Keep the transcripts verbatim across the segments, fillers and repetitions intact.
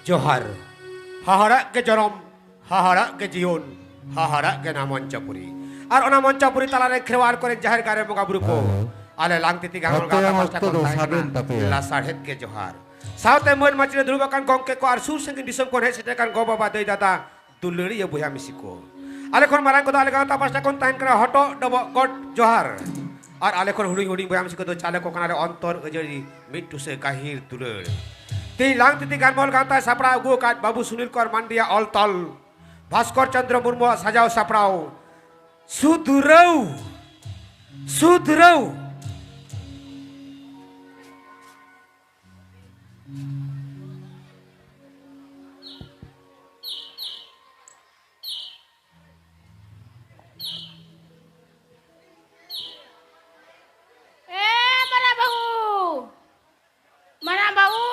ᱡᱚᱦᱟᱨ᱾ ᱦᱟᱦᱟᱲᱟᱜ ᱜᱮ ᱡᱚᱱᱚᱢ, ᱦᱟᱦᱟᱲᱟᱜ ᱜᱮ ᱡᱤᱭᱚᱱ, ᱦᱟᱦᱟᱲᱟᱜ ᱜᱮ ᱱᱟ ᱢᱚᱧᱪᱚᱯᱩᱨᱤ᱾ ᱟᱨ ᱚᱱᱟ ᱢᱚᱧᱪᱚᱯᱩᱨᱤ ᱛᱟᱞᱟᱨᱮ ᱠᱷᱮᱨᱣᱟᱲ ᱠᱚᱨᱮᱱ ᱡᱟᱦᱮᱨ ᱜᱟᱲ ᱨᱮ ᱵᱚᱸᱜᱟ ᱵᱩᱨᱩ ᱠᱚ, ᱟᱞᱮ ᱞᱟᱝᱛᱤᱛᱤ ᱜᱟᱲ ᱦᱚᱲ ᱜᱟᱶᱛᱟ ᱯᱟᱦᱴᱟ ᱠᱷᱚᱱ ᱛᱟᱦᱮᱸ ᱠᱟᱱᱟ ᱞᱟᱥᱟᱲᱦᱮᱫ ᱜᱮ ᱡᱚᱦᱟᱨ᱾ ᱥᱟᱶᱛᱮ ᱢᱟᱹᱱ ᱢᱟᱹᱪᱤ ᱨᱮ ᱫᱩᱲᱩᱵ ᱟᱠᱟᱱ ᱜᱚᱢᱠᱮ ᱠᱚ ᱟᱨ ᱥᱩᱨ ᱥᱟᱺᱜᱤᱧ ᱫᱤᱥᱚᱢ ᱠᱷᱚᱱ ᱦᱮᱡ ᱥᱮᱴᱮᱨ ᱟᱠᱟᱱ ᱜᱚ ᱵᱟᱵᱟ, ᱫᱟᱹᱭ ᱫᱟᱫᱟ, ᱫᱩᱞᱟᱹᱲᱤᱭᱟᱹ ᱵᱚᱭᱦᱟ ᱢᱤᱥᱤ ᱠᱚ᱾ ᱟᱞᱮ ᱠᱷᱚᱱ ᱢᱟᱨᱟᱝ ᱠᱚᱫᱚ ᱟᱞᱮ ᱜᱟᱶᱛᱟ ᱯᱟᱦᱴᱟ ᱠᱷᱚᱱ ᱛᱟᱦᱮᱱ ᱠᱟᱱᱟ ᱦᱚᱴᱚᱜ ᱰᱚᱵᱚᱜ ᱜᱚᱰ ᱡᱚᱦᱟᱨ᱾ ᱟᱨ ᱟᱞᱮ ᱠᱷᱚᱱ ᱦᱩᱰᱤᱧ ᱦᱩᱰᱤᱧ ᱵᱚᱭᱦᱟ ᱢᱤᱥᱤ ᱠᱚᱫᱚ ᱪᱟᱞᱮ ᱠᱚ ᱠᱟᱱᱟᱞᱮ ᱚᱱᱛᱚᱨ ᱟᱹᱡᱟᱹᱲᱤ ᱢᱤᱫ ᱴᱩᱥᱟᱹ ᱜᱟᱹᱦᱤᱨ ᱫᱩᱞᱟᱹᱲ᱾ ᱛᱮᱦᱮᱧ ᱞᱟᱝᱛᱤᱛᱤ ᱜᱟᱱᱢᱚᱦᱚᱞ ᱜᱟᱶᱛᱟᱭ ᱥᱟᱯᱲᱟᱣ ᱟᱹᱜᱩ ᱟᱠᱟᱫ ᱵᱟᱹᱵᱩ ᱥᱩᱱᱤᱞ ᱠᱩᱢᱟᱨ ᱢᱟᱱᱰᱤᱭᱟᱜ ᱚᱞ ᱛᱚᱞ, ᱵᱷᱟᱥᱠᱚᱨ ᱪᱚᱱᱫᱨᱚ ᱢᱩᱨᱢᱩᱣᱟᱜ ᱥᱟᱡᱟᱣ ᱥᱟᱯᱲᱟᱣ, ᱥᱩᱫᱷᱨᱟᱹᱣ, ᱥᱩᱫᱷᱨᱟᱹᱣ᱾ ᱮ ᱢᱟᱨᱟᱝ ᱵᱟᱹᱦᱩ! ᱢᱟᱨᱟᱝ ᱵᱟᱹᱦᱩ!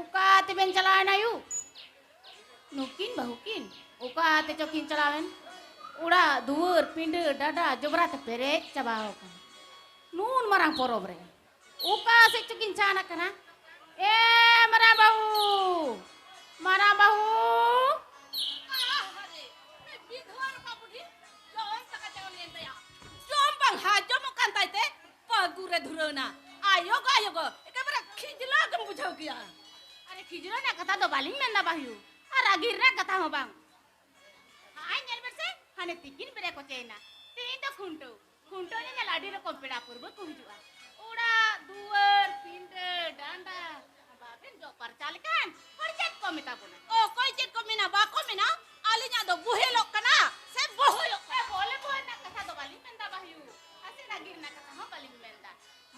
ᱚᱠᱟ ᱛᱮᱵᱮᱱ ᱪᱟᱞᱟᱣᱮᱱᱟ ᱭᱩ? ᱱᱩᱠᱤᱱ ᱵᱟᱹᱦᱩ ᱠᱤᱱ ᱚᱠᱟ ᱛᱮᱪᱚ ᱠᱤᱱ ᱪᱟᱞᱟᱣᱮᱱ᱾ ᱚᱲᱟᱜ ᱫᱩᱣᱟᱹᱨ ᱯᱤᱸᱰᱟᱹ ᱰᱟᱰᱟ ᱡᱚᱵᱽᱨᱟ ᱛᱮ ᱯᱮᱨᱮᱡ ᱪᱟᱵᱟ ᱟᱠᱟᱱ᱾ ᱱᱩᱱ ᱢᱟᱨᱟᱝ ᱯᱚᱨᱚᱵᱽ ᱨᱮ ᱚᱠᱟ ᱥᱮᱫ ᱪᱚᱠᱤᱱ ᱪᱷᱟᱱ ᱟᱠᱟᱱᱟ᱾ ᱮ ᱢᱟᱨᱟᱝ ᱵᱟᱹᱦᱩ! ᱢᱟᱨᱟᱝ ᱵᱟᱹᱦᱩ! ᱟᱦᱟᱨᱮ, ᱩᱱᱤ ᱵᱤᱫᱷᱚᱵᱟ ᱨᱟᱯᱟᱜ ᱵᱩᱰᱷᱤ ᱡᱚᱢ ᱥᱟᱠᱟ ᱪᱟᱣᱞᱮᱭᱮᱱ ᱛᱟᱭᱟ᱾ ᱡᱚᱢ ᱵᱟᱝ ᱦᱟᱡᱚᱢᱚᱜ ᱠᱟᱱ ᱛᱟᱭ ᱛᱮ ᱯᱟᱹᱜᱩ ᱨᱮ ᱫᱷᱩᱨᱟᱹᱣ ᱮᱱᱟ᱾ ᱟᱭᱳ ᱜᱚ, ᱟᱭᱳ ᱜᱚ, ᱮᱠᱮᱵᱟᱨᱮ ᱠᱷᱤᱡᱞᱟᱹ ᱜᱮᱢ ᱵᱩᱡᱷᱟᱹᱣ ᱜᱮᱭᱟ᱾ ᱟᱨᱮ, ᱠᱷᱤᱡᱞᱟᱹ ᱨᱮᱱᱟᱜ ᱠᱟᱛᱷᱟ ᱫᱚ ᱵᱟᱹᱞᱤᱧ ᱢᱮᱱᱫᱟ ᱵᱟᱹᱦᱩ, ᱟᱨ ᱨᱟᱹᱜᱤ ᱨᱮᱱᱟᱜ ᱠᱟᱛᱷᱟ ᱦᱚᱸ ᱵᱟᱝ᱾ ᱦᱟᱸᱭ, ᱧᱮᱞ ᱵᱮᱱ ᱥᱮ, ᱦᱟᱱᱮ ᱛᱤᱠᱤᱱ ᱵᱮᱲᱟ ᱠᱚ ᱪᱮᱭᱮᱱᱟ᱾ ᱛᱮᱦᱮᱧ ᱫᱚ ᱠᱷᱩᱱᱴᱟᱹᱣ᱾ ᱠᱷᱩᱱᱴᱟᱹᱣ ᱧᱮᱧᱮᱞ ᱟᱹᱰᱤ ᱨᱚᱠᱚᱢ ᱯᱮᱲᱟ ᱯᱩᱨᱵᱟᱹ ᱠᱚ ᱦᱤᱡᱩᱜᱼᱟ᱾ ᱚᱲᱟᱜ, ᱫᱩᱣᱟᱹᱨ, ᱯᱤᱸᱰᱟᱹ, ᱰᱟᱸᱰᱟ, ᱵᱟᱵᱮᱱ ᱡᱚᱜ ᱯᱟᱨᱪᱟ ᱞᱮᱠᱷᱟᱱ ᱦᱚᱲ ᱪᱮᱫ ᱠᱚ ᱢᱮᱛᱟ ᱵᱚᱱᱟ? ᱚᱠᱚᱭ ᱪᱮᱫ ᱠᱚ ᱢᱮᱱᱟ, ᱵᱟᱠᱚ ᱢᱮᱱᱟ, ᱟᱹᱞᱤᱧᱟᱜ ᱫᱚ ᱵᱚᱦᱮᱞᱚᱜ ᱠᱟᱱᱟ ᱥᱮ ᱵᱚᱦᱚᱭᱚᱜ ᱠᱟᱱᱟ? ᱵᱚᱞᱮ ᱵᱚᱦᱮᱞ ᱨᱮᱱᱟᱜ ᱠᱟᱛᱷᱟ ᱫᱚ ᱵᱟᱹᱞᱤᱧ ᱢᱮᱱᱫᱟ ᱵᱟᱹᱦᱩ, ᱟᱨ ᱥᱮ ᱨᱟᱹᱜᱤ ᱨᱮᱱᱟᱜ ᱠᱟᱛᱷᱟ ᱦᱚᱸ ᱵᱟᱹᱞᱤᱧ ᱢᱮᱱᱫᱟ᱾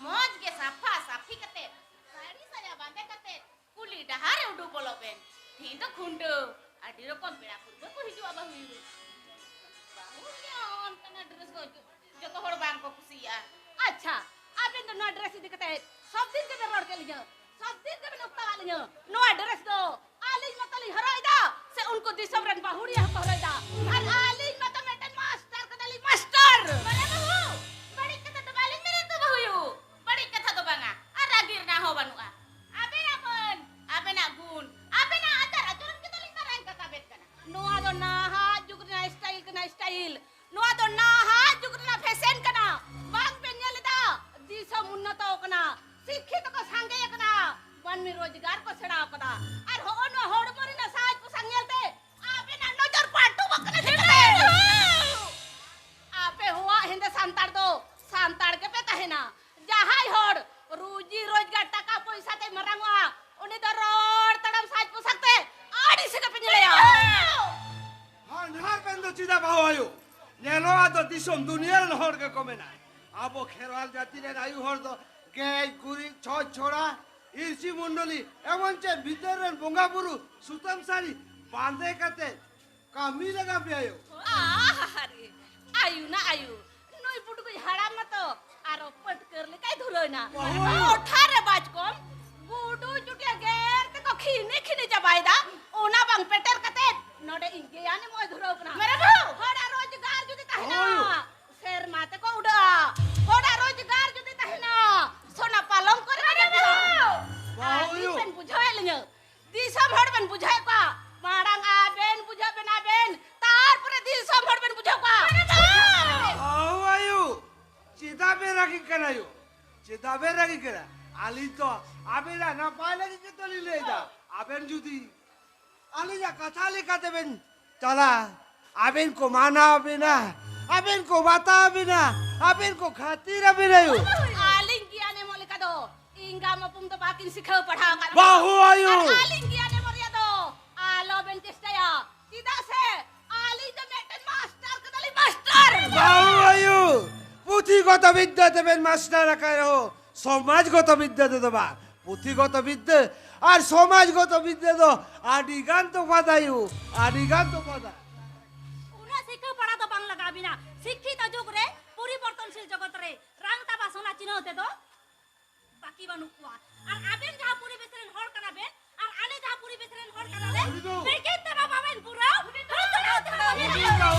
ᱢᱚᱡᱽ ᱜᱮ ᱥᱟᱯᱷᱟ ᱥᱟᱯᱷᱤ ᱠᱟᱛᱮ, ᱥᱟᱹᱲᱤ ᱥᱟᱭᱟ ᱵᱟᱸᱫᱮ ᱠᱟᱛᱮ, ᱠᱩᱞᱦᱤ ᱰᱟᱦᱟᱨ ᱨᱮ ᱩᱰᱩᱠ ᱵᱚᱞᱚᱜ ᱵᱮᱱ᱾ ᱛᱮᱦᱮᱧ ᱫᱚ ᱠᱷᱩᱱᱴᱟᱹᱣ᱾ ᱟᱹᱰᱤ ᱨᱚᱠᱚᱢ ᱯᱮᱲᱟ ᱯᱩᱨᱵᱟᱹ ᱠᱚ ᱦᱤᱡᱩᱜᱼᱟ ᱵᱟᱹᱦᱩ ᱟᱹᱭᱩ᱾ ᱵᱟᱹᱦᱩ ᱜᱮ ᱚᱱᱠᱟᱱᱟᱜ dress ᱫᱚ ᱡᱚ-, ᱡᱚᱛᱚ ᱦᱚᱲ ᱵᱟᱝ ᱠᱚ ᱠᱩᱥᱤᱭᱟᱜᱼᱟ᱾ ᱟᱪᱪᱷᱟ, ᱟᱵᱮᱱ ᱫᱚ ᱱᱚᱣᱟ dress ᱤᱫᱤ ᱠᱟᱛᱮ ᱥᱚᱵ ᱫᱤᱱ ᱜᱮᱵᱮᱱ ᱨᱚᱲ ᱠᱮᱫ ᱞᱤᱧᱟᱹ, ᱥᱚᱵ ᱫᱤᱱ ᱜᱮᱵᱮᱱ ᱚᱠᱛᱟᱣᱟᱫ ᱞᱤᱧᱟᱹ᱾ ᱱᱚᱣᱟ dress ᱫᱚ ᱟᱹᱞᱤᱧ ᱢᱚᱛᱚ ᱞᱤᱧ ᱦᱚᱨᱚᱜ ᱮᱫᱟ ᱥᱮ ᱩᱱᱠᱩ ᱫᱤᱥᱚᱢ ᱨᱮᱱ ᱵᱟᱹᱦᱩᱲᱤᱭᱟᱹ ᱦᱚᱸᱠᱚ ᱦᱚᱨᱚᱜ ᱮᱫᱟ? ᱟᱨ ᱟᱹᱞᱤᱧ ᱢᱚᱛᱚ ᱢᱤᱫᱴᱮᱱ ᱢᱟᱥᱴᱟᱨ ᱠᱟᱱᱟᱞᱤᱧ, ᱢᱟᱥᱴᱟᱨ᱾ ᱢᱟᱱᱮ ᱵᱟᱹᱦᱩ, ᱵᱟᱹᱲᱤᱡ ᱠᱟᱛᱷᱟ ᱫᱚ ᱵᱟᱹᱞᱤᱧ ᱢᱮᱱᱮᱫ ᱫᱚ ᱵᱟᱹᱦᱩ ᱟᱭᱳ᱾ ᱵᱟᱹᱲᱤᱡ ᱠᱟᱛᱷᱟ ᱫᱚ ᱵᱟᱝᱟ, ᱟᱨ ᱨᱟᱹᱜᱤ ᱨᱮᱱᱟᱜ ᱦᱚᱸ ᱵᱟᱹᱱᱩᱜᱼᱟ᱾ ᱟᱵᱮᱱᱟᱜ ᱢᱟᱹᱱ, ᱟᱵᱮᱱᱟᱜ ᱥᱮᱬᱟ ᱟᱠᱟᱫᱟ᱾ ᱟᱨ ᱦᱚᱸᱜᱼᱚ ᱱᱚᱣᱟ ᱦᱚᱲᱢᱚ ᱨᱮᱱᱟᱜ ᱥᱟᱡᱽ ᱯᱳᱥᱟᱠ ᱧᱮᱞᱛᱮ ᱟᱯᱮᱱᱟᱜ ᱱᱚᱡᱚᱨ ᱠᱚ ᱟᱹᱴᱩ ᱜᱚᱫ ᱠᱟᱱᱟ ᱪᱤᱠᱟᱹᱛᱮ? ᱟᱯᱮ ᱦᱚᱸᱣᱟᱜ ᱦᱮᱸᱫᱮ ᱥᱟᱱᱛᱟᱲ ᱫᱚ ᱥᱟᱱᱛᱟᱲ ᱜᱮᱯᱮ ᱛᱟᱦᱮᱱᱟ᱾ ᱡᱟᱦᱟᱸᱭ ᱦᱚᱲ ᱨᱩᱡᱤ ᱨᱳᱡᱽᱜᱟᱨ ᱴᱟᱠᱟ ᱯᱚᱭᱥᱟ ᱛᱮ ᱢᱟᱨᱟᱝᱚᱜᱼᱟ, ᱩᱱᱤ ᱫᱚ ᱨᱚᱲ ᱛᱟᱲᱟᱢ ᱥᱟᱡᱽ ᱯᱳᱥᱟᱠ ᱛᱮ ᱟᱹᱲᱤᱥ ᱜᱮᱯᱮ ᱧᱮᱞᱮᱭᱟ᱾ ᱦᱟᱱᱦᱟᱨ ᱵᱮᱱ ᱫᱚ ᱪᱮᱫᱟᱜ ᱵᱟᱹᱦᱩ ᱟᱭᱳ? ᱧᱮᱞᱚᱜᱼᱟ ᱫᱚ ᱫᱤᱥᱚᱢ ᱫᱩᱱᱤᱭᱟᱹ ᱨᱮᱱ ᱦᱚᱲ ᱜᱮᱠᱚ ᱢᱮᱱᱟ, ᱟᱵᱚ ᱠᱷᱮᱨᱣᱟᱞ ᱡᱟᱹᱛᱤ ᱨᱮᱱ ᱟᱭᱩ ᱦᱚᱲ ᱫᱚ ᱜᱮᱡ ᱜᱩᱨᱤᱡ ᱪᱷᱚᱸᱪ ᱪᱷᱚᱲᱟ ᱤᱨᱪᱤ ᱢᱚᱱᱰᱚᱞᱤ ᱮᱢᱚᱱ ᱪᱮᱫ ᱵᱷᱤᱛᱟᱹᱨ ᱨᱮᱱ ᱵᱚᱸᱜᱟ ᱵᱩᱨᱩ ᱥᱩᱛᱟᱹᱢ ᱥᱟᱹᱲᱤ ᱵᱟᱸᱫᱮ ᱠᱟᱛᱮ ᱠᱟᱹᱢᱤ ᱞᱟᱜᱟ ᱯᱮ ᱟᱭᱳ᱾ ᱟᱦᱟᱨᱮ, ᱟᱭᱩ ᱱᱟ ᱟᱭᱩ, ᱱᱩᱭ ᱵᱩᱰᱩᱜᱩᱡ ᱦᱟᱲᱟᱢ ᱢᱟᱛᱚ ᱟᱨᱚ ᱯᱟᱹᱴᱠᱟᱹᱨ ᱞᱮᱠᱟᱭ ᱫᱷᱩᱨᱟᱹᱣ ᱮᱱᱟ᱾ ᱚᱦᱚ᱾ ᱴᱚᱴᱷᱟ ᱨᱮ ᱵᱟᱪᱠᱚᱢ ᱜᱩᱰᱩ ᱪᱩᱴᱤᱭᱟ ᱜᱮᱨ ᱛᱮᱠᱚ ᱠᱷᱤᱱᱤ ᱠᱷᱤᱱᱤ ᱪᱟᱵᱟᱭᱮᱫᱟ, ᱚᱱᱟ ᱵᱟᱝ ᱯᱮᱴᱮᱨ ᱠᱟᱛᱮ ᱱᱚᱰᱮ ᱤᱧ ᱜᱮᱭᱟᱱ ᱮᱢᱚᱜ ᱮ ᱫᱷᱩᱨᱟᱹᱣ ᱠᱟᱱᱟ᱾ ᱢᱮᱨᱮ ᱵᱟᱹᱦᱩ! ᱦᱚᱲᱟᱜ ᱨᱳᱡᱽᱜᱟᱨ ᱡᱩᱫᱤ ᱛᱟᱦᱮᱱᱟ, ᱚᱦᱚ᱾ ᱥᱮᱨᱢᱟ ᱛᱮᱠᱚ ᱩᱰᱟᱹᱜᱼᱟ᱾ ᱦᱚᱲᱟᱜ ᱨᱳᱡᱽᱜᱟᱨ ᱡᱩᱫᱤ ᱛᱟᱦᱮᱱᱟ, ᱥᱚᱱᱟ ᱯᱟᱞᱚᱝ ᱠᱚᱨᱮ ᱢᱮᱨᱮ ᱵᱟᱹᱦᱩ! ᱟᱹᱞᱤᱧ ᱵᱮᱱ ᱵᱩᱡᱷᱟᱹᱣᱮᱫ ᱞᱤᱧᱟᱹ᱾ ᱫᱤᱥᱚᱢ ᱦᱚᱲ ᱵᱮᱱ ᱵᱩᱡᱷᱟᱹᱣᱮᱫ ᱠᱚᱣᱟ, ᱢᱟᱲᱟᱝ ᱟᱵᱮᱱ ᱵᱩᱡᱷᱟᱹᱣ ᱵᱮᱱ ᱟᱵᱮᱱ, ᱛᱟᱨᱯᱚᱨᱮ ᱫᱤᱥᱚᱢ ᱦᱚᱲ ᱵᱮᱱ ᱵᱩᱡᱷᱟᱹᱣ ᱠᱚᱣᱟ᱾ ᱦᱳ ᱟᱭᱳ, ᱪᱮᱫᱟᱜ ᱵᱮᱱ ᱨᱟᱹᱜᱤᱜ ᱠᱟᱱᱟ ᱟᱭᱳ? ᱪᱮᱫᱟᱜ ᱵᱮᱱ ᱨᱟᱹᱜᱤᱜ ᱠᱟᱱᱟ? ᱟᱹᱞᱤᱧ ᱛᱚ ᱟᱵᱮᱱᱟᱜ ᱱᱟᱯᱟᱭ ᱞᱟᱹᱜᱤᱫ ᱜᱮᱛᱚ ᱞᱤᱧ ᱞᱟᱹᱭᱫᱟ᱾ ᱟᱵᱮᱱ ᱡᱩᱫᱤ ᱟᱹᱞᱤᱧᱟᱜ ᱠᱟᱛᱷᱟ ᱞᱮᱠᱟᱛᱮ ᱵᱮᱱ ᱪᱟᱞᱟᱜᱼᱟ, ᱟᱵᱮᱱ ᱠᱚ ᱢᱟᱱᱟᱣ ᱵᱮᱱᱟ, ᱟᱵᱮᱱ ᱠᱚ ᱵᱟᱛᱟᱣ ᱵᱮᱱᱟ, ᱟᱵᱮᱱ ᱠᱚ ᱠᱷᱟᱹᱛᱤᱨ ᱟᱵᱮᱱ ᱟᱭᱳ᱾ ᱟᱹᱞᱤᱧ ᱜᱮᱭᱟᱱ ᱮᱢᱚᱜ ᱞᱮᱠᱟ ᱫᱚ ᱮᱸᱜᱟ ᱢᱟᱯᱩᱢ ᱫᱚ ᱵᱟᱹᱠᱤᱱ ᱥᱤᱠᱷᱟᱹᱣ ᱯᱟᱲᱦᱟᱣ ᱟᱠᱟᱫ ᱵᱤᱱᱟ᱾ ᱵᱟᱹᱦᱩ ᱟᱭᱳ! ᱟᱨ ᱟᱹᱞᱤᱧ ᱜᱮᱭᱟᱱ ᱮᱢᱚᱜ ᱨᱮᱭᱟᱜ ᱫᱚ ᱟᱞᱚ ᱵᱮᱱ ᱪᱮᱥᱴᱟᱭᱟ, ᱪᱮᱫᱟᱜ ᱥᱮ ᱟᱹᱞᱤᱧ ᱫᱚ ᱢᱤᱫᱴᱮᱱ ᱢᱟᱥᱴᱟᱨ ᱠᱟᱱᱟᱞᱤᱧ, ᱢᱟᱥᱴᱟᱨ! ᱵᱟᱹᱦᱩ ᱟᱭᱳ! ᱯᱩᱛᱷᱤᱜᱚᱛᱚ ᱵᱤᱫᱽᱫᱟᱹ ᱛᱮᱵᱮᱱ ᱢᱟᱥᱴᱟᱨ ᱟᱠᱟᱱ ᱨᱮᱦᱚᱸ ᱥᱚᱢᱟᱡᱽᱜᱚᱛᱚ ᱵᱤᱫᱽᱫᱟᱹ ᱛᱮᱫᱚ ᱵᱟᱝ᱾ ᱯᱩᱛᱷᱤᱜᱚᱛᱚ ᱵᱤᱫᱽᱫᱟᱹ ᱟᱨ ᱥᱚᱢᱟᱡᱽᱜᱚᱛᱚ ᱵᱤᱫᱽᱫᱟᱹ ᱫᱚ ᱟᱹᱰᱤ ᱜᱟᱱ ᱛᱚᱯᱷᱟᱛ ᱟᱭᱳ, ᱟᱹᱰᱤ ᱜᱟᱱ ᱛᱚᱯᱷᱟᱛᱟ᱾ ᱩᱱᱟᱹᱜ ᱥᱤᱠᱷᱟᱹ ᱯᱟᱲᱟ ᱫᱚ ᱵᱟᱝ ᱞᱟᱜᱟᱣ ᱵᱤᱱᱟ᱾ ᱥᱤᱠᱠᱷᱤᱛᱚ ᱡᱩᱜᱽ ᱨᱮ, ᱯᱚᱨᱤᱵᱚᱨᱛᱚᱱᱥᱤᱞ ᱡᱚᱜᱚᱛ ᱨᱮ ᱨᱟᱝ ᱛᱟᱵᱟ ᱥᱚᱱᱟ ᱪᱤᱱᱦᱟᱹᱣ ᱛᱮᱫᱚ ᱵᱟᱹᱠᱤ ᱵᱟᱹᱱᱩᱜ ᱠᱚᱣᱟ᱾ ᱟᱨ ᱟᱵᱮᱱ ᱡᱟᱦᱟᱸ ᱯᱚᱨᱤᱵᱮᱥ ᱨᱮᱱ ᱦᱚᱲ ᱠᱟᱱᱟ ᱵᱮᱱ, ᱟᱨ ᱟᱞᱮ ᱡᱟᱦᱟᱸ ᱯᱚᱨᱤᱵᱮᱥ ᱨᱮᱱ ᱦᱚᱲ ᱠᱟᱱᱟ ᱞᱮ, ᱩᱱᱤ ᱫᱚ ᱯᱮᱠᱮᱴ ᱛᱮᱢᱟ ᱵᱟᱵᱮᱱ ᱯᱩᱨᱟᱹᱣ, ᱩᱱᱤ ᱫᱚ ᱩᱱᱤ ᱫᱚ ᱩᱱᱤ ᱫᱚ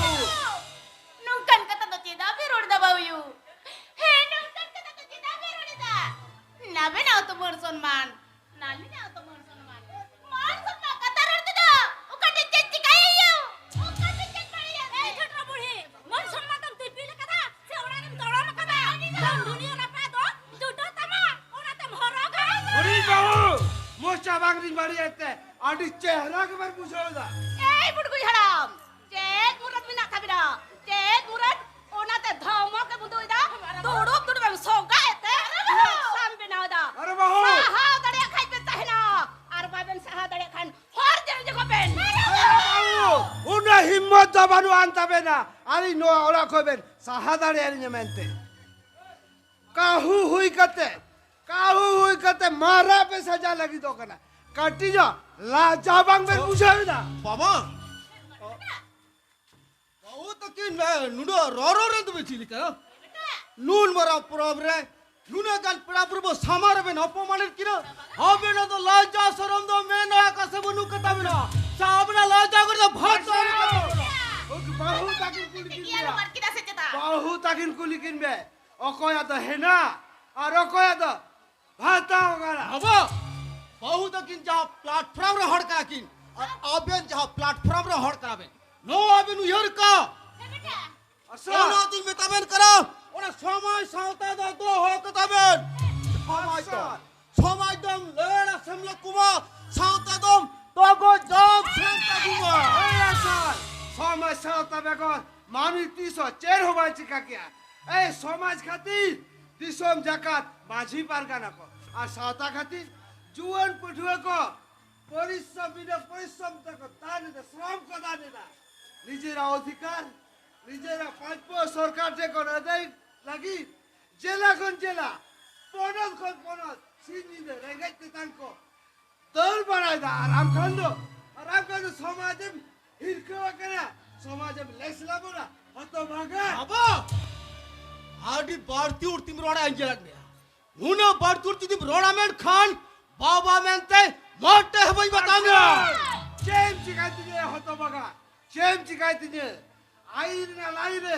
ᱱᱚᱝᱠᱟᱱ ᱠᱟᱛᱷᱟ ᱫᱚ ᱪᱮᱫᱟᱜ ᱯᱮ ᱨᱚᱲ ᱫᱟ ᱵᱟᱹᱦᱩᱭᱩ? ᱦᱮᱸ, ᱱᱚᱝᱠᱟᱱ ᱠᱟᱛᱷᱟ ᱫᱚ ᱪᱮᱫᱟᱜ ᱯᱮ ᱨᱚᱲ ᱮᱫᱟ? ᱱᱟᱵᱮᱱᱟᱜ ᱦᱚᱸᱛᱚ ᱢᱟᱹᱱ ᱥᱚᱱᱢᱟᱱ, ᱱᱟᱹᱞᱤᱧᱟᱜ ᱦᱚᱸᱛᱚ ᱢᱟᱹᱱ ᱥᱚᱱᱢᱟᱱ᱾ ᱢᱟᱹᱱ ᱥᱚᱱᱢᱟᱱ ᱠᱟᱛᱷᱟ ᱨᱚᱲ ᱛᱮᱫᱚ ᱚᱠᱟᱴᱷᱮᱡ ᱪᱮᱫ ᱪᱤᱠᱟᱹᱭᱮᱭᱟ? ᱚᱠᱟᱴᱷᱮᱡ ᱪᱮᱫ ᱵᱟᱲᱟᱭᱟ? ᱮᱭ ᱡᱷᱚᱴᱨᱟ ᱵᱩᱲᱦᱤ, ᱢᱟᱹᱱ ᱥᱚᱱᱢᱟᱱ ᱫᱚᱢ ᱛᱤᱯᱤᱞ ᱟᱠᱟᱫᱟ ᱥᱮ ᱚᱲᱟᱜ ᱨᱮᱢ ᱫᱚᱲᱚᱢ ᱟᱠᱟᱫᱟ? ᱫᱷᱚᱱ ᱫᱩᱱᱤᱭᱟᱹ ᱨᱟᱯᱟᱜ ᱫᱚ ᱡᱩᱴᱟᱹ ᱛᱟᱢᱟ, ᱚᱱᱟᱛᱮᱢ ᱦᱚᱨᱚᱜᱟ᱾ ᱦᱩᱰᱤᱧ ᱵᱟᱹᱵᱩ, ᱢᱚᱪᱟ ᱵᱟᱝ ᱛᱮ ᱟᱹᱰᱤ ᱪᱮᱦᱨᱟ ᱜᱮᱵᱮᱱ ᱵᱩᱡᱷᱟᱹᱣ ᱮᱫᱟ᱾ ᱮᱭ ᱵᱩᱰᱜᱩᱭ ᱦᱟᱲᱟᱢ, ᱪᱮᱫ ᱢᱩᱨᱟᱹᱫ ᱢᱮᱱᱟᱜ ᱛᱟᱵᱤᱱᱟ? ᱪᱮᱫ ᱢᱩᱨᱟᱹᱫ? ᱚᱱᱟᱛᱮ ᱫᱷᱚᱢᱚᱠ ᱮ ᱵᱩᱫᱩᱭ ᱫᱟ᱾ ᱫᱩᱲᱩᱵ ᱫᱩᱲᱩᱵ ᱮᱢ ᱥᱚᱜᱟ ᱮᱫ ᱛᱮ ᱱᱚᱠᱥᱟᱢ ᱵᱮᱱᱟᱣ ᱫᱟ᱾ ᱟᱨᱮ ᱵᱟᱹᱦᱩ! ᱥᱟᱦᱟᱣ ᱫᱟᱲᱮᱭᱟᱜ ᱠᱷᱟᱡ ᱵᱮᱱ ᱛᱟᱦᱮᱱᱟ, ᱟᱨ ᱵᱟᱵᱮᱱ ᱥᱟᱦᱟᱣ ᱫᱟᱲᱮᱭᱟᱜ ᱠᱷᱟᱱ ᱦᱚᱨ ᱡᱮᱞ ᱡᱚᱠᱷᱚ ᱵᱮᱱ᱾ ᱟᱨᱮ ᱵᱟᱹᱦᱩ! ᱩᱱᱟᱹᱜ ᱦᱤᱢᱢᱚᱛ ᱫᱚ ᱵᱟᱹᱱᱩᱜ ᱟᱱ ᱛᱟᱵᱮᱱᱟ, ᱟᱹᱞᱤᱧ ᱱᱚᱣᱟ ᱚᱲᱟᱜ ᱠᱷᱚᱱ ᱵᱮᱱ ᱥᱟᱦᱟ ᱫᱟᱲᱮᱭᱟᱞᱤᱧᱟ ᱢᱮᱱᱛᱮ᱾ ᱠᱟᱹᱦᱩ ᱦᱩᱭ ᱠᱟᱛᱮ, ᱠᱟᱹᱦᱩ ᱦᱩᱭ ᱠᱟᱛᱮ ᱢᱟᱨᱟᱜ ᱯᱮ ᱥᱟᱡᱟ ᱞᱟᱹᱜᱤᱫᱚᱜ ᱠᱟᱱᱟ᱾ ᱠᱟᱹᱴᱤᱡ ᱧᱚᱜ ᱞᱟᱡᱟ ᱵᱟᱝ ᱵᱮᱱ ᱵᱩᱡᱷᱟᱹᱣ ᱮᱫᱟ? ᱵᱟᱵᱟ! ᱵᱟᱹᱦᱩ ᱛᱟᱹᱠᱤᱱ, ᱮ, ᱱᱩᱱᱟᱹᱜ ᱨᱚᱨᱚ ᱨᱮ ᱫᱚᱵᱮ ᱪᱮᱫ ᱞᱮᱠᱟ? ᱱᱩᱱ ᱢᱟᱨᱟᱝ ᱯᱚᱨᱚᱵᱽ ᱨᱮ ᱱᱩᱱᱟᱹᱜ ᱜᱟᱱ ᱯᱮᱲᱟ ᱯᱨᱚᱵᱷᱩ ᱥᱟᱢᱟᱝ ᱨᱮᱵᱮᱱ ᱚᱯᱚᱢᱟᱱᱮᱫ ᱠᱤᱱᱟ᱾ ᱟᱵᱮᱱᱟᱜ ᱫᱚ ᱞᱟᱡᱟ ᱥᱚᱨᱚᱢ ᱫᱚ ᱢᱮᱱᱟᱜ ᱟᱠᱟ ᱥᱮ ᱵᱟᱹᱱᱩᱜ ᱠᱟᱛᱟ ᱵᱮᱱᱟ? ᱥᱮ ᱟᱵᱮᱱᱟᱜ ᱞᱟᱡᱟ ᱠᱚᱨᱮ ᱫᱚ ᱵᱷᱟᱜᱽ ᱫᱚ ᱵᱟᱹᱱᱩᱜ ᱠᱟᱛᱟ ᱵᱮᱱᱟ? ᱵᱟᱹᱦᱩ ᱛᱟᱹᱠᱤᱱ ᱠᱩᱞᱤ ᱠᱤᱱ ᱵᱮᱱ᱾ ᱵᱟᱹᱦᱩ ᱛᱟᱹᱠᱤᱱ ᱠᱩᱞᱤ ᱠᱤᱱ ᱵᱮ, ᱚᱠᱚᱭᱟᱜ ᱫᱚ ᱦᱮᱱᱟᱜ ᱟᱨ ᱚᱠᱚᱭᱟᱜ ᱫᱚ ᱵᱷᱟᱛᱟᱣ ᱠᱟᱱᱟ? ᱵᱟᱵᱟ, ᱵᱟᱹᱦᱩ ᱛᱟᱹᱠᱤᱱ ᱡᱟᱦᱟᱸ platform ᱨᱮ ᱦᱚᱲ ᱠᱟᱱᱟ ᱠᱤᱱ, ᱟᱨ ᱟᱵᱮᱱ ᱡᱟᱦᱟᱸ platform ᱨᱮ ᱦᱚᱲ ᱠᱟᱱᱟ ᱵᱮᱱ, ᱱᱚᱣᱟ ᱵᱮᱱ ᱩᱭᱦᱟᱹᱨ ᱠᱟᱜᱼᱟ᱾ ᱟᱪᱪᱷᱟ᱾ ᱚᱱᱟ ᱫᱩᱧ ᱢᱮᱛᱟ ᱵᱮᱱ ᱠᱟᱱᱟ, ᱚᱱᱟ ᱥᱚᱢᱟᱡᱽ ᱥᱟᱶᱛᱟ ᱫᱚ ᱫᱚᱦᱚ ᱠᱟᱛᱟ ᱵᱮᱱ᱾ ᱥᱚᱢᱟᱡᱽ ᱫᱚ, ᱟᱪᱪᱷᱟ᱾ ᱥᱚᱢᱟᱡᱽ ᱫᱚᱢ ᱞᱟᱹᱲ ᱟᱥᱮᱢ ᱞᱟᱹᱠᱩᱢᱟ, ᱥᱟᱶᱛᱟ ᱫᱚᱢ ᱛᱚᱜᱚᱡ ᱫᱚᱢ ᱥᱮᱢ ᱛᱟᱹᱜᱩᱢᱟ᱾ ᱦᱳᱭ, ᱟᱪᱪᱷᱟ᱾ ᱥᱚᱢᱟᱡᱽ ᱥᱟᱶᱛᱟ ᱵᱮᱜᱚᱨ ᱢᱟᱹᱱᱢᱤ ᱛᱤᱥ ᱦᱚᱸ ᱪᱮᱫ ᱦᱚᱸ ᱵᱟᱭ ᱪᱤᱠᱟ ᱠᱮᱭᱟ᱾ ᱮᱭ ᱥᱚᱢᱟᱡᱽ ᱠᱷᱟᱹᱛᱤᱨ ᱫᱤᱥᱚᱢ ᱡᱟᱠᱟᱛ ᱢᱟᱹᱡᱷᱤ ᱯᱟᱨᱜᱟᱱᱟ ᱠᱚ, ᱟᱨ ᱥᱟᱶᱛᱟ ᱠᱷᱟᱹᱛᱤᱨ ᱡᱩᱣᱟᱹᱱ ᱯᱟᱹᱴᱷᱩᱣᱟᱹ ᱠᱚ ᱯᱚᱨᱤᱥᱨᱚᱢ, ᱵᱤᱱᱟᱹ ᱯᱚᱨᱤᱥᱨᱚᱢ ᱛᱮᱠᱚ ᱫᱟᱱ ᱮᱫᱟ, ᱥᱨᱚᱢ ᱠᱚ ᱫᱟᱱ ᱮᱫᱟ᱾ ᱱᱤᱡᱮᱨᱟᱜ ᱚᱫᱷᱤᱠᱟᱨ, ᱱᱤᱡᱮᱨᱟᱜ ᱯᱟᱸᱪ ᱯᱚ ᱥᱚᱨᱠᱟᱨ ᱴᱷᱮᱱ ᱠᱷᱚᱱ ᱟᱹᱫᱟᱹᱭ ᱞᱟᱹᱜᱤᱫ ᱡᱮᱞᱟ ᱠᱷᱚᱱ ᱡᱮᱞᱟ, ᱯᱚᱱᱚᱛ ᱠᱷᱚᱱ ᱯᱚᱱᱚᱛ, ᱥᱤᱧ ᱧᱤᱫᱟᱹ ᱨᱮᱸᱜᱮᱡ ᱛᱮᱛᱟᱝ ᱠᱚ ᱫᱟᱹᱲ ᱵᱟᱲᱟᱭᱮᱫᱟ᱾ ᱟᱨ ᱟᱢ ᱠᱷᱟᱱ ᱫᱚ, ᱟᱨ ᱟᱢ ᱠᱷᱟᱱ ᱫᱚ ᱥᱚᱢᱟᱡᱽ ᱮᱢ ᱦᱤᱨᱠᱟᱹᱣ ᱟᱠᱟᱱᱟ, ᱥᱚᱢᱟᱡᱽ ᱮᱢ ᱞᱮᱥ ᱞᱟᱵᱚᱱᱟ, ᱦᱚᱛᱚ ᱵᱷᱟᱜᱟ᱾ ᱵᱟᱵᱟ, ᱟᱹᱰᱤ ᱵᱟᱹᱲᱛᱤ ᱩᱲᱛᱤᱢ ᱨᱚᱲᱟ, ᱟᱸᱡᱮᱞᱟᱫ ᱢᱮᱭᱟ᱾ ᱩᱱᱟᱹᱜ ᱵᱟᱹᱲᱛᱤ ᱩᱲᱛᱤ ᱡᱩᱫᱤᱢ ᱨᱚᱲᱟ ᱢᱮᱱᱠᱷᱟᱱ ᱵᱟᱵᱟ ᱢᱮᱱᱛᱮ ᱢᱚᱴᱮ ᱦᱚᱸ ᱵᱟᱹᱧ ᱵᱟᱛᱟᱣ ᱢᱮᱭᱟ᱾ ᱪᱮᱫ ᱮᱢ ᱪᱤᱠᱟᱹᱭ ᱛᱤᱧᱟᱹ ᱦᱚᱛᱚ ᱵᱷᱟᱜᱟ? ᱪᱮᱫ ᱮᱢ ᱪᱤᱠᱟᱹᱭ ᱛᱤᱧᱟᱹ? ᱟᱭᱤᱱ ᱨᱮᱱᱟᱜ ᱞᱟᱭᱤᱱ ᱨᱮ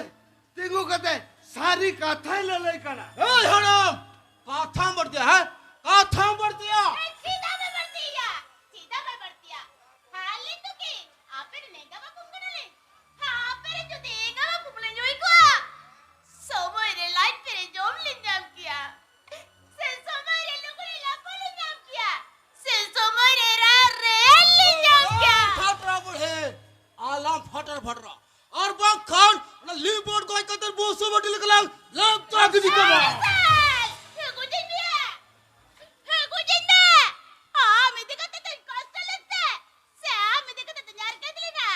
ᱛᱤᱸᱜᱩ ᱠᱟᱛᱮ ᱥᱟᱹᱨᱤ ᱠᱟᱛᱷᱟᱭ ᱞᱟᱹᱞᱟᱹᱭ ᱠᱟᱱᱟ᱾ ᱮᱭ ᱦᱟᱲᱟᱢ, ᱠᱟᱛᱷᱟᱢ ᱵᱟᱹᱲᱛᱤᱭᱟ, ᱦᱮᱸ? ᱠᱟᱛᱷᱟᱢ ᱵᱟᱹᱲᱛᱤᱭᱟ᱾ ᱮᱭ, ᱪᱮᱫᱟᱜ ᱯᱮ ᱵᱟᱹᱲᱛᱤᱭᱟ? ᱪᱮᱫᱟᱜ ᱯᱮ ᱵᱟᱹᱲᱛᱤᱭᱟ? ᱦᱟᱞᱮ ᱛᱚ ᱠᱤ ᱟᱯᱮ ᱨᱮᱱ ᱮᱸᱜᱟ ᱵᱟᱹᱵᱩ ᱠᱟᱱᱟᱞᱮ᱾ ᱟᱯᱮ ᱨᱮᱱ ᱡᱩᱫᱤ ᱮᱸᱜᱟ ᱵᱟᱹᱵᱩ ᱞᱮ ᱧᱩᱭ ᱠᱚᱣᱟ, ᱥᱚᱢᱚᱭ ᱨᱮ ᱞᱟᱡ ᱯᱮᱨᱮᱡ ᱡᱚᱢ ᱞᱮ ᱧᱟᱢ ᱠᱮᱭᱟ, ᱥᱮ ᱥᱚᱢᱚᱭ ᱨᱮ ᱞᱩᱜᱽᱲᱤ ᱞᱟᱯᱚ ᱞᱮ ᱧᱟᱢ ᱠᱮᱭᱟ, ᱥᱮ ᱥᱚᱢᱚᱭ ᱨᱮ ᱨᱟᱱ ᱯᱷᱟᱴᱨᱟ ᱯᱷᱟᱴᱨᱟ᱾ ᱟᱨ ᱵᱟᱝᱠᱷᱟᱱ ᱚᱱᱟ ᱞᱤᱯ ᱵᱳᱨᱰ ᱜᱚᱡ ᱠᱟᱛᱮ ᱵᱚᱥᱩ ᱵᱟᱹᱴᱤ ᱞᱮᱠᱟ ᱞᱟᱝ ᱞᱮᱯᱪᱟ ᱜᱤᱰᱤ ᱠᱟᱢᱟ᱾ ᱦᱮᱸ, ᱜᱚᱡᱤᱧ ᱢᱮ᱾ ᱦᱮᱸ, ᱜᱚᱡᱤᱧ ᱢᱮ᱾ ᱟᱢ ᱤᱫᱤ ᱠᱟᱛᱮ ᱫᱚᱧ ᱠᱚᱥᱴᱚ ᱞᱮᱱ ᱛᱮ᱾ ᱥᱮ ᱟᱢ ᱤᱫᱤ ᱠᱟᱛᱮ ᱫᱚᱧ ᱦᱟᱨᱠᱮᱛ ᱞᱮᱱᱟ᱾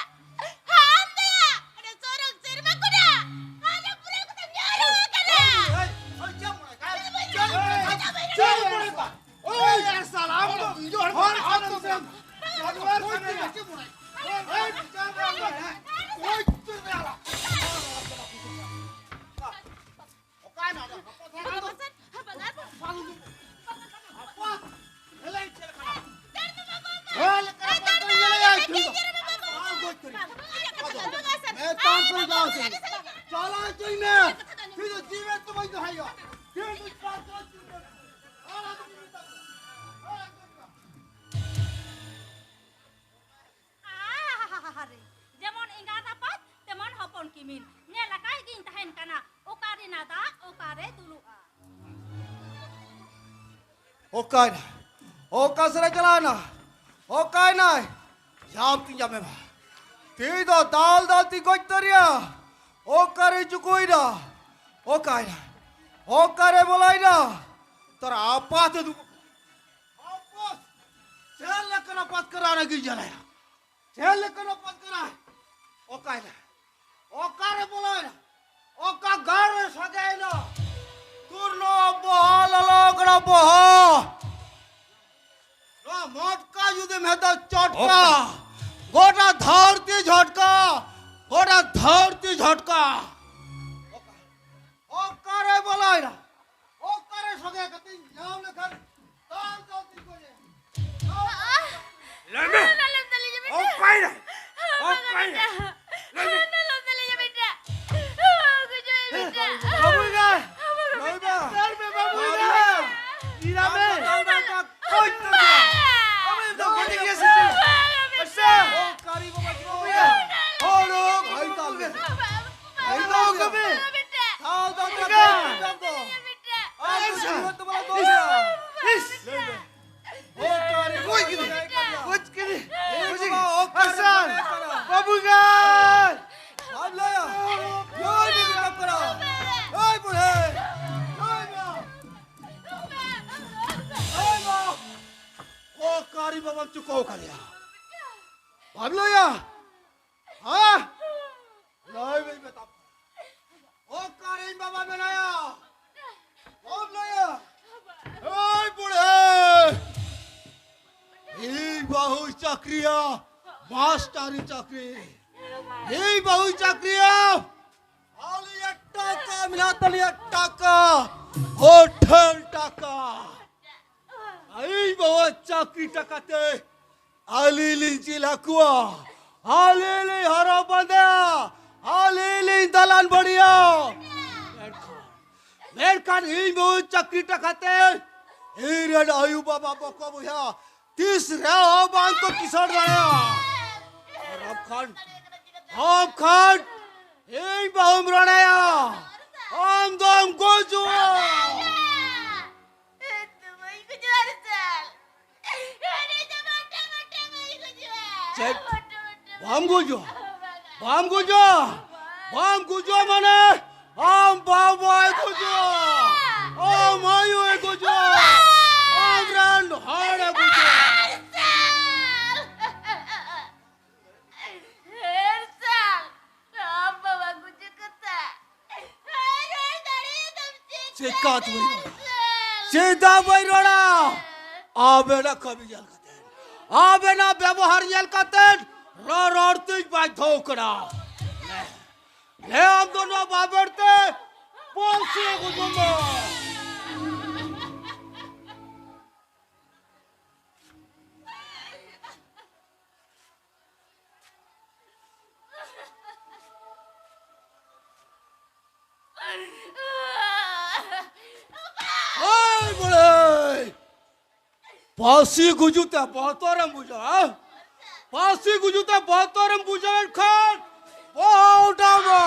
ᱟᱢ ᱫᱚᱭᱟ, ᱚᱱᱟ ᱥᱚᱨᱚᱜ ᱥᱮᱨᱢᱟ ᱠᱷᱚᱱᱟᱜ ᱟᱞᱮ ᱯᱩᱨᱟᱹ ᱠᱟᱛᱮᱢ ᱧᱩᱨᱩ ᱟᱠᱟᱱᱟ᱾ ᱦᱮᱸ, ᱦᱮᱸ, ᱦᱮᱸ, ᱪᱮᱫ ᱮᱢ ᱢᱚᱱᱮ ᱠᱟᱜ? ᱪᱮᱫ ᱮᱢ ᱢᱚᱱᱮ ᱠᱟᱜ? ᱳᱭ, ᱮ ᱥᱟᱞᱟ, ᱟᱢ ᱫᱚ ᱦᱚᱲ ᱠᱷᱟᱱ ᱫᱚ ᱥᱮᱢ ᱡᱟᱱᱣᱟᱨ ᱠᱟᱱᱟ᱾ ᱳᱭ, ᱵᱤᱪᱟᱨ ᱵᱟᱝ ᱠᱟᱱᱟ᱾ ᱳᱭ, ᱪᱮᱫ ᱮᱢ ᱢᱮᱱᱟ? ᱚᱠᱟᱭ ᱱᱟ? ᱟᱯᱟ ᱥᱮᱫ, ᱟᱯᱟ ᱥᱮᱫ, ᱟᱯᱟ ᱥᱮᱫ᱾ ᱟᱯᱟ, ᱦᱮᱞᱮ ᱪᱮᱫ ᱞᱮᱠᱟ? ᱦᱮᱞᱮ ᱠᱟᱱᱟ, ᱵᱟᱝ ᱧᱮᱞᱮᱭᱟ, ᱤᱧ ᱫᱚ᱾ ᱵᱟᱝ ᱜᱚᱡ ᱠᱟᱹᱨᱤ᱾ ᱢᱮᱛᱟᱢ ᱠᱟᱱ ᱫᱚ ᱥᱮ᱾ ᱪᱟᱞᱟᱣ ᱦᱚᱪᱚᱭ ᱢᱮ᱾ ᱛᱤ ᱫᱚ ᱡᱤᱣᱤ ᱫᱚ ᱵᱟᱹᱧ ᱫᱚᱦᱚᱭᱟ᱾ ᱛᱤ ᱫᱚ ᱪᱟᱞᱟᱣ ᱦᱚᱪᱚᱭ ᱢᱮ᱾ ᱟᱨ ᱟᱞᱚᱢ ᱢᱮᱛᱟ ᱠᱚᱣᱟ᱾ ᱟᱦᱟᱦᱟᱦᱟᱦᱟᱨᱮ, ᱡᱮᱢᱚᱱ ᱮᱸᱜᱟᱛ ᱟᱯᱟᱛ, ᱛᱮᱢᱚᱱ ᱦᱚᱯᱚᱱ ᱠᱤᱢᱤᱱ᱾ ᱧᱮᱞ ᱟᱠᱟᱭ ᱜᱤᱧ ᱛᱟᱦᱮᱱ ᱠᱟᱱᱟ, ᱚᱠᱟ ᱨᱮᱱᱟᱜ ᱫᱟᱜ ᱚᱠᱟᱨᱮ ᱫᱩᱞᱩᱜᱼᱟ᱾ ᱚᱠᱟᱭᱱᱟᱭ? ᱚᱠᱟ ᱥᱮᱫ ᱮ ᱪᱟᱞᱟᱣᱱᱟ? ᱚᱠᱟᱭᱱᱟᱭ? ᱧᱟᱢ ᱛᱤᱧ ᱧᱟᱢᱮ ᱢᱟ᱾ ᱛᱤ ᱫᱚ ᱫᱟᱞ ᱫᱟᱞ ᱛᱤᱧ ᱜᱚᱡ ᱩᱛᱟᱹᱨᱮᱭᱟ᱾ ᱚᱠᱟᱨᱮ ᱪᱩᱠᱩᱭᱱᱟ? ᱚᱠᱟᱭᱱᱟᱭ? ᱚᱠᱟᱨᱮ ᱵᱚᱞᱚᱭᱱᱟ? ᱛᱚᱨᱟ ᱟᱯᱟᱛ ᱫᱩ-, ᱟᱯᱟᱛ? ᱪᱮᱫ ᱞᱮᱠᱟᱱ ᱟᱯᱟᱛ ᱠᱟᱱᱟ ᱚᱱᱟ ᱜᱤᱧ ᱧᱮᱞᱟᱭᱟ᱾ ᱪᱮᱫ ᱞᱮᱠᱟᱱ ᱟᱯᱟᱛ ᱠᱟᱱᱟᱭ? ᱚᱠᱟᱭᱱᱟ? ᱚᱠᱟᱨᱮ ᱵᱚᱞᱚᱭᱱᱟ? ᱚᱠᱟ ᱜᱟᱲ ᱨᱮ ᱥᱟᱡᱟᱭᱱᱟ? ᱛᱩᱨᱱᱚ ᱵᱚᱦᱚ ᱞᱚᱞᱚ ᱠᱟᱱᱟ ᱵᱚᱦᱚ᱾ ᱱᱚᱣᱟ ᱢᱚᱴᱠᱟ ᱡᱩᱫᱤᱢ ᱦᱮᱫᱟ ᱪᱚᱴᱠᱟ, ᱚᱠᱟ? ᱜᱚᱴᱟ ᱫᱷᱟᱹᱨᱛᱤ ᱡᱷᱚᱴᱠᱟ, ᱜᱚᱴᱟ ᱫᱷᱟᱹᱨᱛᱤ ᱡᱷᱚᱴᱠᱟ᱾ ᱚᱠᱟ-, ᱚᱠᱟᱨᱮ ᱵᱚᱞᱚᱭᱱᱟ? ᱚᱠᱟᱨᱮ ᱥᱚᱸᱜᱮ ᱠᱟᱛᱮᱧ ᱧᱟᱢ ᱞᱮᱠᱷᱟᱱ ᱫᱟᱞ ᱫᱟᱞ ᱛᱤᱧ ᱜᱚᱡᱮ᱾ ᱞᱟᱹᱭ ᱢᱮ᱾ ᱟᱞᱚᱢ ᱫᱟᱞᱮᱧᱟ ᱵᱮᱴᱟ᱾ ᱚᱠᱟᱭᱱᱟ? ᱟᱞᱚᱢ ᱚᱠᱟᱭᱱᱟ? ᱫᱟᱞᱮᱧᱟ᱾ ᱞᱟᱹᱭ ᱢᱮ᱾ ᱟᱞᱚᱢ ᱫᱟᱞᱮᱧᱟ ᱵᱮᱴᱟ᱾ ᱜᱩᱡᱩᱜ ᱤᱧ ᱵᱮᱴᱟ᱾ ᱵᱟᱹᱵᱩᱭ ᱫᱟ᱾ ᱞᱟᱹᱭ ᱢᱮ᱾ ᱫᱟᱞ ᱢᱮ ᱵᱟᱹᱵᱩᱭ ᱫᱟ᱾ ᱤᱨᱟ ᱢᱮ᱾ ᱫᱟᱞ ᱢᱮ ᱵᱟᱹᱵᱩᱭ ᱫᱟ᱾ ᱠᱚᱭ ᱛᱟᱞᱮ᱾ ᱟᱢᱮ ᱫᱚ ᱜᱚᱡᱮ ᱜᱮᱭᱟ ᱥᱮ ᱪᱮᱫ? ᱟᱪᱪᱷᱟ᱾ ᱚᱠᱟᱨᱮ ᱵᱟᱵᱟ ᱪᱚ ᱵᱟᱹᱵᱩᱭ ᱫᱟ᱾ ᱦᱚᱲ ᱦᱚᱸ ᱵᱷᱟᱹᱭ ᱫᱟᱞ ᱢᱮ᱾ ᱵᱟᱹᱵᱩᱭ ᱫᱟ᱾ ᱫᱟᱞ ᱫᱟᱞ ᱛᱮ ᱵᱮᱴᱟ᱾ ᱫᱟᱞ ᱫᱟᱞ ᱛᱮ ᱵᱮᱴᱟ᱾ ᱵᱮᱴᱟ᱾ ᱟᱨ ᱟᱪᱪᱷᱟ᱾ ᱵᱩᱡᱷᱟᱹᱣ ᱛᱟᱵᱚᱱᱟ ᱫᱚ᱾ ᱵᱟᱵᱟᱢ ᱪᱩᱠᱟᱹᱣ ᱠᱟᱫᱮᱭᱟ? ᱵᱟᱢ ᱞᱟᱹᱭᱟ? ᱦᱮᱸ? ᱞᱟᱹᱭ ᱢᱮ ᱢᱮᱛᱟᱢ᱾ ᱚᱠᱟᱨᱮ ᱤᱧ ᱵᱟᱵᱟ ᱢᱮᱱᱟᱭᱟ? ᱵᱟᱢ ᱞᱟᱹᱭᱟ? ᱮᱭ ᱵᱩᱲᱦᱤ! ᱤᱧ ᱵᱟᱹᱦᱩᱭ ᱪᱟᱹᱠᱨᱤᱭᱟ, ᱢᱟᱥᱴᱟᱨᱤ ᱪᱟᱹᱠᱨᱤ᱾ ᱤᱧ ᱵᱟᱹᱦᱩᱭ ᱪᱟᱹᱠᱨᱤᱭᱟ᱾ ᱟᱞᱮᱭᱟᱜ ᱴᱟᱠᱟ ᱢᱮᱱᱟᱜ ᱛᱟᱞᱮᱭᱟ, ᱴᱟᱠᱟ, ᱦᱳᱴᱮᱞ ᱴᱟᱠᱟ᱾ ᱤᱧ ᱵᱟᱹᱦᱩ ᱪᱟᱹᱠᱨᱤ ᱴᱟᱠᱟ ᱛᱮ ᱟᱹᱞᱤᱧ ᱞᱤᱧ ᱡᱤᱞ ᱦᱟᱹᱠᱩᱣᱟ, ᱟᱹᱞᱤᱧ ᱞᱤᱧ ᱦᱚᱨᱚᱜ ᱵᱟᱸᱫᱮᱭᱟ, ᱟᱹᱞᱤᱧ ᱞᱤᱧ ᱫᱟᱞᱟᱱ ᱵᱟᱲᱤᱭᱟ᱾ ᱢᱮᱱᱠᱷᱟᱱ, ᱢᱮᱱᱠᱷᱟᱱ ᱤᱧ ᱵᱟᱹᱦᱩ ᱪᱟᱹᱠᱨᱤ ᱴᱟᱠᱟ ᱛᱮ ᱤᱧ ᱨᱮᱱ ᱟᱭᱩ ᱵᱟᱵᱟ ᱵᱚᱠᱚ ᱵᱚᱭᱦᱟ ᱛᱤᱥ ᱨᱮᱦᱚᱸ ᱵᱟᱝ ᱠᱚ ᱠᱤᱥᱟᱹᱬ ᱫᱟᱲᱮᱭᱟᱜᱼᱟ᱾ ᱟᱨ ᱟᱢ ᱠᱷᱟᱱ, ᱟᱢ ᱠᱷᱟᱱ ᱤᱧ ᱵᱟᱹᱦᱩᱢ ᱨᱚᱲᱮᱭᱟ, ᱟᱢ ᱫᱚᱢ ᱜᱩᱡᱩᱜᱼᱟ᱾ ᱪᱮᱫ? ᱵᱟᱢ ᱜᱩᱡᱩᱜᱼᱟ? ᱵᱟᱢ ᱜᱩᱡᱩᱜᱼᱟ? ᱵᱟᱢ ᱜᱩᱡᱩᱜᱼᱟ ᱢᱟᱱᱮ ᱟᱢ ᱵᱟᱵᱟᱭ ᱜᱩᱡᱩᱜᱼᱟ, ᱟᱢ ᱟᱭᱳᱭ ᱜᱩᱡᱩᱜᱼᱟ, ᱟᱢ ᱨᱮᱱ ᱦᱚᱲᱮ ᱜᱩᱡᱩᱜᱼᱟ᱾ ᱪᱮᱠᱟᱛᱮ ᱵᱟᱹᱧ ᱨᱚᱲᱟ? ᱪᱮᱫᱟᱜ ᱵᱟᱹᱧ ᱨᱚᱲᱟ? ᱟᱵᱮᱱᱟᱜ ᱠᱟᱹᱢᱤ ᱧᱮᱞ ᱠᱟᱛᱮ, ᱟᱵᱮᱱᱟᱜ ᱵᱮᱵᱚᱦᱟᱨ ᱧᱮᱞ ᱠᱟᱛᱮ ᱨᱚᱲ ᱨᱚᱲ ᱛᱤᱧ ᱵᱟᱫᱷᱭᱚ ᱠᱟᱱᱟ᱾ ᱞᱮ, ᱟᱢ ᱫᱚ ᱱᱚᱣᱟ ᱵᱟᱵᱮᱨ ᱛᱮ ᱯᱟᱹᱥᱤ ᱟᱹᱜᱩ ᱡᱚᱝ ᱢᱮ᱾ ᱦᱳᱭ ᱵᱩᱲᱦᱤ! ᱯᱟᱹᱥᱤ ᱜᱩᱡᱩᱜ ᱛᱮ ᱵᱚᱛᱚᱨᱮᱢ ᱵᱩᱡᱷᱟᱹᱣᱟ, ᱦᱮᱸ? ᱯᱟᱹᱥᱤ ᱜᱩᱡᱩᱜ ᱛᱮ ᱵᱚᱛᱚᱨᱮᱢ ᱵᱩᱡᱷᱟᱹᱣᱮᱫ ᱠᱷᱟᱱ ᱵᱚᱦᱚᱜ ᱚᱰᱟᱣ ᱢᱮ᱾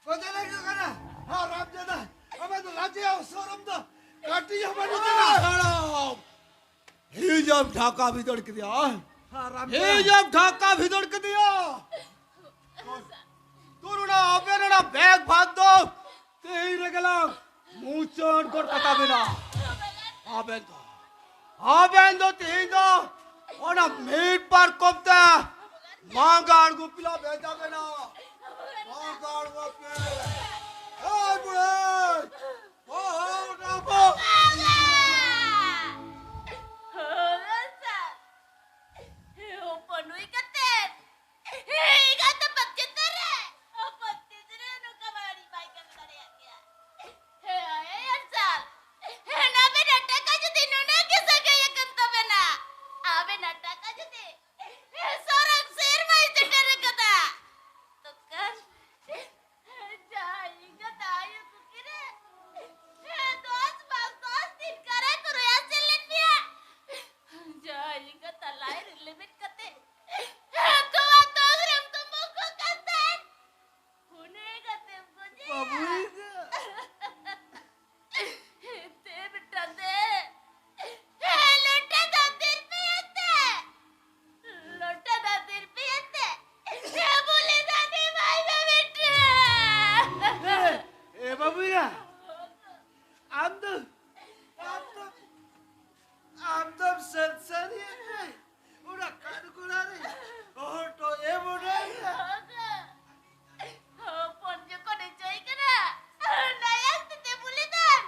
ᱚᱡᱮ ᱞᱟᱹᱜᱤᱫ ᱠᱟᱱᱟ᱾ ᱦᱟᱨᱟᱢ ᱡᱟᱫᱟ, ᱟᱢᱟᱜ ᱫᱚ ᱞᱟᱡᱟᱣ ᱥᱚᱨᱚᱢ ᱫᱚ ᱠᱟᱹᱴᱤᱡ ᱦᱚᱸ ᱵᱟᱹᱱᱩᱜ ᱛᱟᱢᱟ᱾ ᱦᱟᱨᱟᱢ! ᱦᱤᱡᱩᱜ ᱰᱷᱟᱠᱟ ᱵᱷᱤᱛᱟᱹᱨ ᱠᱮᱫᱮᱭᱟ᱾ ᱦᱟᱨᱟᱢ ᱦᱤᱡᱩᱜ ᱰᱷᱟᱠᱟ ᱵᱷᱤᱛᱟᱹᱨ ᱠᱮᱫᱮᱭᱟ᱾ ᱛᱚ ᱱᱚᱰᱮ ᱟᱵᱮᱱ ᱚᱱᱟ ᱵᱮᱜᱽ ᱵᱷᱟᱜᱽ ᱫᱚ ᱛᱮᱦᱮᱧ ᱨᱮᱜᱮ ᱞᱟᱝ ᱢᱩᱪᱟᱹᱫ ᱜᱚᱫ ᱠᱟᱛᱟ ᱵᱮᱱᱟ᱾ ᱟᱵᱮᱱ ᱫᱚ, ᱟᱵᱮᱱ ᱫᱚ ᱛᱮᱦᱮᱧ ᱫᱚ ᱚᱱᱟ ᱢᱤᱫ ᱯᱟᱨᱠᱚᱢ ᱛᱮ ᱢᱟᱸᱜᱟᱲ ᱜᱩᱯᱤ ᱞᱟ ᱵᱷᱮᱡᱟ ᱵᱮᱱᱟ᱾ ᱢᱟᱸᱜᱟᱲ ᱜᱩᱯᱤ᱾ ᱮᱭ ᱵᱩᱲᱦᱤ! ᱦᱚ, ᱦᱚ, ᱚᱱᱟ ᱠᱚ᱾ ᱦᱚᱯᱚᱱ ᱦᱩᱭ ᱠᱟᱛᱮ ᱤᱧ ᱟᱛᱮ ᱵᱟᱯ ᱪᱮᱛᱟᱱ ᱨᱮ ᱦᱚᱯᱚᱱ ᱛᱤᱥ ᱨᱮ ᱱᱚᱝᱠᱟ ᱵᱟᱹᱲᱤᱡ ᱵᱟᱭ ᱠᱟᱹᱢᱤ ᱫᱟᱲᱮᱭᱟᱜ ᱜᱮᱭᱟ᱾ ᱦᱮ ᱟᱭᱳ ᱟᱨᱥᱟᱞ, ᱦᱮ ᱱᱟᱵᱮᱱᱟᱜ ᱴᱟᱠᱟ ᱡᱩᱫᱤ ᱱᱩᱱᱟᱹᱜ ᱜᱮ ᱥᱟᱹᱜᱟᱹᱭ ᱟᱠᱟᱱ ᱛᱟᱵᱮᱱᱟ, ᱟᱵᱮᱱᱟᱜ ᱴᱟᱠᱟ ᱡᱩᱫᱤ ᱦᱮ ᱥᱚᱨᱚᱜ ᱥᱮᱨᱢᱟᱭ ᱥᱮᱴᱮᱨ ᱟᱠᱟᱫᱟ, ᱛᱚᱠᱷᱟᱱ ᱡᱟᱦᱟᱸ ᱤᱧ ᱜᱟᱛᱟ ᱟᱭᱳ ᱠᱩᱠᱤ ᱨᱮ ᱦᱮ ᱫᱚᱥ ᱢᱟᱥ ᱫᱚᱥ ᱫᱤᱱ ᱠᱟᱨᱮ ᱠᱚ ᱨᱚᱭᱟ ᱥᱮᱞᱮᱫ ᱢᱮᱭᱟ᱾ ᱡᱟᱦᱟᱸ ᱤᱧ ᱜᱟᱛᱟ ᱞᱟᱭ ᱨᱮ ᱞᱮᱵᱮᱫ ᱠᱟᱛᱮ ᱛᱚᱣᱟ ᱛᱚᱜᱨᱮᱢ ᱛᱩᱢᱵᱩ ᱠᱚ ᱠᱟᱱ ᱛᱟᱦᱮᱸᱫ᱾ ᱩᱱᱤ ᱜᱟᱛᱮᱢ ᱜᱚᱡᱮᱭᱟ᱾ ᱵᱟᱹᱵᱩᱭ ᱜᱮ᱾ ᱫᱮ ᱵᱮᱴᱟ ᱫᱮ᱾ ᱞᱚᱴᱟ ᱫᱟᱜ ᱛᱤᱨᱯᱤᱭᱟᱛᱮ᱾ ᱞᱚᱴᱟ ᱫᱟᱜ ᱛᱤᱨᱯᱤᱭᱟᱛᱮ᱾ ᱵᱚᱞᱮ ᱫᱟᱫᱤ ᱵᱷᱟᱭ ᱵᱮᱴᱟ᱾ ᱮ, ᱮ ᱵᱟᱹᱵᱩᱭᱟ, ᱟᱢ ᱫᱚ, ᱟᱢ ᱫᱚ ᱟᱢ ᱫᱚᱢ ᱥᱟᱹᱨ ᱥᱟᱹᱨᱤᱭᱮᱫ ᱨᱮ ᱚᱱᱟ ᱠᱟᱱᱜᱚᱲᱟ ᱨᱮ ᱦᱚᱴᱚᱜ ᱮ ᱵᱚᱰᱟᱭᱟ᱾ ᱦᱚᱯᱚᱱ ᱡᱚᱠᱷᱚᱱᱮ ᱪᱟᱹᱭ ᱠᱟᱱᱟ, ᱱᱟᱭᱟᱝ ᱛᱮ ᱛᱮ ᱵᱩᱞᱤ ᱫᱟᱱ᱾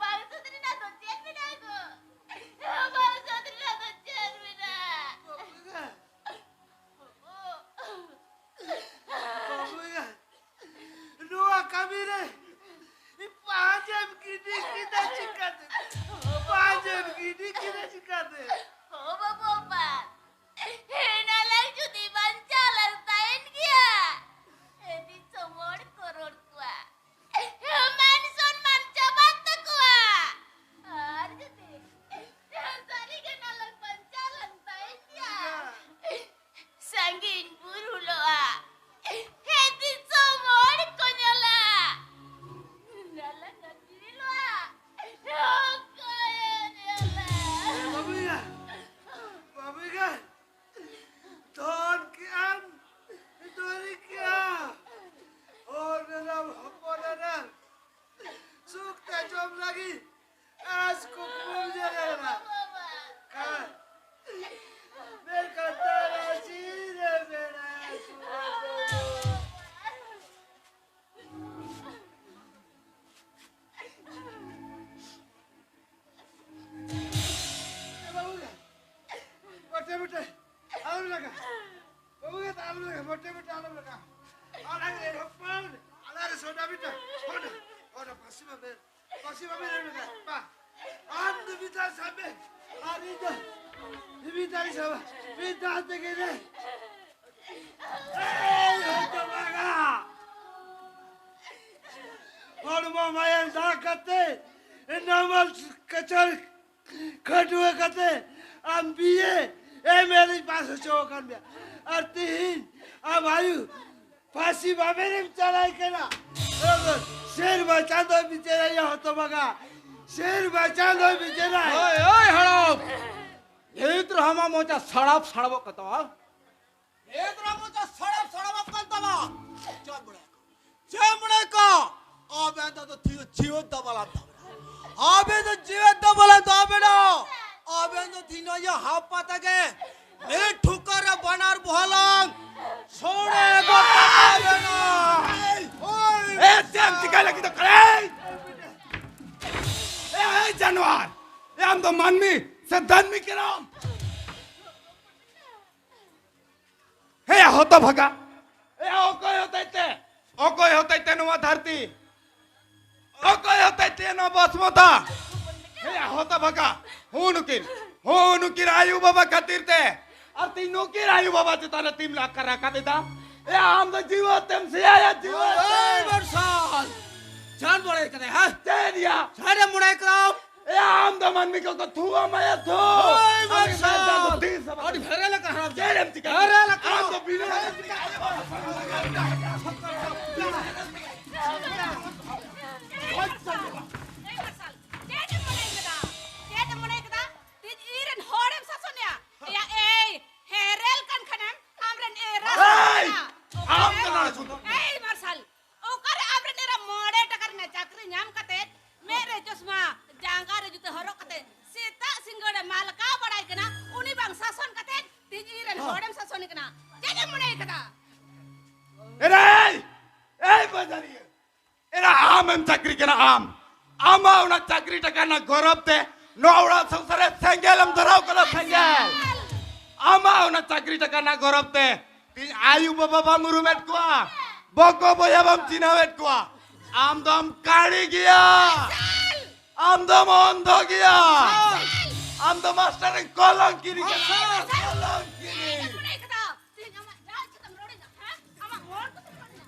ᱵᱟᱝ ᱥᱩᱫᱷᱨᱤ ᱨᱮᱱᱟᱜ ᱫᱚ ᱪᱮᱫ ᱢᱮᱱᱟᱜ ᱜᱚ? ᱵᱟᱝ ᱥᱩᱫᱷᱨᱤ ᱨᱮᱱᱟᱜ ᱫᱚ ᱪᱮᱫ ᱢᱮᱱᱟᱜ? ᱵᱟᱹᱵᱩᱭᱟ, ᱱᱚᱣᱟ ᱠᱟᱹᱢᱤ ᱨᱮ ᱯᱟᱸᱡᱮᱢ ᱜᱤᱰᱤ ᱠᱮᱫᱟ ᱪᱤᱠᱟᱹᱛᱮ? ᱯᱟᱸᱡᱮᱢ ᱜᱤᱰᱤ ᱠᱮᱫᱟ ᱪᱤᱠᱟᱹᱛᱮ? ᱦᱳ ᱵᱟᱹᱵᱩ ᱟᱯᱟ, ᱦᱮᱱᱟ ᱞᱟᱝ ᱡᱩᱫᱤ ᱵᱟᱧᱪᱟᱣ ᱞᱟᱝ ᱛᱟᱦᱮᱱ ᱜᱮᱭᱟ, ᱫᱤᱥᱚᱢ ᱦᱚᱲ ᱠᱚ ᱨᱚᱲ ᱠᱚᱣᱟ, ᱢᱟᱱ ᱥᱚᱱᱢᱟᱱ ᱪᱟᱵᱟᱜ ᱛᱟᱠᱚᱣᱟ᱾ ᱟᱨ ᱡᱩᱫᱤ ᱥᱟᱹᱨᱤ ᱜᱮ ᱱᱟ ᱞᱟᱝ ᱵᱟᱧᱪᱟᱣ ᱞᱟᱝ ᱛᱟᱦᱮᱱ ᱜᱮᱭᱟ, ᱥᱟᱺᱜᱤᱧ ᱵᱩᱨᱩ ᱞᱚᱜᱼᱟ᱾ ᱦᱮ ᱫᱤᱥᱚᱢ ᱦᱚᱲ ᱠᱚ ᱧᱮᱞᱟ᱾ ᱱᱟᱞᱟ ᱠᱟᱹᱯᱤ ᱞᱚᱜᱼᱟ᱾ ᱚᱠᱚᱭᱮ ᱧᱮᱞᱟ? ᱮ ᱵᱟᱹᱵᱩᱭᱟ, ᱚᱱᱟ ᱢᱤᱫᱴᱟᱝ, ᱚᱱᱟ, ᱚᱱᱟ ᱯᱟᱹᱥᱤ ᱵᱟᱵᱮᱨ, ᱯᱟᱹᱥᱤ ᱵᱟᱵᱮᱨ ᱮᱢ ᱠᱟᱜᱼᱟ᱾ ᱵᱟ, ᱟᱢ ᱫᱚ ᱢᱤᱫ ᱫᱷᱟᱣ ᱥᱟᱵ ᱢᱮ, ᱟᱨ ᱤᱧ ᱫᱚ ᱢᱤᱫ ᱫᱷᱟᱣ ᱤᱧ ᱥᱟᱵᱟ, ᱢᱤᱫ ᱫᱷᱟᱣ ᱛᱮᱜᱮ ᱞᱮ᱾ ᱮᱭ ᱦᱚᱭᱛᱚ ᱵᱟᱝᱟ᱾ ᱦᱚᱲᱢᱚ ᱢᱟᱭᱟᱢ ᱫᱟᱜ ᱠᱟᱛᱮ, ᱱᱟᱢᱟᱞ ᱠᱟᱪᱟᱨ ᱠᱷᱟᱹᱴᱩᱣᱟᱹ ᱠᱟᱛᱮ ᱟᱢ ᱵᱤ ᱮ, ᱮᱢ ᱮ ᱨᱮᱧ ᱯᱟᱥ ᱦᱚᱪᱚ ᱟᱠᱟᱱ ᱢᱮᱭᱟ᱾ ᱟᱨ ᱛᱤᱦᱤᱧ ᱟᱢ ᱟᱭᱩ ᱯᱷᱟᱸᱥᱤ ᱵᱟᱵᱮᱨᱮᱢ ᱪᱟᱞᱟᱭ ᱠᱟᱱᱟ᱾ ᱥᱮᱨᱢᱟ ᱪᱟᱸᱫᱚᱭ ᱵᱤᱪᱟᱹᱨᱟᱭᱟ ᱦᱚᱛᱚ ᱵᱟᱜᱟ᱾ ᱥᱮᱨᱢᱟ ᱪᱟᱸᱫᱚᱭ ᱵᱤᱪᱟᱹᱨᱟᱭ᱾ ᱳᱭ, ᱳᱭ, ᱦᱟᱲᱟᱢ! ᱱᱤᱛ ᱨᱮᱦᱚᱸ ᱟᱢᱟᱜ ᱢᱚᱪᱟ ᱥᱟᱲᱟᱯ ᱥᱟᱲᱟᱯᱚᱜ ᱠᱟᱱ ᱛᱟᱢᱟ᱾ ᱱᱤᱛ ᱨᱮᱦᱚᱸ ᱢᱚᱪᱟ ᱥᱟᱲᱟᱯ ᱥᱟᱲᱟᱯᱚᱜ ᱠᱟᱱ ᱛᱟᱢᱟ᱾ ᱪᱚᱞ ᱵᱚᱲᱮ ᱠᱚ᱾ ᱪᱮᱫ ᱢᱚᱱᱮ ᱠᱚ? ᱟᱵᱮᱱ ᱫᱚ ᱛᱤ-, ᱡᱤᱣᱮᱫ ᱫᱚ ᱵᱟᱞᱟᱱ ᱛᱟᱵᱮᱱᱟ᱾ ᱟᱵᱮᱱ ᱫᱚ ᱡᱤᱣᱮᱫ ᱫᱚ ᱵᱟᱞᱟᱱ ᱛᱟᱵᱮᱱᱟ᱾ ᱟᱵᱮᱱ ᱫᱚ ᱛᱤᱱᱟᱹᱜ ᱦᱟᱯᱟ ᱛᱮᱜᱮ ᱢᱤᱫ ᱴᱷᱩᱠᱟᱹ ᱨᱮ ᱵᱟᱱᱟᱨ ᱵᱚᱦᱚᱞᱚᱝ ᱥᱚᱲᱮ ᱜᱚᱫ ᱛᱟᱵᱮᱱᱟ᱾ ᱳᱭ ᱮ, ᱪᱮᱫ ᱮᱢ ᱪᱤᱠᱟᱹᱭ ᱞᱟᱹᱜᱤᱫ ᱫᱚ ᱠᱟᱱᱟᱭ? ᱮ, ᱮ, ᱡᱟᱱᱣᱟᱨ! ᱮ, ᱟᱢ ᱫᱚ ᱢᱟᱹᱱᱢᱤ ᱥᱮ ᱫᱟᱹᱱᱢᱤ ᱠᱟᱱᱟᱢ? ᱦᱮᱸ, ᱦᱚᱛᱚ ᱵᱷᱟᱜᱟ᱾ ᱮ, ᱚᱠᱚᱭ ᱦᱚᱛᱮᱡ ᱛᱮ? ᱚᱠᱚᱭ ᱦᱚᱛᱮᱡ ᱛᱮ ᱱᱚᱣᱟ ᱫᱷᱟᱹᱨᱛᱤ? ᱚᱠᱚᱭ ᱦᱚᱛᱮᱡ ᱛᱮ ᱱᱚᱣᱟ ᱵᱚᱥᱢᱚᱛᱟ? ᱦᱮᱸ, ᱦᱚᱛᱚ ᱵᱷᱟᱜᱟ᱾ ᱦᱩ ᱱᱩᱠᱤᱱ, ᱦᱩ ᱱᱩᱠᱤᱱ ᱟᱭᱩ ᱵᱟᱵᱟ ᱠᱷᱟᱹᱛᱤᱨ ᱛᱮ᱾ ᱟᱨ ᱛᱤᱧ ᱱᱩᱠᱤᱱ ᱟᱭᱩ ᱵᱟᱵᱟ ᱪᱮᱛᱟᱱ ᱨᱮ ᱛᱤᱢ ᱞᱟᱠᱟ ᱨᱟᱠᱟᱵ ᱮᱫᱟ᱾ ᱮ, ᱟᱢ ᱫᱚ ᱡᱤᱣᱮᱫ ᱛᱮᱢ ᱥᱮᱭᱟᱭᱟ, ᱡᱤᱣᱮᱫ ᱛᱮ᱾ ᱳᱭ ᱢᱟᱨᱥᱟᱞ! ᱡᱟᱱ ᱵᱟᱲᱟᱭ ᱠᱟᱱᱟᱭ, ᱦᱮᱸ? ᱪᱮᱫ ᱭᱟ? ᱥᱟᱨᱮ ᱢᱚᱬᱮ ᱠᱟᱢ᱾ ᱮ, ᱟᱢ ᱫᱚ ᱢᱟᱹᱱᱢᱤ ᱠᱚᱠᱚ ᱛᱷᱩ ᱟᱢᱟᱭᱟ, ᱛᱷᱩ᱾ ᱳᱭ ᱟᱢ ᱢᱟᱨᱥᱟᱞ! ᱫᱚ ᱛᱤᱥ ᱦᱚᱸ ᱵᱟᱢ ᱟᱹᱰᱤ ᱵᱷᱮᱨᱮᱞ ᱟᱠᱟᱱ ᱦᱟᱲᱟᱢ᱾ ᱪᱮᱫ ᱮᱢ ᱪᱤᱠᱟᱹ? ᱵᱷᱮᱨᱮᱞ ᱟᱠᱟᱱ᱾ ᱟᱢ ᱫᱚ ᱵᱤᱱᱟᱹ ᱮᱭ ᱢᱟᱨᱥᱟᱞ, ᱪᱮᱫ ᱮᱢ ᱢᱚᱱᱮ ᱠᱮᱫᱟ? ᱪᱮᱫ ᱮᱢ ᱢᱚᱱᱮ ᱠᱮᱫᱟ? ᱛᱤᱡ ᱤᱧ ᱨᱮᱱ ᱦᱚᱲᱮᱢ ᱥᱟᱥᱚᱱᱮᱭᱟ? ᱮᱭᱟ, ᱮᱭ, ᱦᱮᱨᱮᱞ ᱠᱟᱱ ᱠᱷᱟᱱᱮᱢ ᱟᱢ ᱨᱮᱱ ᱮᱨᱟ ᱮᱭ! ᱥᱟᱥᱚᱱᱮᱭᱟ᱾ ᱟᱢ ᱫᱚ ᱱᱚᱰᱮ ᱥᱩᱫᱷᱩ᱾ ᱮᱭ ᱢᱟᱨᱥᱟᱞ, ᱚᱠᱟᱨᱮ ᱟᱢ ᱨᱮᱱ ᱮᱨᱟ ᱢᱚᱬᱮ ᱴᱟᱠᱟ ᱨᱮᱱᱟᱜ ᱪᱟᱹᱠᱨᱤ ᱧᱟᱢ ᱠᱟᱛᱮ, ᱢᱮᱫ ᱨᱮ ᱪᱚᱥᱢᱟ, ᱡᱟᱸᱜᱟ ᱨᱮ ᱡᱩᱛᱟᱹ ᱦᱚᱨᱚᱜ ᱠᱟᱛᱮ, ᱥᱮᱛᱟᱜ ᱥᱤᱸᱜᱟᱹᱲ ᱮ ᱢᱟᱞᱠᱟᱣ ᱵᱟᱲᱟᱭ ᱠᱟᱱᱟ, ᱩᱱᱤ ᱵᱟᱝ ᱥᱟᱥᱚᱱ ᱠᱟᱛᱮ ᱛᱤᱡᱤ ᱨᱮᱱ ᱦᱚᱸ᱾ ᱦᱚᱲᱮᱢ ᱥᱟᱥᱚᱱᱮ ᱠᱟᱱᱟ? ᱪᱮᱫ ᱮᱢ ᱢᱚᱱᱮ ᱠᱟᱫᱟ? ᱮᱨᱟ, ᱮᱭ! ᱮᱭ ᱵᱟᱡᱟᱨᱤᱭᱟᱹ! ᱮᱨᱟ, ᱟᱢᱮᱢ ᱪᱟᱹᱠᱨᱤ ᱠᱟᱱᱟ, ᱟᱢ᱾ ᱟᱢᱟᱜ ᱚᱱᱟ ᱪᱟᱹᱠᱨᱤ ᱴᱟᱠᱟ ᱨᱮᱱᱟᱜ ᱜᱚᱨᱚᱵ ᱛᱮ ᱱᱚᱣᱟ ᱚᱲᱟᱜ ᱥᱚᱝᱥᱟᱨ ᱨᱮ ᱥᱮᱸᱜᱮᱞ ᱮᱢ ᱫᱷᱚᱨᱟᱣ ᱠᱟᱫᱟ, ᱥᱮᱸᱜᱮᱞ᱾ ᱟᱢᱟᱜ ᱚᱱᱟ ᱪᱟᱹᱠᱨᱤ ᱴᱟᱠᱟ ᱨᱮᱱᱟᱜ ᱜᱚᱨᱚᱵ ᱛᱮ ᱛᱤᱦᱤᱧ ᱟᱭᱩ ᱵᱟᱵᱟ ᱵᱟᱢ ᱩᱨᱩᱢᱮᱫ ᱠᱚᱣᱟ᱾ ᱵᱚᱠᱚ ᱵᱚᱭᱦᱟ ᱵᱟᱢ ᱪᱤᱱᱦᱟᱹᱣᱮᱫ ᱠᱚᱣᱟ᱾ ᱟᱢ ᱫᱚᱢ ᱠᱟᱹᱲᱤ ᱜᱮᱭᱟ᱾ ᱟᱢ ᱫᱚᱢ ᱚᱱᱫᱷᱚ ᱜᱮᱭᱟ᱾ ᱟᱢ ᱫᱚ ᱢᱟᱥᱴᱟᱨ ᱨᱮᱱ ᱠᱚᱞᱚᱝᱠᱤᱨᱤ ᱠᱟᱱᱟ᱾ ᱠᱚᱞᱚᱝᱠᱤᱨᱤ᱾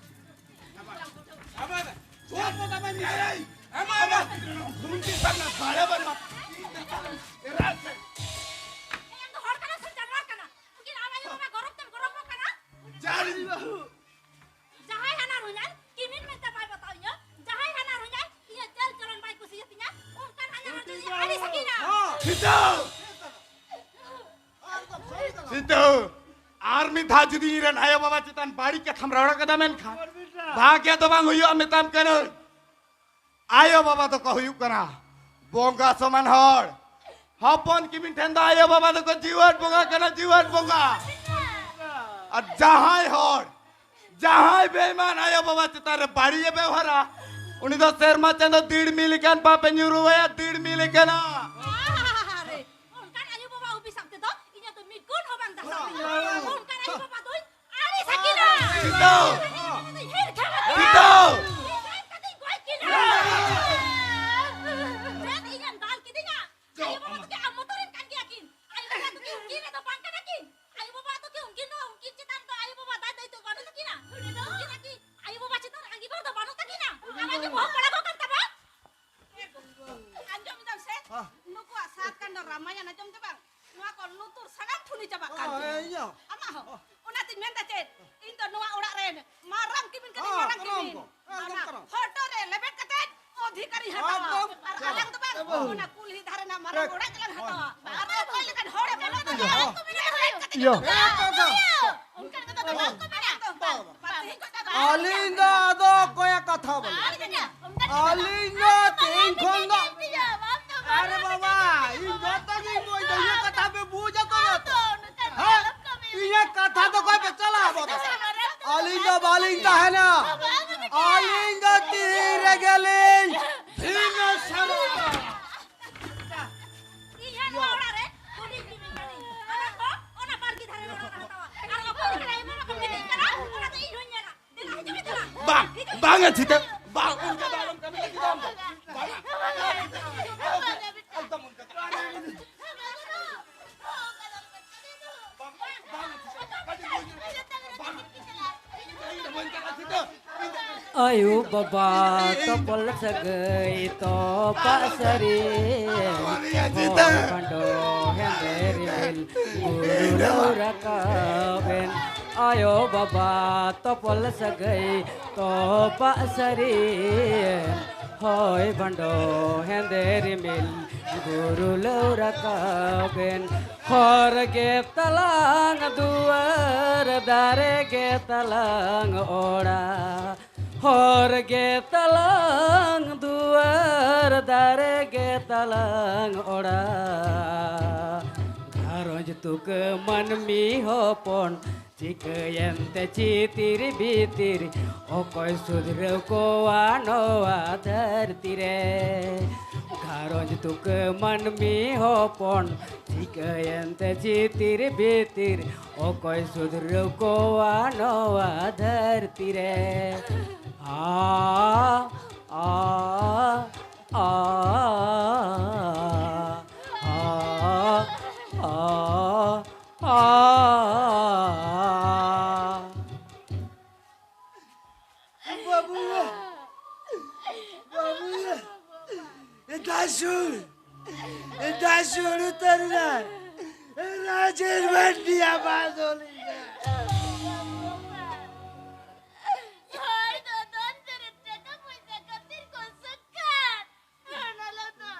ᱟᱢᱟᱜ ᱜᱷᱩᱱᱴᱤ ᱥᱟᱵ ᱱᱟ ᱵᱟᱲᱮ ᱵᱟᱹᱱᱩᱜ᱾ ᱮᱨᱟ ᱥᱮ᱾ ᱮ, ᱟᱢ ᱫᱚ ᱦᱚᱲ ᱠᱟᱱᱟᱢ ᱥᱮ ᱡᱟᱱᱣᱟᱨ ᱠᱟᱱᱟ? ᱩᱱᱠᱤᱱ ᱟᱢ ᱟᱭᱳ ᱵᱟᱵᱟ ᱜᱚᱨᱚᱵ ᱛᱮᱢ ᱜᱚᱨᱚᱵ ᱠᱚ ᱠᱟᱱᱟ? ᱡᱟᱹᱱᱤᱡ ᱵᱟᱹᱦᱩ᱾ ᱡᱟᱦᱟᱸᱭ ᱦᱟᱱᱟᱨ ᱦᱚᱧᱦᱟᱨ ᱠᱤᱢᱤᱱ ᱢᱮᱱᱛᱮ ᱵᱟᱭ ᱵᱟᱛᱟᱣ ᱤᱧᱟ, ᱡᱟᱦᱟᱸᱭ ᱦᱟᱱᱟᱨ ᱦᱚᱧᱦᱟᱨ ᱤᱧᱟᱹᱜ ᱪᱟᱞ ᱪᱚᱞᱚᱱ ᱵᱟᱭ ᱠᱩᱥᱤᱭᱟᱛᱤᱧᱟ, ᱚᱱᱠᱟᱱ ᱦᱟᱧᱦᱟᱨ ᱦᱚᱧᱦᱟᱨ ᱫᱚ ᱤᱧ ᱟᱹᱲᱤᱥ ᱟᱹᱠᱤᱱᱟ᱾ ᱦᱚᱸ᱾ ᱥᱤᱛᱟᱹ! ᱥᱤᱛᱟᱹ! ᱟᱨ ᱢᱤᱫ ᱫᱷᱟᱣ ᱡᱩᱫᱤ ᱤᱧ ᱨᱮᱱ ᱟᱭᱳ ᱵᱟᱵᱟ ᱪᱮᱛᱟᱱ ᱵᱟᱹᱲᱤᱡ ᱠᱟᱛᱷᱟᱢ ᱨᱚᱲ ᱠᱟᱫᱟ ᱢᱮᱱᱠᱷᱟᱱ, ᱵᱷᱟᱜᱮ ᱫᱚ ᱵᱟᱝ ᱦᱩᱭᱩᱜᱼᱟ, ᱢᱮᱛᱟᱢ ᱠᱟᱹᱱᱟᱹᱧ᱾ ᱟᱭᱳ ᱵᱟᱵᱟ ᱫᱚᱠᱚ ᱦᱩᱭᱩᱜ ᱠᱟᱱᱟ ᱵᱚᱸᱜᱟ ᱥᱚᱢᱟᱱ ᱦᱚᱲ᱾ ᱦᱚᱯᱚᱱ ᱠᱤᱢᱤᱱ ᱴᱷᱮᱱ ᱫᱚ ᱟᱭᱳ ᱵᱟᱵᱟ ᱫᱚᱠᱚ ᱡᱤᱣᱮᱫ ᱵᱚᱸᱜᱟ ᱠᱟᱱᱟ, ᱡᱤᱣᱮᱫ ᱵᱚᱸᱜᱟ᱾ ᱟᱨ ᱡᱟᱦᱟᱸᱭ ᱦᱚᱲ, ᱡᱟᱦᱟᱸᱭ ᱵᱮᱭᱢᱟᱱ ᱟᱭᱳ ᱵᱟᱵᱟ ᱪᱮᱛᱟᱱ ᱨᱮ ᱵᱟᱹᱲᱤᱡ ᱮ ᱵᱮᱣᱦᱟᱨᱟ, ᱩᱱᱤ ᱫᱚ ᱥᱮᱨᱢᱟ ᱪᱟᱸᱫᱚ ᱫᱤᱲᱢᱤ ᱞᱮᱠᱟᱱ ᱯᱟᱯᱮ ᱧᱩᱨᱩᱣᱟᱭᱟ, ᱫᱤᱲᱢᱤ ᱞᱮᱠᱟᱱᱟᱜ᱾ ᱟᱨᱮ, ᱚᱱᱠᱟᱱ ᱟᱭᱳ ᱵᱟᱵᱟ ᱚᱵᱷᱤᱥᱟᱯ ᱛᱮᱫᱚ ᱤᱧᱟᱹᱜ ᱫᱚ ᱢᱤᱫ ᱜᱩᱱ ᱦᱚᱸ ᱵᱟᱝ ᱫᱟᱥᱟᱢᱤᱧᱟ᱾ ᱚᱱᱠᱟᱱ ᱟᱭᱳ ᱵᱟᱵᱟ ᱫᱚᱧ ᱟᱹᱲᱤᱥ ᱟᱹᱠᱤᱱᱟ᱾ ᱥᱤᱛᱟᱹ! ᱤᱧ ᱫᱚᱧ ᱦᱤᱨᱠᱷᱟᱹᱣ ᱟᱹᱠᱤᱱᱟ᱾ ᱥᱤᱛᱟᱹ! ᱤᱧ ᱫᱚ ᱤᱧ ᱛᱮᱫᱚᱧ ᱜᱚᱡ ᱠᱤᱱᱟ᱾ ᱪᱮᱫ ᱤᱧᱮᱢ ᱫᱟᱞ ᱠᱤᱫᱤᱧᱟ? ᱟᱭᱳ ᱵᱟᱵᱟ ᱫᱚ ᱠᱤ ᱟᱢ ᱢᱚᱛᱚ ᱨᱮᱱ ᱠᱟᱱ ᱜᱮᱭᱟ ᱠᱤᱱ? ᱟᱭᱳ ᱵᱟᱵᱟ ᱫᱚ ᱠᱤ ᱩᱱᱠᱤᱱ ᱨᱮᱱ ᱫᱚ ᱵᱟᱝ ᱠᱟᱱᱟ ᱠᱤᱱ? ᱟᱭᱳ ᱵᱟᱵᱟ ᱫᱚ ᱠᱤ ᱩᱱᱠᱤᱱ ᱫᱚ, ᱩᱱᱠᱤᱱ ᱪᱮᱛᱟᱱ ᱫᱚ ᱟᱭᱳ ᱵᱟᱵᱟ ᱫᱟᱭ ᱫᱟᱭᱤᱛᱛᱚ ᱵᱟᱹᱱᱩᱜ ᱛᱟᱹᱠᱤᱱᱟ? ᱩᱱᱠᱤᱱᱟᱜ ᱠᱤ ᱟᱭᱳ ᱵᱟᱵᱟ ᱪᱮᱛᱟᱱ ᱨᱮ ᱟᱸᱜᱤᱵᱷᱟᱨ ᱫᱚ ᱵᱟᱹᱱᱩᱜ ᱛᱟᱹᱠᱤᱱᱟ? ᱟᱢᱟᱜ ᱜᱮ ᱵᱚᱦᱚᱜ ᱠᱚᱲᱟ ᱠᱚ ᱠᱟᱱ ᱛᱟᱢᱟ? ᱟᱸᱡᱚᱢ ᱮᱫᱟᱢ ᱥᱮ? ᱦᱮᱸ᱾ ᱱᱩᱠᱩᱣᱟᱜ ᱥᱟᱛ ᱠᱟᱱᱰ ᱨᱟᱢᱟᱭᱚᱱ ᱟᱸᱡᱚᱢ ᱛᱮ ᱵᱟᱝ? ᱱᱚᱣᱟ ᱠᱚ ᱞᱩᱛᱩᱨ ᱥᱟᱱᱟᱢ ᱴᱷᱩᱱᱤ ᱪᱟᱵᱟᱜ ᱠᱟᱱ ᱦᱮᱸ, ᱛᱤᱧᱟ᱾ ᱤᱭᱟᱹ᱾ ᱟᱢᱟᱜ ᱦᱚᱸ᱾ ᱚᱱᱟᱛᱤᱧ ᱢᱮᱱᱫᱟ ᱪᱮᱫ? ᱤᱧ ᱫᱚ ᱱᱚᱣᱟ ᱚᱲᱟᱜ ᱨᱮᱱ ᱢᱟᱨᱟᱝ ᱠᱤᱢᱤᱱ ᱠᱟᱹᱱᱟᱹᱧ, ᱦᱮᱸ, ᱢᱟᱨᱟᱝ ᱠᱟᱨᱟᱢ ᱠᱤᱢᱤᱱ᱾ ᱠᱚ᱾ ᱦᱮᱸ, ᱚᱱᱟ ᱠᱟᱨᱟᱢ᱾ ᱯᱷᱳᱴᱳ ᱨᱮ ᱞᱮᱵᱮᱫ ᱠᱟᱛᱮ ᱚᱫᱷᱤᱠᱟᱨᱤᱧ ᱦᱟᱛᱟᱣᱟ᱾ ᱮᱠᱫᱚᱢ᱾ ᱟᱨ ᱟᱞᱟᱝ ᱫᱚ ᱵᱟᱝ, ᱮᱠᱫᱚᱢ᱾ ᱚᱱᱟ ᱠᱩᱞᱦᱤ ᱫᱷᱟᱨᱮ ᱨᱮᱱᱟᱜ ᱢᱟᱨᱟᱝ ᱴᱷᱤᱠ᱾ ᱚᱲᱟᱜ ᱜᱮᱞᱟᱝ ᱦᱟᱛᱟᱣᱟ᱾ ᱦᱳᱭ᱾ ᱟᱨ ᱚᱠᱚᱭ ᱞᱮᱠᱟᱱ ᱦᱚᱲᱮ ᱵᱚᱞᱚ ᱫᱟᱲᱮᱭᱟᱜᱼᱟ? ᱤᱭᱟᱹ᱾ ᱞᱮᱵᱮᱫ ᱠᱟᱛᱮ ᱤᱭᱟᱹ᱾ ᱡᱚᱛᱚ ᱠᱚ ᱚᱱᱠᱟᱱ ᱠᱟᱛᱷᱟ ᱫᱚ ᱵᱟᱝ ᱠᱚ ᱢᱮᱱᱟ᱾ ᱵᱟᱝ, ᱵᱟᱝ, ᱛᱮᱦᱮᱧ ᱠᱷᱚᱱ ᱫᱚ ᱵᱟᱝ᱾ ᱟᱹᱞᱤᱧ ᱫᱚ ᱟᱫᱚ ᱚᱠᱚᱭᱟᱜ ᱠᱟᱛᱷᱟ ᱵᱟᱹᱞᱤᱧ ᱟᱨ ᱪᱮᱫ? ᱚᱱᱠᱟᱱ ᱠᱟᱛᱷᱟ ᱟᱹᱞᱤᱧ ᱫᱚ ᱛᱮᱦᱮᱧ ᱠᱷᱚᱱ ᱫᱚ ᱟᱨᱮ ᱵᱟᱵᱟ, ᱤᱧ ᱡᱚᱛᱚ ᱜᱤᱧ ᱵᱩᱡᱽ ᱫᱟ, ᱤᱧᱟᱹᱜ ᱠᱟᱛᱷᱟ ᱯᱮ ᱵᱩᱡᱟ ᱛᱚᱵᱮ ᱛᱚ᱾ ᱦᱮᱸ? ᱤᱧᱟᱹᱜ ᱠᱟᱛᱷᱟ ᱫᱚ ᱚᱠᱚᱭ ᱯᱮ ᱪᱟᱞᱟᱣ ᱵᱚᱫᱚ? ᱟᱹᱞᱤᱧ ᱫᱚ ᱵᱟᱹᱞᱤᱧ ᱛᱟᱦᱮᱱᱟ᱾ ᱟᱹᱞᱤᱧ ᱫᱚ ᱛᱤ ᱨᱮᱜᱮ ᱞᱤᱧ ᱵᱷᱤᱱᱟᱹ ᱥᱟᱹᱨᱤᱜᱼᱟ᱾ ᱤᱧ ᱦᱚᱸ ᱱᱚᱣᱟ ᱚᱲᱟᱜ ᱨᱮ ᱦᱩᱰᱤᱧ ᱜᱮ ᱢᱮᱱᱟᱹᱧ᱾ ᱚᱱᱟ ᱠᱚ, ᱚᱱᱟ ᱵᱟᱲᱜᱮ ᱫᱷᱟᱨᱮ ᱨᱮ ᱚᱲᱟᱜ ᱞᱮ ᱦᱟᱛᱟᱣᱟ᱾ ᱟᱨ ᱚᱠᱚᱭ ᱞᱮᱠᱟ ᱮᱢᱚᱱ ᱠᱚ ᱵᱮᱱᱟᱣ ᱠᱟᱱᱟ, ᱚᱱᱟ ᱫᱚ ᱤᱧ ᱦᱚᱸᱧ ᱧᱮᱞᱟ᱾ ᱫᱮᱞᱟ ᱦᱤᱡᱩᱜ ᱢᱮ᱾ ᱵᱟᱝ, ᱵᱟᱝᱟ ᱪᱤᱛᱟᱹ, ᱵᱟᱝ, ᱚᱱᱠᱟ ᱫᱚ ᱟᱞᱚᱢ ᱠᱟᱹᱢᱤ ᱞᱟᱹᱜᱤᱫ ᱟᱢ ᱫᱚ᱾ ᱵᱟᱝᱟ, ᱮᱠᱫᱚᱢ ᱚᱱᱠᱟ ᱫᱚ ᱵᱟᱝ᱾ ᱟᱭᱳ ᱵᱟᱵᱟ ᱛᱚᱯᱚᱞ ᱥᱟᱹᱜᱟᱹᱭ ᱛᱚᱯᱟᱜ ᱥᱟᱹᱨᱤ, ᱦᱚᱲ ᱵᱷᱟᱸᱰᱚ ᱦᱮᱸᱫᱮ ᱨᱤᱢᱤᱞ ᱵᱩᱨᱩ ᱨᱟᱠᱟᱵ ᱮᱱ᱾ ᱟᱭᱳ ᱵᱟᱵᱟ ᱛᱚᱯᱚᱞ ᱥᱟᱹᱜᱟᱹᱭ ᱛᱚᱯᱟᱜ ᱥᱟᱹᱨᱤ, ᱦᱚᱭ ᱵᱷᱟᱸᱰᱚ ᱦᱮᱸᱫᱮ ᱨᱤᱢᱤᱞ ᱵᱩᱨᱩ ᱨᱟᱠᱟᱵ ᱮᱱ᱾ ᱦᱚᱨ ᱜᱮ ᱛᱟᱞᱟᱝ ᱫᱩᱣᱟᱹᱨ, ᱫᱟᱨᱮ ᱜᱮ ᱛᱟᱞᱟᱝ ᱚᱲᱟᱜ᱾ ᱦᱚᱨ ᱜᱮ ᱛᱟᱞᱟᱝ ᱫᱩᱣᱟᱹᱨ, ᱫᱟᱨᱮ ᱜᱮ ᱛᱟᱞᱟᱝ ᱚᱲᱟᱜ᱾ ᱜᱷᱟᱨᱚᱸᱡᱽ ᱛᱩᱠᱟᱹ ᱢᱟᱹᱱᱢᱤ ᱦᱚᱯᱚᱱ, ᱪᱤᱠᱟᱹᱭᱮᱱ ᱛᱮ ᱪᱤᱛᱤᱨ ᱵᱤᱛᱤᱨ, ᱚᱠᱚᱭ ᱥᱩᱫᱷᱨᱟᱹᱣ ᱠᱚᱣᱟ ᱱᱚᱣᱟ ᱫᱷᱟᱹᱨᱛᱤ ᱨᱮ? ᱜᱷᱟᱨᱚᱸᱡᱽ ᱛᱩᱠᱟᱹ ᱢᱟᱹᱱᱢᱤ ᱦᱚᱯᱚᱱ, ᱪᱤᱠᱟᱹᱭᱮᱱ ᱛᱮ ᱪᱤᱛᱤᱨ ᱵᱤᱛᱤᱨ, ᱚᱠᱚᱭ ᱥᱩᱫᱷᱨᱟᱹᱣ ᱠᱚᱣᱟ ᱱᱚᱣᱟ ᱫᱷᱟᱹᱨᱛᱤ ᱨᱮ? ᱟ, ᱟ, ᱟ, ᱟ, ᱟ, ᱟ᱾ ᱵᱟᱹᱵᱩ, ᱵᱟᱹᱵᱩ, ᱮᱴᱟᱜ ᱥᱩᱨ, ᱮᱴᱟᱜ ᱥᱩᱨ ᱩᱛᱟᱹᱨ ᱮᱱᱟ᱾ ᱨᱟᱡᱮᱱ ᱢᱟᱱᱰᱤᱭᱟ ᱵᱟᱫᱚᱞᱤᱧᱟ᱾ ᱦᱚᱲ ᱫᱚ ᱫᱷᱚᱱ ᱫᱩᱨᱤᱵ ᱴᱟᱠᱟ ᱯᱚᱭᱥᱟ ᱠᱷᱟᱹᱛᱤᱨ ᱠᱚ ᱥᱟᱹᱠᱷᱟᱹᱛ᱾ ᱚᱱᱟ ᱞᱟᱹᱜᱤᱫ ᱫᱚ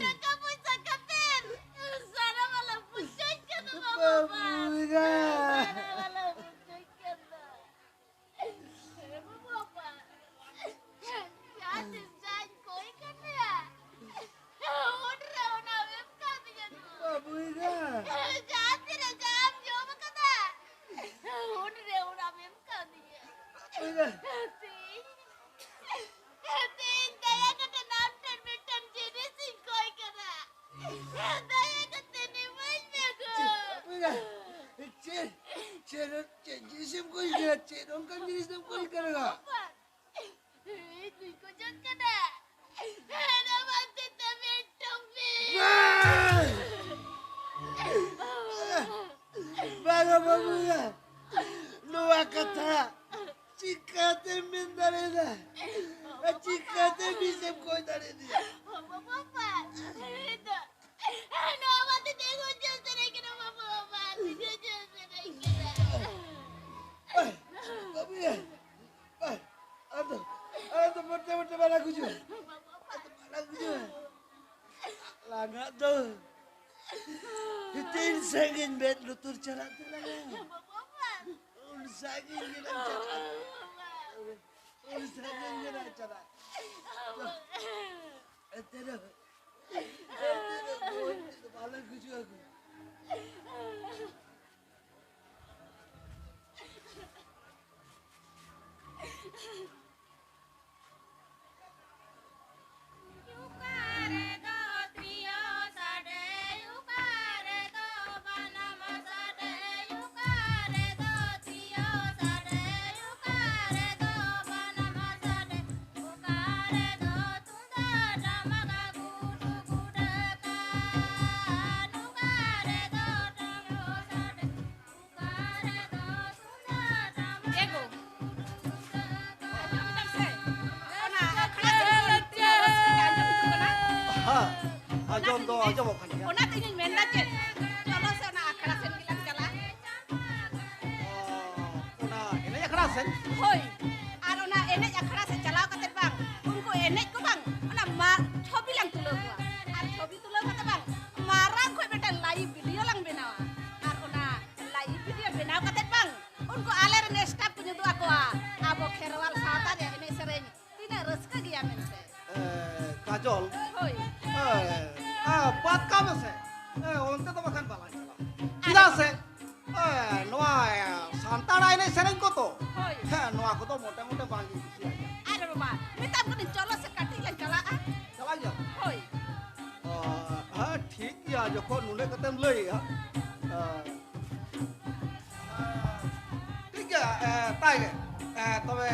ᱴᱟᱠᱟ ᱯᱚᱭᱥᱟ ᱠᱷᱟᱹᱛᱤᱨ ᱥᱟᱨᱟ ᱵᱟᱞᱟ ᱵᱩᱡᱷᱟᱹᱣ ᱠᱟᱱᱟ ᱵᱟᱵᱟ᱾ ᱵᱟᱵᱩ ᱜᱟ᱾ ᱥᱟᱨᱟ ᱵᱟᱞᱟ ᱵᱩᱡᱷᱟᱹᱣ ᱠᱟᱱᱟ᱾ ᱵᱟᱵᱟ, ᱡᱟᱦᱟᱸ ᱛᱤᱥ ᱡᱟᱧ ᱠᱚᱭ ᱠᱟᱱᱟ, ᱩᱱᱨᱮ ᱚᱱᱟ ᱮᱢ ᱠᱟᱣᱫᱤᱧᱟ ᱫᱚ᱾ ᱵᱟᱵᱩ ᱜᱟ᱾ ᱡᱟᱦᱟᱸ ᱛᱤᱨᱮ ᱡᱟᱢ ᱡᱚᱢ ᱠᱟᱫᱟ, ᱩᱱᱨᱮ ᱚᱱᱟ ᱮᱢ ᱠᱟᱣᱫᱤᱧᱟ᱾ ᱵᱟᱵᱩ ᱜᱟ᱾ ᱛᱤᱦᱤᱧ ᱛᱮᱦᱮᱧ ᱫᱟᱭᱟ ᱠᱟᱛᱮ ᱟᱢ ᱴᱷᱮᱱ ᱢᱤᱫᱴᱟᱝ ᱡᱤᱱᱤᱥ ᱤᱧ ᱠᱚᱭ ᱠᱟᱱᱟ᱾ ᱫᱟᱭᱟ ᱠᱟᱛᱮ ᱤᱢᱟᱹᱧ ᱢᱮ ᱜᱚ᱾ ᱪᱮᱫ, ᱪᱮᱫ, ᱪᱮᱫ ᱡᱤᱱᱤᱥ ᱮᱢ ᱠᱚᱭ ᱠᱟᱱᱟ? ᱪᱮᱫ ᱚᱱᱠᱟ ᱡᱤᱱᱤᱥ ᱫᱚᱢ ᱠᱩᱞ ᱠᱟᱱᱟ᱾ ᱵᱟᱵᱟ, ᱤᱧ ᱫᱩᱧ ᱠᱷᱚᱡᱚᱜ ᱠᱟᱱᱟ᱾ ᱦᱟᱱᱟ ᱵᱟᱝ ᱛᱮ ᱢᱤᱫ ᱴᱚᱯᱤ᱾ ᱵᱟᱝᱟ ᱵᱟᱹᱵᱩᱭᱟ, ᱱᱚᱣᱟ ᱠᱟᱛᱷᱟ ᱪᱤᱠᱟᱹᱛᱮᱢ ᱢᱮᱱ ᱫᱟᱲᱮᱭᱟᱫᱟ? ᱪᱤᱠᱟᱹᱛᱮ ᱢᱤᱥᱮᱢ ᱠᱚᱭ ᱫᱟᱲᱮᱭᱟᱫᱮᱭᱟ? ᱵᱟᱵᱟ, ᱵᱟᱵᱟ, ᱤᱧ ᱫᱚ ᱱᱚᱣᱟ ᱵᱟᱝ ᱛᱮ ᱠᱷᱚᱡᱚᱜ ᱥᱟᱱᱟᱧ ᱠᱟᱱᱟ, ᱵᱟᱵᱟ, ᱵᱟᱝ ᱛᱮ ᱠᱷᱚᱡᱚᱜ ᱥᱟᱱᱟᱧ ᱠᱟᱱᱟ᱾ ᱮᱭ, ᱵᱟᱹᱵᱩᱭᱟ, ᱮᱭ, ᱟᱫᱚ, ᱟᱫᱚ ᱢᱚᱴᱮ ᱢᱚᱴᱮ ᱵᱟᱞᱟ ᱜᱩᱡᱩᱜᱼᱟ᱾ ᱵᱟᱞᱟ ᱜᱩᱡᱩᱜᱼᱟ᱾ ᱞᱟᱸᱜᱟ ᱫᱚ᱾ ᱛᱤᱱ ᱥᱟᱺᱜᱤᱧ ᱢᱮᱫ ᱞᱩᱛᱩᱨ ᱪᱟᱞᱟᱜ ᱛᱮ ᱞᱟᱜᱟᱜᱼᱟ᱾ ᱩᱱ ᱥᱟᱺᱜᱤᱧ ᱜᱮᱞᱟᱝ ᱪᱟᱞᱟᱜᱼᱟ᱾ ᱩᱱ ᱥᱟᱺᱜᱤᱧ ᱜᱮᱞᱟᱝ ᱪᱟᱞᱟᱜᱼᱟ᱾ ᱮᱱᱛᱮ ᱨᱮᱦᱚᱸ, ᱮᱱᱛᱮ ᱨᱮᱦᱚᱸ ᱵᱟᱞᱮ ᱜᱩᱡᱩᱜᱼᱟ ᱜᱚ᱾ ᱮ ᱜᱳ, ᱟᱸᱡᱚᱢ ᱮᱫᱟᱢ ᱥᱮ? ᱚᱱᱟ ᱟᱠᱷᱲᱟ ᱥᱮᱨᱮᱧ ᱠᱚ ᱛᱤᱱᱟᱹᱜ ᱨᱟᱹᱥᱠᱟᱹ ᱜᱮ ᱟᱸᱡᱚᱢ ᱦᱤᱡᱩᱜ ᱠᱟᱱᱟ᱾ ᱦᱮᱸ, ᱟᱸᱡᱚᱢ ᱫᱚ ᱟᱸᱡᱚᱢᱚᱜ ᱠᱟᱱ ᱜᱮᱭᱟ᱾ ᱚᱱᱟᱛᱮ ᱤᱧᱤᱧ ᱢᱮᱱᱫᱟ ᱪᱮᱫ, ᱪᱚᱞᱚ ᱥᱮ ᱚᱱᱟ ᱟᱠᱷᱲᱟ ᱥᱮᱱ ᱜᱮᱞᱟᱝ ᱪᱟᱞᱟᱜᱼᱟ᱾ ᱚ, ᱚᱱᱟ ᱮᱱᱮᱡ ᱟᱠᱷᱲᱟ ᱥᱮᱱ? ᱦᱳᱭ, ᱟᱨ ᱚᱱᱟ ᱮᱱᱮᱡ ᱟᱠᱷᱲᱟ ᱥᱮᱫ ᱪᱟᱞᱟᱣ ᱠᱟᱛᱮ ᱵᱟᱝ, ᱩᱱᱠᱩ ᱮᱱᱮᱡ ᱠᱚ ᱵᱟᱝ, ᱚᱱᱟ ᱢᱟ-, ᱪᱷᱚᱵᱤ ᱞᱟᱝ ᱛᱩᱞᱟᱹᱣ ᱠᱚᱣᱟ᱾ ᱟᱨ ᱪᱷᱚᱵᱤ ᱛᱩᱞᱟᱹᱣ ᱠᱟᱛᱮ ᱵᱟᱝ, ᱢᱟᱨᱟᱝ ᱠᱷᱚᱡ ᱢᱤᱫᱴᱟᱝ live video ᱞᱟᱝ ᱵᱮᱱᱟᱣᱟ᱾ ᱟᱨ ᱚᱱᱟ live video ᱵᱮᱱᱟᱣ ᱠᱟᱛᱮ ᱵᱟᱝ, ᱩᱱᱠᱩ ᱟᱞᱮ ᱨᱮᱱ staff ᱠᱚᱧ ᱩᱫᱩᱜ ᱟᱠᱚᱣᱟ ᱟᱵᱚ ᱠᱷᱮᱨᱣᱟᱞ ᱥᱟᱶᱛᱟ ᱨᱮᱭᱟᱜ ᱮᱱᱮᱡ ᱥᱮᱨᱮᱧ ᱛᱤᱱᱟᱹᱜ ᱨᱟᱹᱥᱠᱟᱹ ᱜᱮᱭᱟ ᱢᱮᱱᱛᱮ᱾ ᱮ, ᱠᱟᱡᱚᱞ᱾ ᱦᱳᱭ᱾ ᱮ, ᱮ, ᱵᱟᱫ ᱠᱟᱜ ᱢᱮᱥᱮ᱾ ᱮ, ᱚᱱᱛᱮ ᱫᱚ ᱵᱟᱠᱷᱟᱱ ᱵᱟᱞᱟᱝ ᱪᱟᱞᱟᱜᱼᱟ᱾ ᱟᱨ ᱪᱮᱫᱟᱜ ᱥᱮ, ᱮ, ᱱᱚᱣᱟ, ᱮ, ᱥᱟᱱᱛᱟᱲ ᱮᱱᱮᱡ ᱥᱮᱨᱮᱧ ᱠᱚ ᱛᱚ᱾ ᱦᱳᱭ᱾ ᱦᱮᱸ, ᱱᱚᱣᱟ ᱠᱚᱫᱚ ᱢᱚᱴᱮ ᱢᱚᱴᱮ ᱵᱟᱝ ᱜᱤᱧ ᱠᱩᱥᱤᱭᱟᱜ ᱜᱮᱭᱟ᱾ ᱟᱨᱮ ᱵᱟᱵᱟ, ᱢᱮᱛᱟᱢ ᱠᱟᱹᱱᱟᱹᱧ, ᱪᱚᱞᱚ ᱥᱮ ᱠᱟᱹᱴᱤᱡ ᱞᱟᱝ ᱪᱟᱞᱟᱜᱼᱟ᱾ ᱪᱟᱞᱟᱜ ᱜᱮᱭᱟ? ᱦᱳᱭ᱾ ᱚ, ᱦᱮᱸ, ᱴᱷᱤᱠ ᱜᱮᱭᱟ, ᱡᱚᱠᱷᱚᱱ ᱱᱩᱱᱟᱹᱜ ᱠᱟᱛᱮᱢ ᱞᱟᱹᱭᱮᱜᱼᱟ᱾ ᱮ, ᱮ, ᱴᱷᱤᱠ ᱜᱮᱭᱟ, ᱮ, ᱛᱟᱭ ᱜᱮ᱾ ᱦᱮᱸ, ᱛᱚᱵᱮ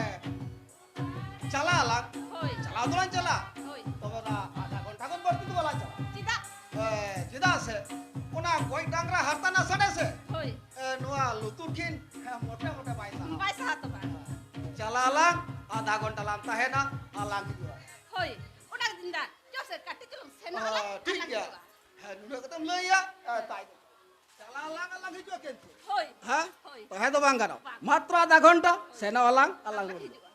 ᱪᱟᱞᱟᱜ ᱟᱞᱟᱝ᱾ ᱦᱳᱭ᱾ ᱪᱟᱞᱟᱣ ᱫᱚᱞᱟᱝ ᱪᱟᱞᱟᱜ᱾ ᱦᱳᱭ᱾ ᱛᱚᱵᱮ ᱱᱟ ᱟᱫᱷᱟ ᱜᱷᱚᱱᱴᱟ ᱠᱷᱚᱱ ᱵᱟᱹᱲᱛᱤ ᱫᱚ ᱵᱟᱞᱟᱝ ᱪᱟᱞᱟᱜᱼᱟ᱾ ᱪᱮᱫᱟᱜ? ᱦᱮᱸ, ᱪᱮᱫᱟᱜ ᱥᱮ ᱚᱱᱟ ᱜᱚᱡ ᱰᱟᱝᱨᱟ ᱦᱟᱨᱛᱟ ᱨᱮᱱᱟᱜ ᱥᱟᱰᱮ ᱥᱮ? ᱦᱳᱭ᱾ ᱮ, ᱱᱚᱣᱟ ᱞᱩᱛᱩᱨ ᱠᱷᱤᱱ, ᱦᱮᱸ, ᱢᱚᱴᱮ ᱢᱚᱴᱮ ᱵᱟᱭ ᱥᱟᱦᱟᱣᱟ᱾ ᱵᱟᱭ ᱥᱟᱦᱟᱣ ᱛᱟᱢᱟ᱾ ᱪᱟᱞᱟᱜ ᱟᱞᱟᱝ, ᱟᱫᱷᱟ ᱜᱷᱚᱱᱴᱟ ᱞᱟᱝ ᱛᱟᱦᱮᱱᱟ ᱟᱨ ᱞᱟᱝ ᱦᱤᱡᱩᱜᱼᱟ᱾ ᱦᱳᱭ, ᱚᱱᱟ ᱜᱮᱛᱚᱧ ᱢᱮᱱᱫᱟ᱾ ᱪᱚ ᱥᱮ, ᱠᱟᱹᱴᱤᱡ ᱪᱩᱞᱩᱝ ᱥᱮᱱᱚᱜ ᱟᱞᱟᱝ, ᱦᱮᱸ, ᱴᱷᱤᱠ ᱟᱨ ᱞᱟᱝ ᱜᱮᱭᱟ᱾ ᱦᱤᱡᱩᱜᱼᱟ᱾ ᱦᱮᱸ, ᱱᱩᱱᱟᱹᱜ ᱠᱟᱛᱮᱢ ᱞᱟᱹᱭᱟ, ᱦᱮᱸ, ᱛᱟᱭ ᱫᱚ᱾ ᱪᱟᱞᱟᱣ ᱟᱞᱟᱝ ᱟᱨ ᱞᱟᱝ ᱦᱤᱡᱩᱜᱼᱟ ᱠᱤᱱᱛᱩ᱾ ᱦᱳᱭ᱾ ᱦᱮᱸ? ᱦᱳᱭ᱾ ᱛᱟᱦᱮᱸ ᱫᱚ ᱵᱟᱝ ᱜᱟᱱᱚᱜᱼᱟ᱾ ᱵᱟᱝ᱾ ᱢᱟᱛᱨᱚ ᱟᱫᱷᱟ ᱜᱷᱚᱱᱴᱟ, ᱦᱳᱭ᱾ ᱥᱮᱱᱚᱜ ᱟᱞᱟᱝ ᱟᱨ ᱞᱟᱝ ᱟᱨ ᱞᱟᱝ ᱨᱩᱣᱟᱹᱲ᱾ ᱦᱤᱡᱩᱜᱼᱟ᱾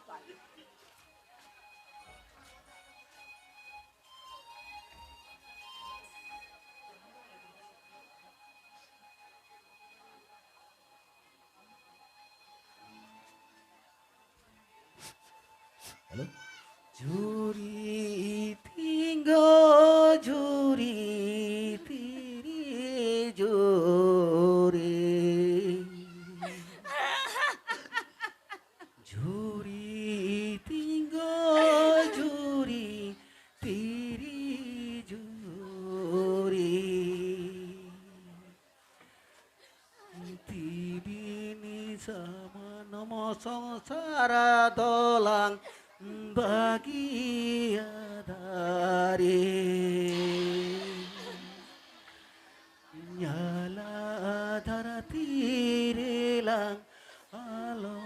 ᱦᱮᱞᱳ᱾ ᱡᱷᱩᱨᱤ ᱛᱤᱸᱜᱩ ᱡᱷᱩᱨᱤ ᱛᱤᱨᱤ ᱡᱷᱩᱨᱤ᱾ ᱡᱷᱩᱨᱤ ᱛᱤᱸᱜᱩ ᱡᱷᱩᱨᱤ ᱛᱤᱨᱤ ᱡᱷᱩᱨᱤ᱾ ᱛᱤᱵᱤᱱᱤ ᱥᱟᱢᱟᱱᱚᱢ ᱥᱚᱝᱥᱟᱨ ᱫᱚᱞᱟᱝ ᱵᱟᱹᱜᱤᱭᱟᱫᱟ ᱨᱮ᱾ ᱧᱟᱞᱟ ᱫᱷᱟᱨᱟ ᱛᱤᱨᱮᱞᱟᱝ ᱟᱞᱚ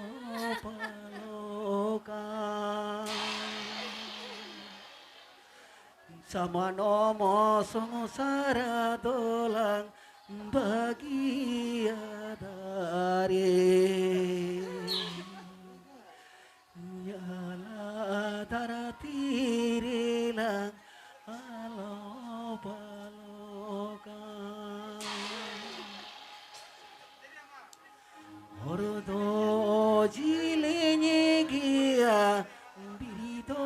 ᱯᱟᱞᱚᱠᱟ᱾ ᱥᱟᱢᱟᱱᱚᱢ ᱥᱚᱝᱥᱟᱨ ᱫᱚᱞᱟᱝ ᱵᱟᱹᱜᱤᱭᱟᱫᱟ ᱨᱮ᱾ ᱧᱟᱞᱟ ᱫᱷᱟᱨᱟ ᱛᱤᱨᱮᱞᱟᱝ ᱟᱞᱚ ᱯᱟᱞᱚᱠᱟ᱾ ᱦᱚᱨ ᱫᱚ ᱡᱤᱞᱤᱧ ᱜᱮᱭᱟ, ᱵᱤᱨ ᱫᱚ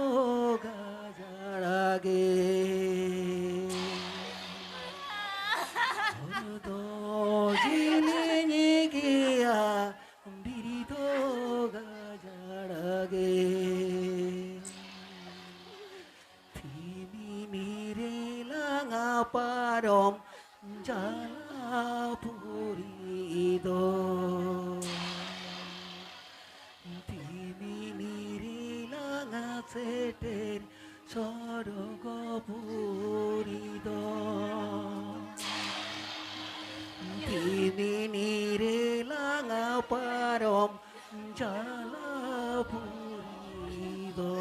ᱜᱟᱡᱟᱲ ᱜᱮ᱾ ᱦᱚᱨ ᱫᱚ ᱡᱤᱞᱤᱧ ᱜᱮᱭᱟ, ᱵᱤᱨ ᱫᱚ ᱜᱟᱡᱟᱲ ᱜᱮ᱾ ᱛᱤᱢᱤᱢᱤ ᱨᱮ ᱞᱟᱝᱟ ᱯᱟᱨᱚᱢ ᱡᱟᱞᱟᱯᱩᱨᱤ ᱫᱚ᱾ ᱛᱤ ᱥᱮᱴᱮᱨ ᱥᱚᱨᱜᱚᱯᱩᱨᱤ ᱫᱚ᱾ ᱛᱤᱢᱤᱱᱤ ᱨᱮ ᱞᱟᱝᱟ ᱯᱟᱨᱚᱢ ᱡᱟᱞᱟᱯᱩᱨᱤ ᱫᱚ᱾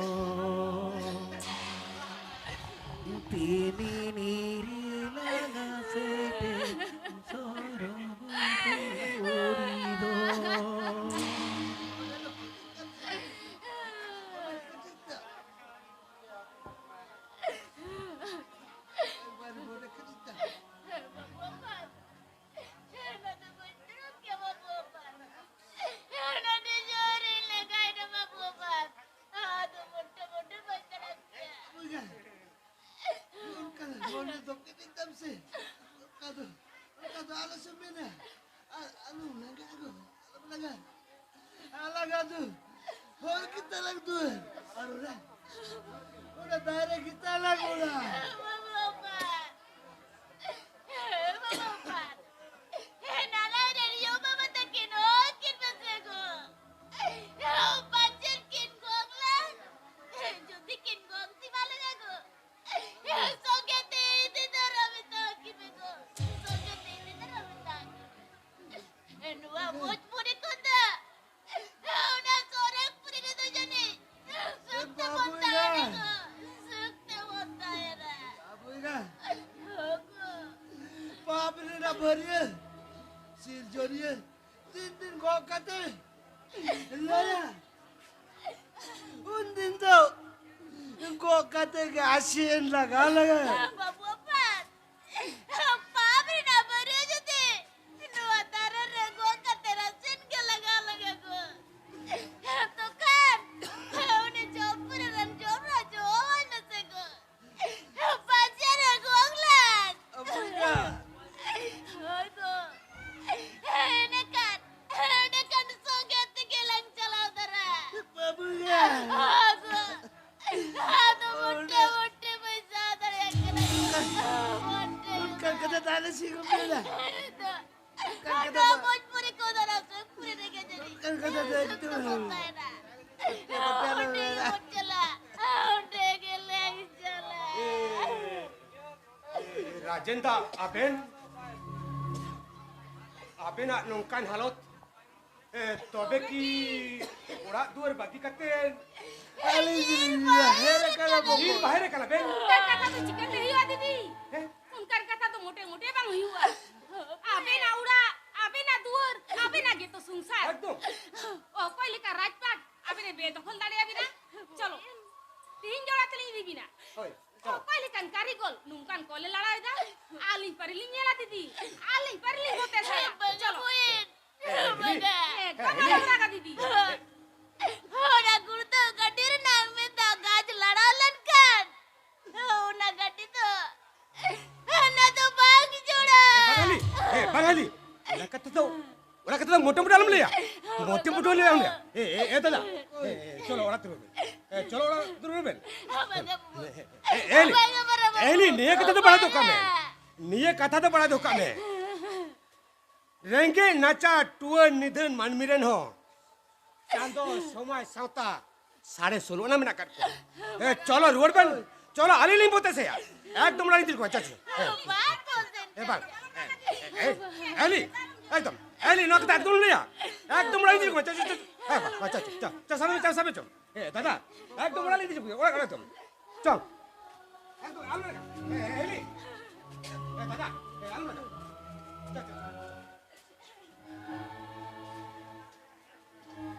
ᱛᱤᱢᱤᱱᱤ ᱨᱮ ᱞᱟᱝᱟ ᱥᱮᱴᱮᱨ ᱥᱚᱨᱜᱚᱯᱩᱨᱤ ᱫᱚ᱾ ᱚᱱᱠᱟ ᱫᱚ ᱢᱚᱱᱮ ᱫᱚ ᱠᱤᱫᱤᱧ ᱛᱟᱢ ᱥᱮ? ᱚᱱᱠᱟ ᱫᱚ, ᱚᱱᱠᱟ ᱫᱚ ᱟᱞᱚ ᱥᱮ ᱢᱮᱱᱟ᱾ ᱟᱨ ᱟᱞᱚᱢ ᱞᱟᱸᱜᱟ ᱟᱜᱩ, ᱟᱞᱚᱢ ᱞᱟᱸᱜᱟ᱾ ᱟᱞᱟᱝ ᱟᱫᱚ ᱦᱚᱲ ᱜᱮ ᱛᱟᱞᱟᱝ ᱫᱩᱣᱟᱹᱨ᱾ ᱟᱨ ᱚᱱᱟ, ᱚᱱᱟ ᱫᱟᱨᱮ ᱜᱮ ᱛᱟᱞᱟᱝ ᱚᱲᱟᱜ᱾ ᱵᱟᱵᱟ ᱵᱟᱯᱟ᱾ ᱵᱟᱵᱟ ᱵᱟᱯᱟ᱾ ᱱᱟᱞᱟᱭ ᱨᱮ ᱭᱳ ᱵᱟᱵᱟ ᱛᱟᱹᱠᱤᱱ ᱦᱚᱸ ᱠᱤᱱ ᱢᱮᱥᱮ ᱜᱚ᱾ ᱯᱟᱪᱮᱫ ᱠᱤᱱ ᱜᱚᱜ ᱞᱟᱝ᱾ ᱡᱩᱫᱤ ᱠᱤᱱ ᱜᱚᱜ ᱛᱤ ᱵᱟᱞᱮ ᱜᱚ᱾ ᱥᱚᱸᱜᱮ ᱛᱮ ᱤᱫᱤ ᱫᱟᱨᱟᱢ ᱢᱮᱛᱟ ᱠᱤᱱ ᱢᱮ ᱜᱚ᱾ ᱥᱚᱸᱜᱮ ᱛᱮ ᱤᱫᱤ ᱫᱟᱨᱟᱢ ᱢᱮᱛᱟ ᱠᱤᱱ ᱢᱮ᱾ ᱱᱚᱣᱟ ᱵᱷᱳᱡᱽᱯᱩᱨᱤ ᱠᱷᱚᱱ ᱫᱚ ᱚᱱᱟ ᱥᱚᱨᱚᱜᱽᱯᱩᱨᱤ ᱨᱮᱫᱚ ᱡᱟᱹᱱᱤᱡ ᱥᱩᱠ ᱛᱮᱵᱚᱱ ᱛᱟᱦᱮᱱᱟ ᱜᱚ᱾ ᱥᱩᱠ ᱛᱮᱵᱚᱱ ᱛᱟᱦᱮᱱᱟ᱾ ᱵᱟᱵᱩᱭ ᱜᱟ᱾ ᱦᱳ ᱜᱚ᱾ ᱯᱟᱯ ᱨᱮᱱᱟᱜ ᱵᱷᱟᱹᱨᱭᱟᱹ ᱥᱤᱨᱡᱚᱱᱤᱭᱟᱹ ᱛᱤᱱ ᱫᱤᱱ ᱜᱚᱜ ᱠᱟᱛᱮ ᱞᱟᱹᱭᱟ᱾ ᱩᱱ ᱫᱤᱱ ᱫᱚ ᱜᱚᱜ ᱠᱟᱛᱮ ᱜᱮ ᱟᱥᱮᱱ ᱞᱟᱜᱟ ᱞᱟᱜᱟ᱾ ᱵᱟᱵᱩ ᱟᱯᱟᱛ, ᱯᱟᱯ ᱨᱮᱱᱟᱜ ᱵᱟᱹᱨᱭᱟᱹ ᱡᱩᱫᱤ ᱱᱚᱣᱟ ᱫᱟᱨᱮ ᱨᱮ ᱜᱚᱜ ᱠᱟᱛᱮ ᱟᱥᱮᱱ ᱜᱮ ᱞᱟᱜᱟ ᱞᱟᱜᱟ ᱠᱚ, ᱛᱚᱠᱷᱟᱱ ᱩᱱᱤ ᱡᱚᱢ ᱯᱚᱨᱮ ᱨᱮᱱ ᱡᱚᱢ ᱨᱮ ᱡᱚᱢ ᱟᱭ ᱢᱮᱥᱮ ᱜᱚ᱾ ᱯᱟᱪᱮ ᱨᱮ ᱜᱚᱜ ᱞᱟᱝ᱾ ᱟᱵᱚᱭᱟ᱾ ᱦᱳᱭ ᱜᱚ᱾ ᱮᱸᱰᱮᱠᱷᱟᱱ, ᱮᱸᱰᱮᱠᱷᱟᱱ ᱥᱚᱸᱜᱮ ᱛᱮᱜᱮ ᱞᱟᱝ ᱪᱟᱞᱟᱣ ᱫᱟᱨᱟ᱾ ᱵᱟᱵᱩᱭᱟ᱾ ᱦᱳᱭ ᱜᱚ᱾ ᱟᱫᱚ ᱢᱚᱴᱮ, ᱢᱚᱴᱮ ᱵᱟᱹᱧ ᱥᱟᱦᱟᱣ ᱫᱟᱲᱮᱭᱟᱜ ᱠᱟᱱᱟ᱾ ᱢᱚᱴᱮ᱾ ᱚᱱᱠᱟᱱ ᱠᱟᱛᱷᱟ ᱛᱟᱦᱞᱮ ᱪᱮᱫ ᱠᱚ ᱢᱮᱱᱟ? ᱚᱱᱠᱟᱱ ᱠᱟᱛᱷᱟ ᱟᱫᱚ ᱫᱚ ᱵᱷᱳᱡᱽᱯᱩᱨᱤ ᱠᱚ ᱫᱟᱨᱟ ᱥᱩᱠᱯᱩᱨᱤ ᱨᱮᱜᱮ ᱡᱟᱹᱱᱤᱡ᱾ ᱚᱱᱠᱟᱱ ᱠᱟᱛᱷᱟ ᱫᱚ ᱮᱠᱫᱚᱢ ᱥᱩᱠ ᱛᱮᱵᱚᱱ ᱛᱟᱦᱮᱱᱟ᱾ ᱢᱚᱴᱮ ᱢᱚᱴᱮ ᱵᱟᱹᱧ ᱪᱟᱞᱟᱜ᱾ ᱪᱮᱫᱟᱜ ᱟᱵᱮᱱ, ᱟᱵᱮᱱᱟᱜ ᱱᱚᱝᱠᱟᱱ ᱦᱟᱞᱚᱛ, ᱮ, ᱛᱚᱵᱮ ᱠᱤ ᱚᱲᱟᱜ ᱫᱩᱣᱟᱹᱨ ᱵᱟᱹᱜᱤ ᱠᱟᱛᱮ ᱟᱹᱞᱤᱧ ᱵᱤᱨ ᱵᱟᱦᱮᱨ ᱟᱠᱟᱱᱟ ᱵᱤᱨ ᱵᱚᱠᱚ᱾ ᱵᱟᱦᱮᱨ ᱟᱠᱟᱱᱟ ᱵᱮᱱ? ᱚᱱᱠᱟᱱ ᱠᱟᱛᱷᱟ ᱫᱚ ᱪᱤᱠᱟᱹᱛᱮ ᱦᱩᱭᱩᱜᱼᱟ, ᱫᱤᱫᱤ? ᱦᱮᱸ? ᱚᱱᱠᱟᱱ ᱠᱟᱛᱷᱟ ᱫᱚ ᱢᱚᱴᱮ ᱢᱚᱴᱮ ᱵᱟᱝ ᱦᱩᱭᱩᱜᱼᱟ᱾ ᱟᱵᱮᱱᱟᱜ ᱚᱲᱟᱜ, ᱟᱵᱮᱱᱟᱜ ᱫᱩᱣᱟᱹᱨ, ᱟᱵᱮᱱᱟᱜ ᱜᱮᱛᱚ ᱥᱚᱝᱥᱟᱨ᱾ ᱮᱠᱫᱚᱢ᱾ ᱚᱠᱚᱭ ᱞᱮᱠᱟ ᱨᱟᱡᱽᱯᱟᱴ ᱟᱵᱮᱱ ᱮ ᱵᱮᱫᱚᱠᱷᱚᱞ ᱫᱟᱲᱮᱭᱟᱵᱤᱱᱟ? ᱪᱚᱞᱚ, ᱛᱤᱦᱤᱧ ᱡᱚᱲᱟ ᱛᱮᱞᱤᱧ ᱤᱫᱤ ᱵᱤᱱᱟ᱾ ᱦᱳᱭ, ᱪᱚᱞᱚ᱾ ᱚᱠᱚᱭ ᱞᱮᱠᱟᱱ ᱠᱟᱹᱨᱤᱜᱚᱞ ᱱᱚᱝᱠᱟᱱ ᱠᱚᱞᱮ ᱞᱟᱲᱟᱣᱮᱫᱟ? ᱟᱹᱞᱤᱧ ᱯᱟᱹᱨᱤ ᱞᱤᱧ ᱧᱮᱞᱟ, ᱫᱤᱫᱤ᱾ ᱟᱹᱞᱤᱧ ᱯᱟᱹᱨᱤ ᱞᱤᱧ ᱵᱚᱛᱮ ᱥᱟᱭᱟ᱾ ᱵᱟᱝᱟ ᱪᱚᱞᱚ᱾ ᱵᱩᱭᱮᱱ᱾ ᱦᱮᱸ, ᱵᱟᱝᱟ᱾ ᱦᱮᱸ, ᱦᱮᱸ, ᱦᱮᱸ᱾ ᱫᱤᱫᱤ᱾ ᱦᱚᱲᱟ ᱜᱩᱲᱫᱟᱹ ᱜᱟᱹᱰᱤ ᱨᱮᱱᱟᱜ ᱢᱮᱫ ᱫᱟᱜ ᱜᱟᱡ ᱞᱟᱲᱟᱣ ᱞᱮᱱᱠᱷᱟᱱ, ᱚᱱᱟ ᱜᱟᱹᱰᱤ ᱫᱚ, ᱚᱱᱟ ᱫᱚ ᱵᱟᱝ ᱡᱚᱲᱟ᱾ ᱮ, ᱵᱟᱝᱟᱞᱤ, ᱮ, ᱵᱟᱝᱟᱞᱤ, ᱚᱱᱟ ᱠᱟᱛᱷᱟ ᱫᱚ, ᱚᱱᱟ ᱠᱟᱛᱷᱟ ᱫᱚ ᱢᱚᱴᱮ ᱢᱚᱴᱮ ᱟᱞᱚᱢ ᱞᱟᱹᱭᱟ᱾ ᱢᱚᱴᱮ ᱢᱚᱴᱮ ᱟᱞᱚᱢ ᱞᱟᱹᱭᱟ᱾ ᱮ, ᱮ, ᱮ, ᱫᱟᱫᱟ, ᱮ, ᱮ, ᱪᱚᱞᱚ ᱚᱲᱟᱜ ᱛᱮ ᱨᱩᱣᱟᱹᱲ ᱵᱮᱱ᱾ ᱮ, ᱪᱚᱞᱚ ᱚᱲᱟᱜ ᱛᱮ ᱨᱩᱣᱟᱹᱲ ᱵᱮᱱ᱾ ᱵᱟᱝᱟ ᱵᱟᱹᱵᱩ᱾ ᱮ, ᱮ, ᱮᱞᱤ, ᱵᱟᱝᱟ ᱵᱟᱹᱵᱩ᱾ ᱮᱞᱤ, ᱱᱤᱭᱟᱹ ᱠᱟᱛᱷᱟ ᱫᱚ ᱵᱟᱲᱟᱭ ᱫᱚᱦᱚ ᱠᱟᱜ ᱢᱮ᱾ ᱱᱤᱭᱟᱹ ᱠᱟᱛᱷᱟ ᱫᱚ ᱵᱟᱲᱟᱭ ᱫᱚᱦᱚ ᱠᱟᱜ ᱢᱮ᱾ ᱨᱮᱸᱜᱮᱡ ᱱᱟᱪᱟᱨ ᱴᱩᱣᱟᱹᱨ ᱱᱤᱫᱷᱟᱹᱱ ᱢᱟᱹᱱᱢᱤ ᱨᱮᱱ ᱦᱚᱸ ᱪᱟᱸᱫᱚ, ᱥᱚᱢᱟᱡᱽ, ᱥᱟᱶᱛᱟ, ᱥᱟᱬᱮᱥ ᱥᱳᱞᱳ ᱟᱱᱟ ᱢᱮᱱᱟᱜ ᱟᱠᱟᱫ ᱠᱚᱣᱟ᱾ ᱮ, ᱪᱚᱞᱚ ᱨᱩᱣᱟᱹᱲ ᱵᱮᱱ, ᱪᱚᱞᱚ ᱟᱹᱞᱤᱧ ᱞᱤᱧ ᱵᱚᱛᱮ ᱥᱮᱭᱟ᱾ ᱮᱠᱫᱚᱢ ᱚᱲᱟᱜ ᱞᱤᱧ ᱤᱫᱤ ᱠᱚᱣᱟ, ᱪᱚ, ᱪᱚ᱾ ᱦᱮᱸ᱾ ᱵᱟᱝ ᱵᱚᱞ ᱥᱮᱱ ᱮ, ᱵᱟᱝ᱾ ᱮ, ᱮ, ᱮ, ᱮᱞᱤ, ᱮᱠᱫᱚᱢ, ᱮᱞᱤ, ᱱᱚᱣᱟ ᱠᱟᱛᱷᱟ ᱮᱠᱫᱚᱢ ᱞᱟᱹᱭᱟ᱾ ᱮᱠᱫᱚᱢ ᱚᱲᱟᱜ ᱞᱤᱧ ᱤᱫᱤ ᱠᱚᱣᱟ, ᱪᱚ, ᱪᱚ, ᱪᱚ᱾ ᱦᱮᱸ, ᱵᱟᱝ, ᱵᱟᱝ, ᱪᱚ, ᱪᱚ, ᱪᱚ, ᱪᱚ, ᱥᱟᱵᱮ ᱢᱮ, ᱪᱚ, ᱥᱟᱵᱮ ᱢᱮ, ᱪᱚ᱾ ᱮ, ᱫᱟᱫᱟ, ᱮᱠᱫᱚᱢ ᱚᱲᱟᱜ ᱞᱤᱧ ᱤᱫᱤ ᱠᱚᱣᱟ, ᱚᱲᱟᱜ, ᱚᱲᱟᱜ ᱮᱠᱫᱚᱢ᱾ ᱪᱚ᱾ ᱮᱠᱫᱚᱢ, ᱟᱞᱚ, ᱮ, ᱮ, ᱮᱞᱤ᱾ ᱮ, ᱫᱟᱫᱟ, ᱮ, ᱟᱞᱚ, ᱪᱚ, ᱪᱚ᱾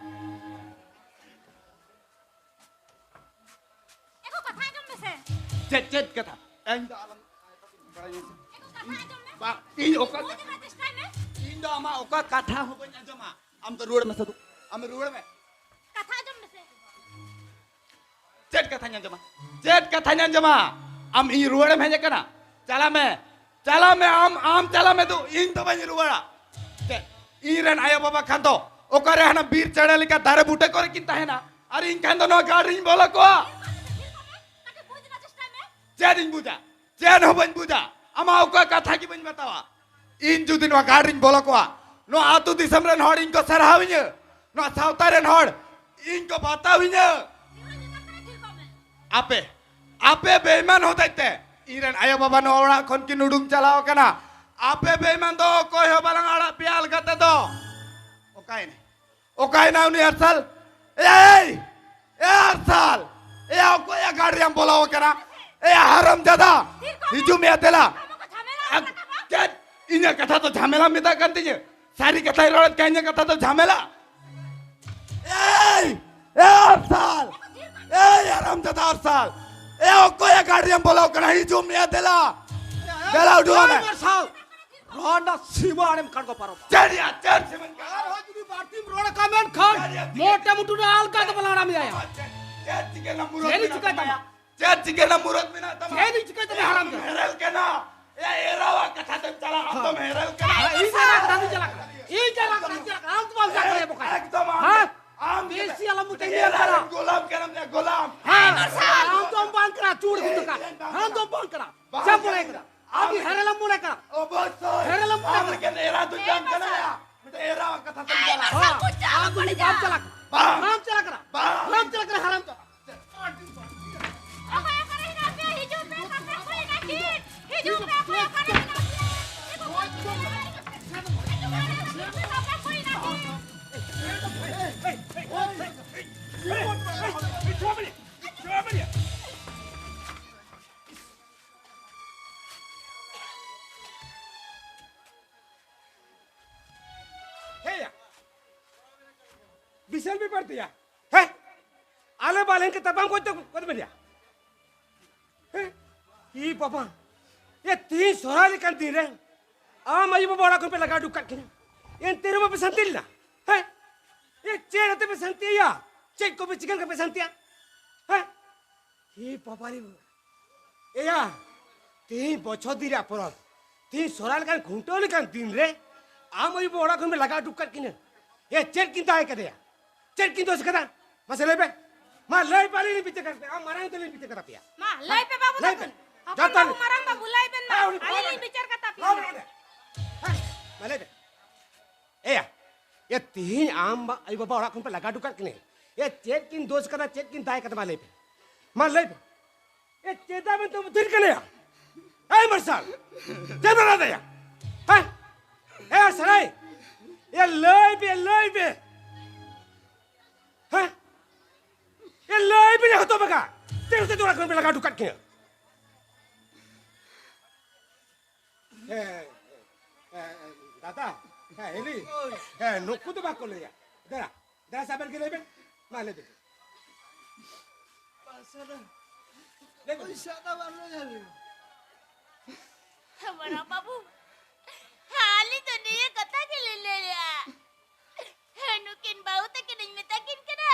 ᱮ ᱜᱚ, ᱠᱟᱛᱷᱟ ᱟᱸᱡᱚᱢ ᱢᱮᱥᱮ᱾ ᱪᱮᱫ, ᱪᱮᱫ ᱠᱟᱛᱷᱟ? ᱤᱧ ᱫᱚ ᱟᱞᱚᱢ ᱮ ᱜᱚ, ᱠᱟᱛᱷᱟ ᱟᱸᱡᱚᱢ ᱢᱮ᱾ ᱵᱟᱝ, ᱤᱧ ᱚᱠᱟ ᱵᱩᱡᱽ ᱨᱮᱱᱟᱜ ᱪᱮᱥᱴᱟᱭ ᱢᱮ᱾ ᱤᱧ ᱫᱚ ᱟᱢᱟᱜ ᱚᱠᱟ ᱠᱟᱛᱷᱟ ᱦᱚᱸ ᱵᱟᱹᱧ ᱟᱸᱡᱚᱢᱟ᱾ ᱟᱢ ᱫᱚ ᱨᱩᱣᱟᱹᱲ ᱢᱮ ᱥᱟᱹᱫᱷᱩ᱾ ᱟᱢ ᱨᱩᱣᱟᱹᱲ ᱢᱮ᱾ ᱠᱟᱛᱷᱟ ᱟᱸᱡᱚᱢ ᱢᱮᱥᱮ᱾ ᱪᱮᱫ ᱠᱟᱛᱷᱟᱧ ᱟᱸᱡᱚᱢᱟ? ᱪᱮᱫ ᱠᱟᱛᱷᱟᱧ ᱟᱸᱡᱚᱢᱟ? ᱟᱢ ᱤᱧ ᱨᱩᱣᱟᱹᱲᱮᱢ ᱦᱮᱡ ᱟᱠᱟᱱᱟ? ᱪᱟᱞᱟᱜ ᱢᱮ, ᱪᱟᱞᱟᱜ ᱢᱮ, ᱟᱢ, ᱟᱢ ᱪᱟᱞᱟᱜ ᱢᱮ, ᱫᱩ, ᱤᱧ ᱫᱚ ᱵᱟᱹᱧ ᱨᱩᱣᱟᱹᱲᱟ᱾ ᱪᱮᱫ? ᱤᱧ ᱨᱮᱱ ᱟᱭᱳ ᱵᱟᱵᱟ ᱠᱷᱟᱱ ᱫᱚ ᱚᱠᱟᱨᱮ ᱦᱟᱱᱟ ᱵᱤᱨ ᱪᱮᱬᱮ ᱞᱮᱠᱟ ᱫᱟᱨᱮ ᱵᱩᱴᱟᱹ ᱠᱚᱨᱮ ᱠᱤᱱ ᱛᱟᱦᱮᱱᱟ, ᱟᱨ ᱤᱧ ᱠᱷᱟᱱ ᱫᱚ ᱱᱚᱣᱟ ᱜᱟᱲ ᱨᱤᱧ ᱵᱚᱞᱚ ᱠᱚᱣᱟ? ᱪᱮᱫ ᱤᱧ ᱵᱩᱡᱟ? ᱪᱮᱫ ᱦᱚᱸ ᱵᱟᱹᱧ ᱵᱩᱡᱟ᱾ ᱟᱢᱟᱜ ᱚᱠᱟ ᱠᱟᱛᱷᱟ ᱜᱮ ᱵᱟᱹᱧ ᱵᱟᱛᱟᱣᱟ᱾ ᱤᱧ ᱡᱩᱫᱤ ᱱᱚᱣᱟ ᱜᱟᱲ ᱨᱤᱧ ᱵᱚᱞᱚ ᱠᱚᱣᱟ, ᱱᱚᱣᱟ ᱟᱹᱛᱩ ᱫᱤᱥᱚᱢ ᱨᱮᱱ ᱦᱚᱲ ᱤᱧ ᱠᱚ ᱥᱟᱨᱦᱟᱣᱤᱧᱟᱹ, ᱱᱚᱣᱟ ᱥᱟᱶᱛᱟ ᱨᱮᱱ ᱦᱚᱲ ᱤᱧ ᱠᱚ ᱵᱟᱛᱟᱣᱤᱧᱟᱹ᱾ ᱟᱯᱮ, ᱟᱯᱮ ᱵᱮᱭᱢᱟᱱ ᱦᱚᱛᱮᱡ ᱛᱮ ᱤᱧ ᱨᱮᱱ ᱟᱭᱳ ᱵᱟᱵᱟ ᱱᱚᱣᱟ ᱚᱲᱟᱜ ᱠᱷᱚᱱ ᱠᱤᱱ ᱩᱰᱩᱝ ᱪᱟᱞᱟᱣ ᱟᱠᱟᱱᱟ᱾ ᱟᱯᱮ ᱵᱮᱭᱢᱟᱱ ᱫᱚ ᱚᱠᱚᱭ ᱦᱚᱸ ᱵᱟᱞᱟᱝ ᱟᱲᱟᱜ ᱯᱮᱭᱟ ᱟᱞᱜᱟ ᱛᱮᱫᱚ᱾ ᱚᱠᱟᱭᱮᱱᱟᱭ? ᱚᱠᱟᱭᱮᱱᱟ ᱩᱱᱤ ᱟᱨᱥᱟᱞ? ᱮᱭ! ᱮ ᱟᱨᱥᱟᱞ! ᱮᱭᱟ, ᱚᱠᱚᱭᱟᱜ ᱜᱟᱲ ᱨᱮᱢ ᱵᱚᱞᱚ ᱟᱠᱟᱱᱟ? ᱮᱭᱟ, ᱦᱟᱨᱟᱢ ᱡᱟᱫᱟ! ᱦᱤᱡᱩᱜ ᱢᱮᱭᱟ, ᱫᱮᱞᱟ! ᱟᱢ ᱪᱮᱫ? ᱤᱧᱟᱹᱜ ᱠᱟᱛᱷᱟ ᱫᱚ ᱡᱷᱟᱢᱮᱞᱟ ᱢᱮᱛᱟᱜ ᱠᱟᱱ ᱛᱤᱧᱟᱹ᱾ ᱥᱟᱹᱨᱤ ᱠᱟᱛᱷᱟᱭ ᱨᱚᱲᱮᱫ ᱠᱷᱟᱱ ᱤᱧᱟᱹᱜ ᱠᱟᱛᱷᱟ ᱫᱚ ᱡᱷᱟᱢᱮᱞᱟ᱾ ᱮᱭ! ᱮ ᱟᱨᱥᱟᱞ! ᱮᱭ, ᱦᱟᱨᱟᱢ ᱡᱟᱫᱟ ᱟᱨᱥᱟᱞ! ᱮ, ᱚᱠᱚᱭᱟᱜ ᱜᱟᱲ ᱨᱮᱢ ᱵᱚᱞᱚ ᱟᱠᱟᱱᱟ? ᱦᱤᱡᱩᱜ ᱢᱮᱭᱟ, ᱫᱮᱞᱟ! ᱫᱮᱞᱟ, ᱩᱰᱩᱠᱚᱜ ᱢᱮ! ᱮᱭ ᱟᱨᱥᱟᱞ! ᱨᱚᱲ ᱨᱮᱱᱟᱜ ᱥᱤᱢᱟᱹ ᱟᱲᱮᱢ ᱠᱟᱴ ᱠᱚ ᱯᱟᱨᱚᱢᱟ᱾ ᱪᱮᱫ ᱭᱟ, ᱪᱮᱫ ᱥᱤᱢᱟᱹᱧ ᱠᱟᱴ? ᱟᱨᱦᱚᱸ ᱡᱩᱫᱤ ᱵᱟᱹᱲᱛᱤᱢ ᱨᱚᱲ ᱠᱷᱟᱱ ᱢᱮᱱᱠᱷᱟᱱ ᱪᱮᱫ ᱭᱟ, ᱪᱤᱠᱟᱹ? ᱢᱚᱴᱮ ᱢᱩᱴᱩ ᱨᱮ ᱟᱞᱜᱟ ᱫᱚ ᱵᱟᱞᱟᱝ ᱟᱲᱟᱜ ᱢᱮᱭᱟ᱾ ᱪᱮᱫ, ᱪᱮᱫ ᱪᱤᱠᱟᱹ ᱨᱮᱱᱟᱜ ᱢᱩᱨᱟᱹᱫ ᱪᱮᱫ ᱤᱧ ᱢᱮᱱᱟᱜ ᱪᱤᱠᱟᱹᱭ ᱛᱟᱢᱟ? ᱛᱟᱢᱟ? ᱪᱮᱫ ᱪᱤᱠᱟᱹ ᱨᱮᱱᱟᱜ ᱢᱩᱨᱟᱹᱫ ᱢᱮᱱᱟᱜ ᱛᱟᱢᱟ? ᱪᱮᱫ ᱤᱧ ᱪᱤᱠᱟᱹᱭ ᱛᱟᱢᱟ, ᱦᱟᱨᱟᱢ ᱟᱢ ᱡᱟᱫᱟ? ᱦᱮᱨᱮᱞ ᱠᱟᱱᱟ᱾ ᱭᱟ, ᱮᱨᱟᱣᱟᱜ ᱠᱟᱛᱷᱟ ᱛᱮᱢ ᱪᱟᱞᱟᱜᱼᱟ, ᱦᱮᱸ᱾ ᱟᱢ ᱫᱚᱢ ᱦᱮᱨᱮᱞ ᱠᱟᱱᱟ᱾ ᱦᱮᱸ, ᱤᱧ ᱪᱟᱞᱟᱜ ᱠᱟᱱᱟ, ᱤᱧ ᱪᱟᱞᱟᱜ ᱠᱟᱱᱟ, ᱤᱧ ᱪᱟᱞᱟᱜ ᱠᱟᱱᱟ, ᱤᱧ ᱪᱟᱞᱟᱜ ᱠᱟᱱᱟ᱾ ᱟᱢ ᱫᱚ ᱵᱟᱢ ᱪᱟᱞᱟᱜ ᱠᱟᱱᱟ, ᱵᱚᱠᱟ᱾ ᱮᱠᱫᱚᱢ ᱟᱢ ᱦᱮᱸ? ᱟᱢ ᱵᱮᱥᱤ ᱟᱞᱚᱢ ᱢᱤᱫᱴᱮᱱ ᱢᱤᱛᱟᱹᱧᱟ, ᱮᱨᱟ ᱠᱟᱱᱟ᱾ ᱨᱮᱱ ᱜᱳᱞᱟᱢ ᱠᱟᱱᱟᱢ ᱭᱟ, ᱜᱳᱞᱟᱢ᱾ ᱦᱮᱸ, ᱟᱢ ᱫᱚᱢ ᱵᱟᱝ ᱠᱟᱱᱟ, ᱪᱩᱲ ᱜᱩᱴᱩ ᱠᱟᱱᱟ᱾ ᱟᱢ ᱫᱚᱢ ᱵᱟᱝ ᱠᱟᱱᱟ᱾ ᱵᱟᱝ ᱪᱮᱫ ᱮᱢ ᱢᱚᱱᱮ ᱠᱟᱱᱟ᱾ ᱠᱟᱱᱟ? ᱟᱢ ᱜᱮ ᱦᱮᱨᱮᱞ ᱮᱢ ᱢᱚᱱᱮ ᱠᱟᱱᱟ᱾ ᱚᱵᱚᱥᱥᱳᱭ᱾ ᱦᱮᱨᱮᱞ ᱮᱢ ᱢᱚᱱᱮ ᱟᱢ ᱠᱟᱱᱟ᱾ ᱞᱮᱠᱟᱱ ᱮᱨᱟ ᱫᱚ ᱵᱟᱝ ᱠᱟᱱᱟ ᱭᱟ᱾ ᱢᱤᱫᱴᱮᱱ ᱮᱨᱟᱣᱟᱜ ᱠᱟᱛᱷᱟ ᱛᱮᱢ ᱪᱟᱞᱟᱜᱼᱟ᱾ ᱦᱮᱸ, ᱟᱢ ᱡᱩᱫᱤ ᱵᱟᱢ ᱪᱟᱞᱟᱜ ᱠᱟᱱᱟ᱾ ᱵᱟᱝ᱾ ᱵᱟᱢ ᱪᱟᱞᱟᱜ ᱠᱟᱱᱟ᱾ ᱵᱟᱝ᱾ ᱵᱟᱢ ᱪᱟᱞᱟᱜ ᱠᱟᱱᱟ, ᱦᱟᱨᱟᱢ ᱪᱟᱞᱟᱜ᱾ ᱚᱠᱚᱭ ᱚᱠᱟᱨᱮ ᱦᱮᱱᱟᱜ ᱯᱮᱭᱟ? ᱦᱤᱡᱩᱜ ᱯᱮ, ᱥᱟᱵ ᱯᱮ, ᱠᱩᱲᱤ ᱱᱟᱹᱠᱤᱱ᱾ ᱦᱤᱡᱩᱜ ᱯᱮ, ᱚᱠᱚᱭ ᱚᱠᱟᱨᱮ ᱦᱮᱱᱟᱜ ᱯᱮᱭᱟ? ᱥᱟᱵ ᱯᱮ, ᱠᱩᱲᱤ ᱱᱟᱹᱠᱤᱱ᱾ ᱦᱮᱸᱭᱟ, ᱵᱤᱥᱟᱞ ᱵᱮᱯᱟᱨ ᱛᱮᱭᱟ᱾ ᱦᱮᱸ? ᱟᱞᱮ ᱵᱟᱞᱮ ᱠᱮ ᱛᱟᱯᱟᱢ ᱠᱚ ᱛᱚ ᱠᱚ ᱢᱮᱱᱟ᱾ ᱦᱮᱸ? ᱤ ᱵᱟᱵᱟ, ᱮ ᱛᱤᱦᱤᱧ ᱥᱚᱨᱦᱟᱭ ᱞᱮᱠᱟᱱ ᱫᱤᱱ ᱨᱮ ᱟᱢ ᱟᱭᱳ ᱵᱟᱵᱟ ᱚᱲᱟᱜ ᱠᱷᱚᱱ ᱯᱮ ᱞᱟᱜᱟ ᱩᱰᱩᱠ ᱠᱟᱜ ᱠᱤᱱᱟ᱾ ᱮᱱᱛᱮ ᱨᱮᱦᱚᱸ ᱵᱟᱯᱮ ᱥᱟᱱᱛᱤ ᱞᱮᱱᱟ? ᱦᱮᱸ? ᱮ ᱪᱮᱫ ᱟᱛᱮ ᱯᱮ ᱥᱟᱱᱛᱤᱭᱟ? ᱪᱮᱫ ᱠᱚᱯᱮ ᱪᱤᱠᱟᱹ ᱠᱟᱛᱮ ᱯᱮ ᱥᱟᱱᱛᱤᱭᱟ? ᱦᱮᱸ? ᱮ ᱵᱟᱵᱟ ᱨᱮ ᱵᱟᱵᱟ᱾ ᱮᱭᱟ, ᱛᱮᱦᱮᱧ ᱵᱚᱪᱷᱚᱨ ᱫᱤᱱ ᱨᱮᱭᱟᱜ ᱯᱚᱨᱚᱵᱽ, ᱛᱮᱦᱮᱧ ᱥᱚᱨᱦᱟᱭ ᱞᱮᱠᱟᱱ ᱠᱷᱩᱱᱴᱟᱹᱣ ᱞᱮᱠᱟᱱ ᱫᱤᱱ ᱨᱮ ᱟᱢ ᱟᱭᱳ ᱵᱟᱵᱟ ᱚᱲᱟᱜ ᱠᱷᱚᱱ ᱯᱮ ᱞᱟᱜᱟ ᱩᱰᱩᱠ ᱠᱟᱫ ᱠᱤᱱᱟ᱾ ᱮ, ᱪᱮᱫ ᱠᱤᱱ ᱛᱟᱦᱮᱸ ᱠᱟᱫᱮᱭᱟ? ᱪᱮᱫ ᱠᱤᱱ ᱫᱳᱥ ᱠᱟᱫᱟ? ᱢᱟᱥᱮ ᱞᱟᱹᱭ ᱯᱮ᱾ ᱢᱟ ᱞᱟᱹᱭ ᱯᱮ, ᱟᱹᱞᱤᱧ ᱞᱤᱧ ᱵᱤᱪᱟᱹᱨ ᱠᱟᱫ ᱯᱮᱭᱟ᱾ ᱟᱢ ᱢᱟᱨᱟᱝ ᱛᱮᱞᱤᱧ ᱵᱤᱪᱟᱹᱨ ᱠᱟᱫ ᱯᱮᱭᱟ᱾ ᱢᱟ, ᱞᱟᱹᱭ ᱯᱮ ᱵᱟᱹᱵᱩ ᱞᱟᱹᱭ ᱛᱟᱠᱚ᱾ ᱯᱮ᱾ ᱦᱚᱯᱚᱱ ᱡᱚᱛᱚ ᱵᱟᱹᱵᱩ, ᱞᱤᱧ ᱢᱟᱨᱟᱝ ᱵᱟᱹᱵᱩ, ᱞᱟᱹᱭ ᱵᱮᱱ ᱢᱟ᱾ ᱦᱮᱸ, ᱩᱱᱤ ᱟᱹᱞᱤᱧ ᱞᱤᱧ ᱵᱤᱪᱟᱹᱨ ᱠᱟᱛᱟ ᱯᱮᱭᱟ᱾ ᱦᱮᱸ, ᱢᱟ ᱞᱟᱹᱭ ᱯᱮ᱾ ᱮᱭᱟ, ᱮ, ᱛᱤᱦᱤᱧ ᱟᱢ ᱵᱟ-, ᱟᱭᱳ ᱵᱟᱵᱟ ᱚᱲᱟᱜ ᱠᱷᱚᱱ ᱯᱮ ᱞᱟᱜᱟ ᱩᱰᱩᱠ ᱠᱟᱫ ᱠᱤᱱᱟᱹ᱾ ᱮ, ᱪᱮᱫ ᱠᱤᱱ ᱫᱳᱥ ᱠᱟᱫᱟ, ᱪᱮᱫ ᱠᱤᱱ ᱫᱟᱭ ᱠᱟᱫᱟ, ᱢᱟ ᱞᱟᱹᱭ ᱯᱮ᱾ ᱢᱟ ᱞᱟᱹᱭ ᱯᱮ᱾ ᱮ, ᱪᱮᱫᱟᱜ ᱵᱮᱱ ᱛᱚ ᱛᱷᱤᱨ ᱠᱟᱱᱟᱭᱟ? ᱮᱭ ᱢᱟᱨᱥᱟᱞ, ᱪᱮᱫ ᱮᱢ ᱨᱟᱜ ᱮᱫᱟ ᱭᱟ? ᱦᱮᱸ? ᱮ ᱥᱟᱞᱟᱭ, ᱮ ᱞᱟᱹᱭ ᱯᱮ, ᱞᱟᱹᱭ ᱯᱮ᱾ ᱦᱮᱸ? ᱮ ᱞᱟᱹᱭ ᱯᱮ ᱦᱚᱛᱚ ᱵᱟᱜᱟ᱾ ᱪᱮᱫ ᱦᱚᱛᱮ ᱛᱮ ᱚᱲᱟᱜ ᱠᱷᱚᱱ ᱯᱮ ᱞᱟᱜᱟ ᱩᱰᱩᱠ ᱠᱟᱫ ᱠᱤᱱᱟ? ᱦᱮᱸ, ᱦᱮᱸ, ᱦᱮᱸ, ᱫᱟᱫᱟ, ᱦᱮᱸ, ᱦᱤᱞᱤ, ᱦᱮᱸ, ᱱᱩᱠᱩ ᱫᱚ ᱵᱟᱠᱚ ᱞᱟᱹᱭᱟ᱾ ᱫᱟᱫᱟ, ᱫᱟᱫᱟ, ᱥᱟᱵᱮᱱ ᱜᱮ ᱞᱟᱹᱭ ᱵᱮᱱ᱾ ᱢᱟ ᱞᱟᱹᱭ ᱵᱮᱱ᱾ ᱯᱚᱭᱥᱟ ᱫᱚ ᱵᱟᱝ ᱞᱟᱹᱭ ᱫᱟᱲᱮᱭᱟᱜᱼᱟ᱾ ᱢᱟᱨᱟᱝ ᱵᱟᱹᱵᱩ, ᱟᱹᱞᱤᱧ ᱫᱚ ᱱᱤᱭᱟᱹ ᱠᱟᱛᱷᱟ ᱜᱮᱞᱤᱧ ᱞᱟᱹᱭᱟ᱾ ᱱᱩᱠᱤᱱ ᱵᱟᱹᱦᱩ ᱛᱟᱹᱠᱤᱱᱤᱧ ᱢᱮᱛᱟ ᱠᱤᱱ ᱠᱟᱱᱟ᱾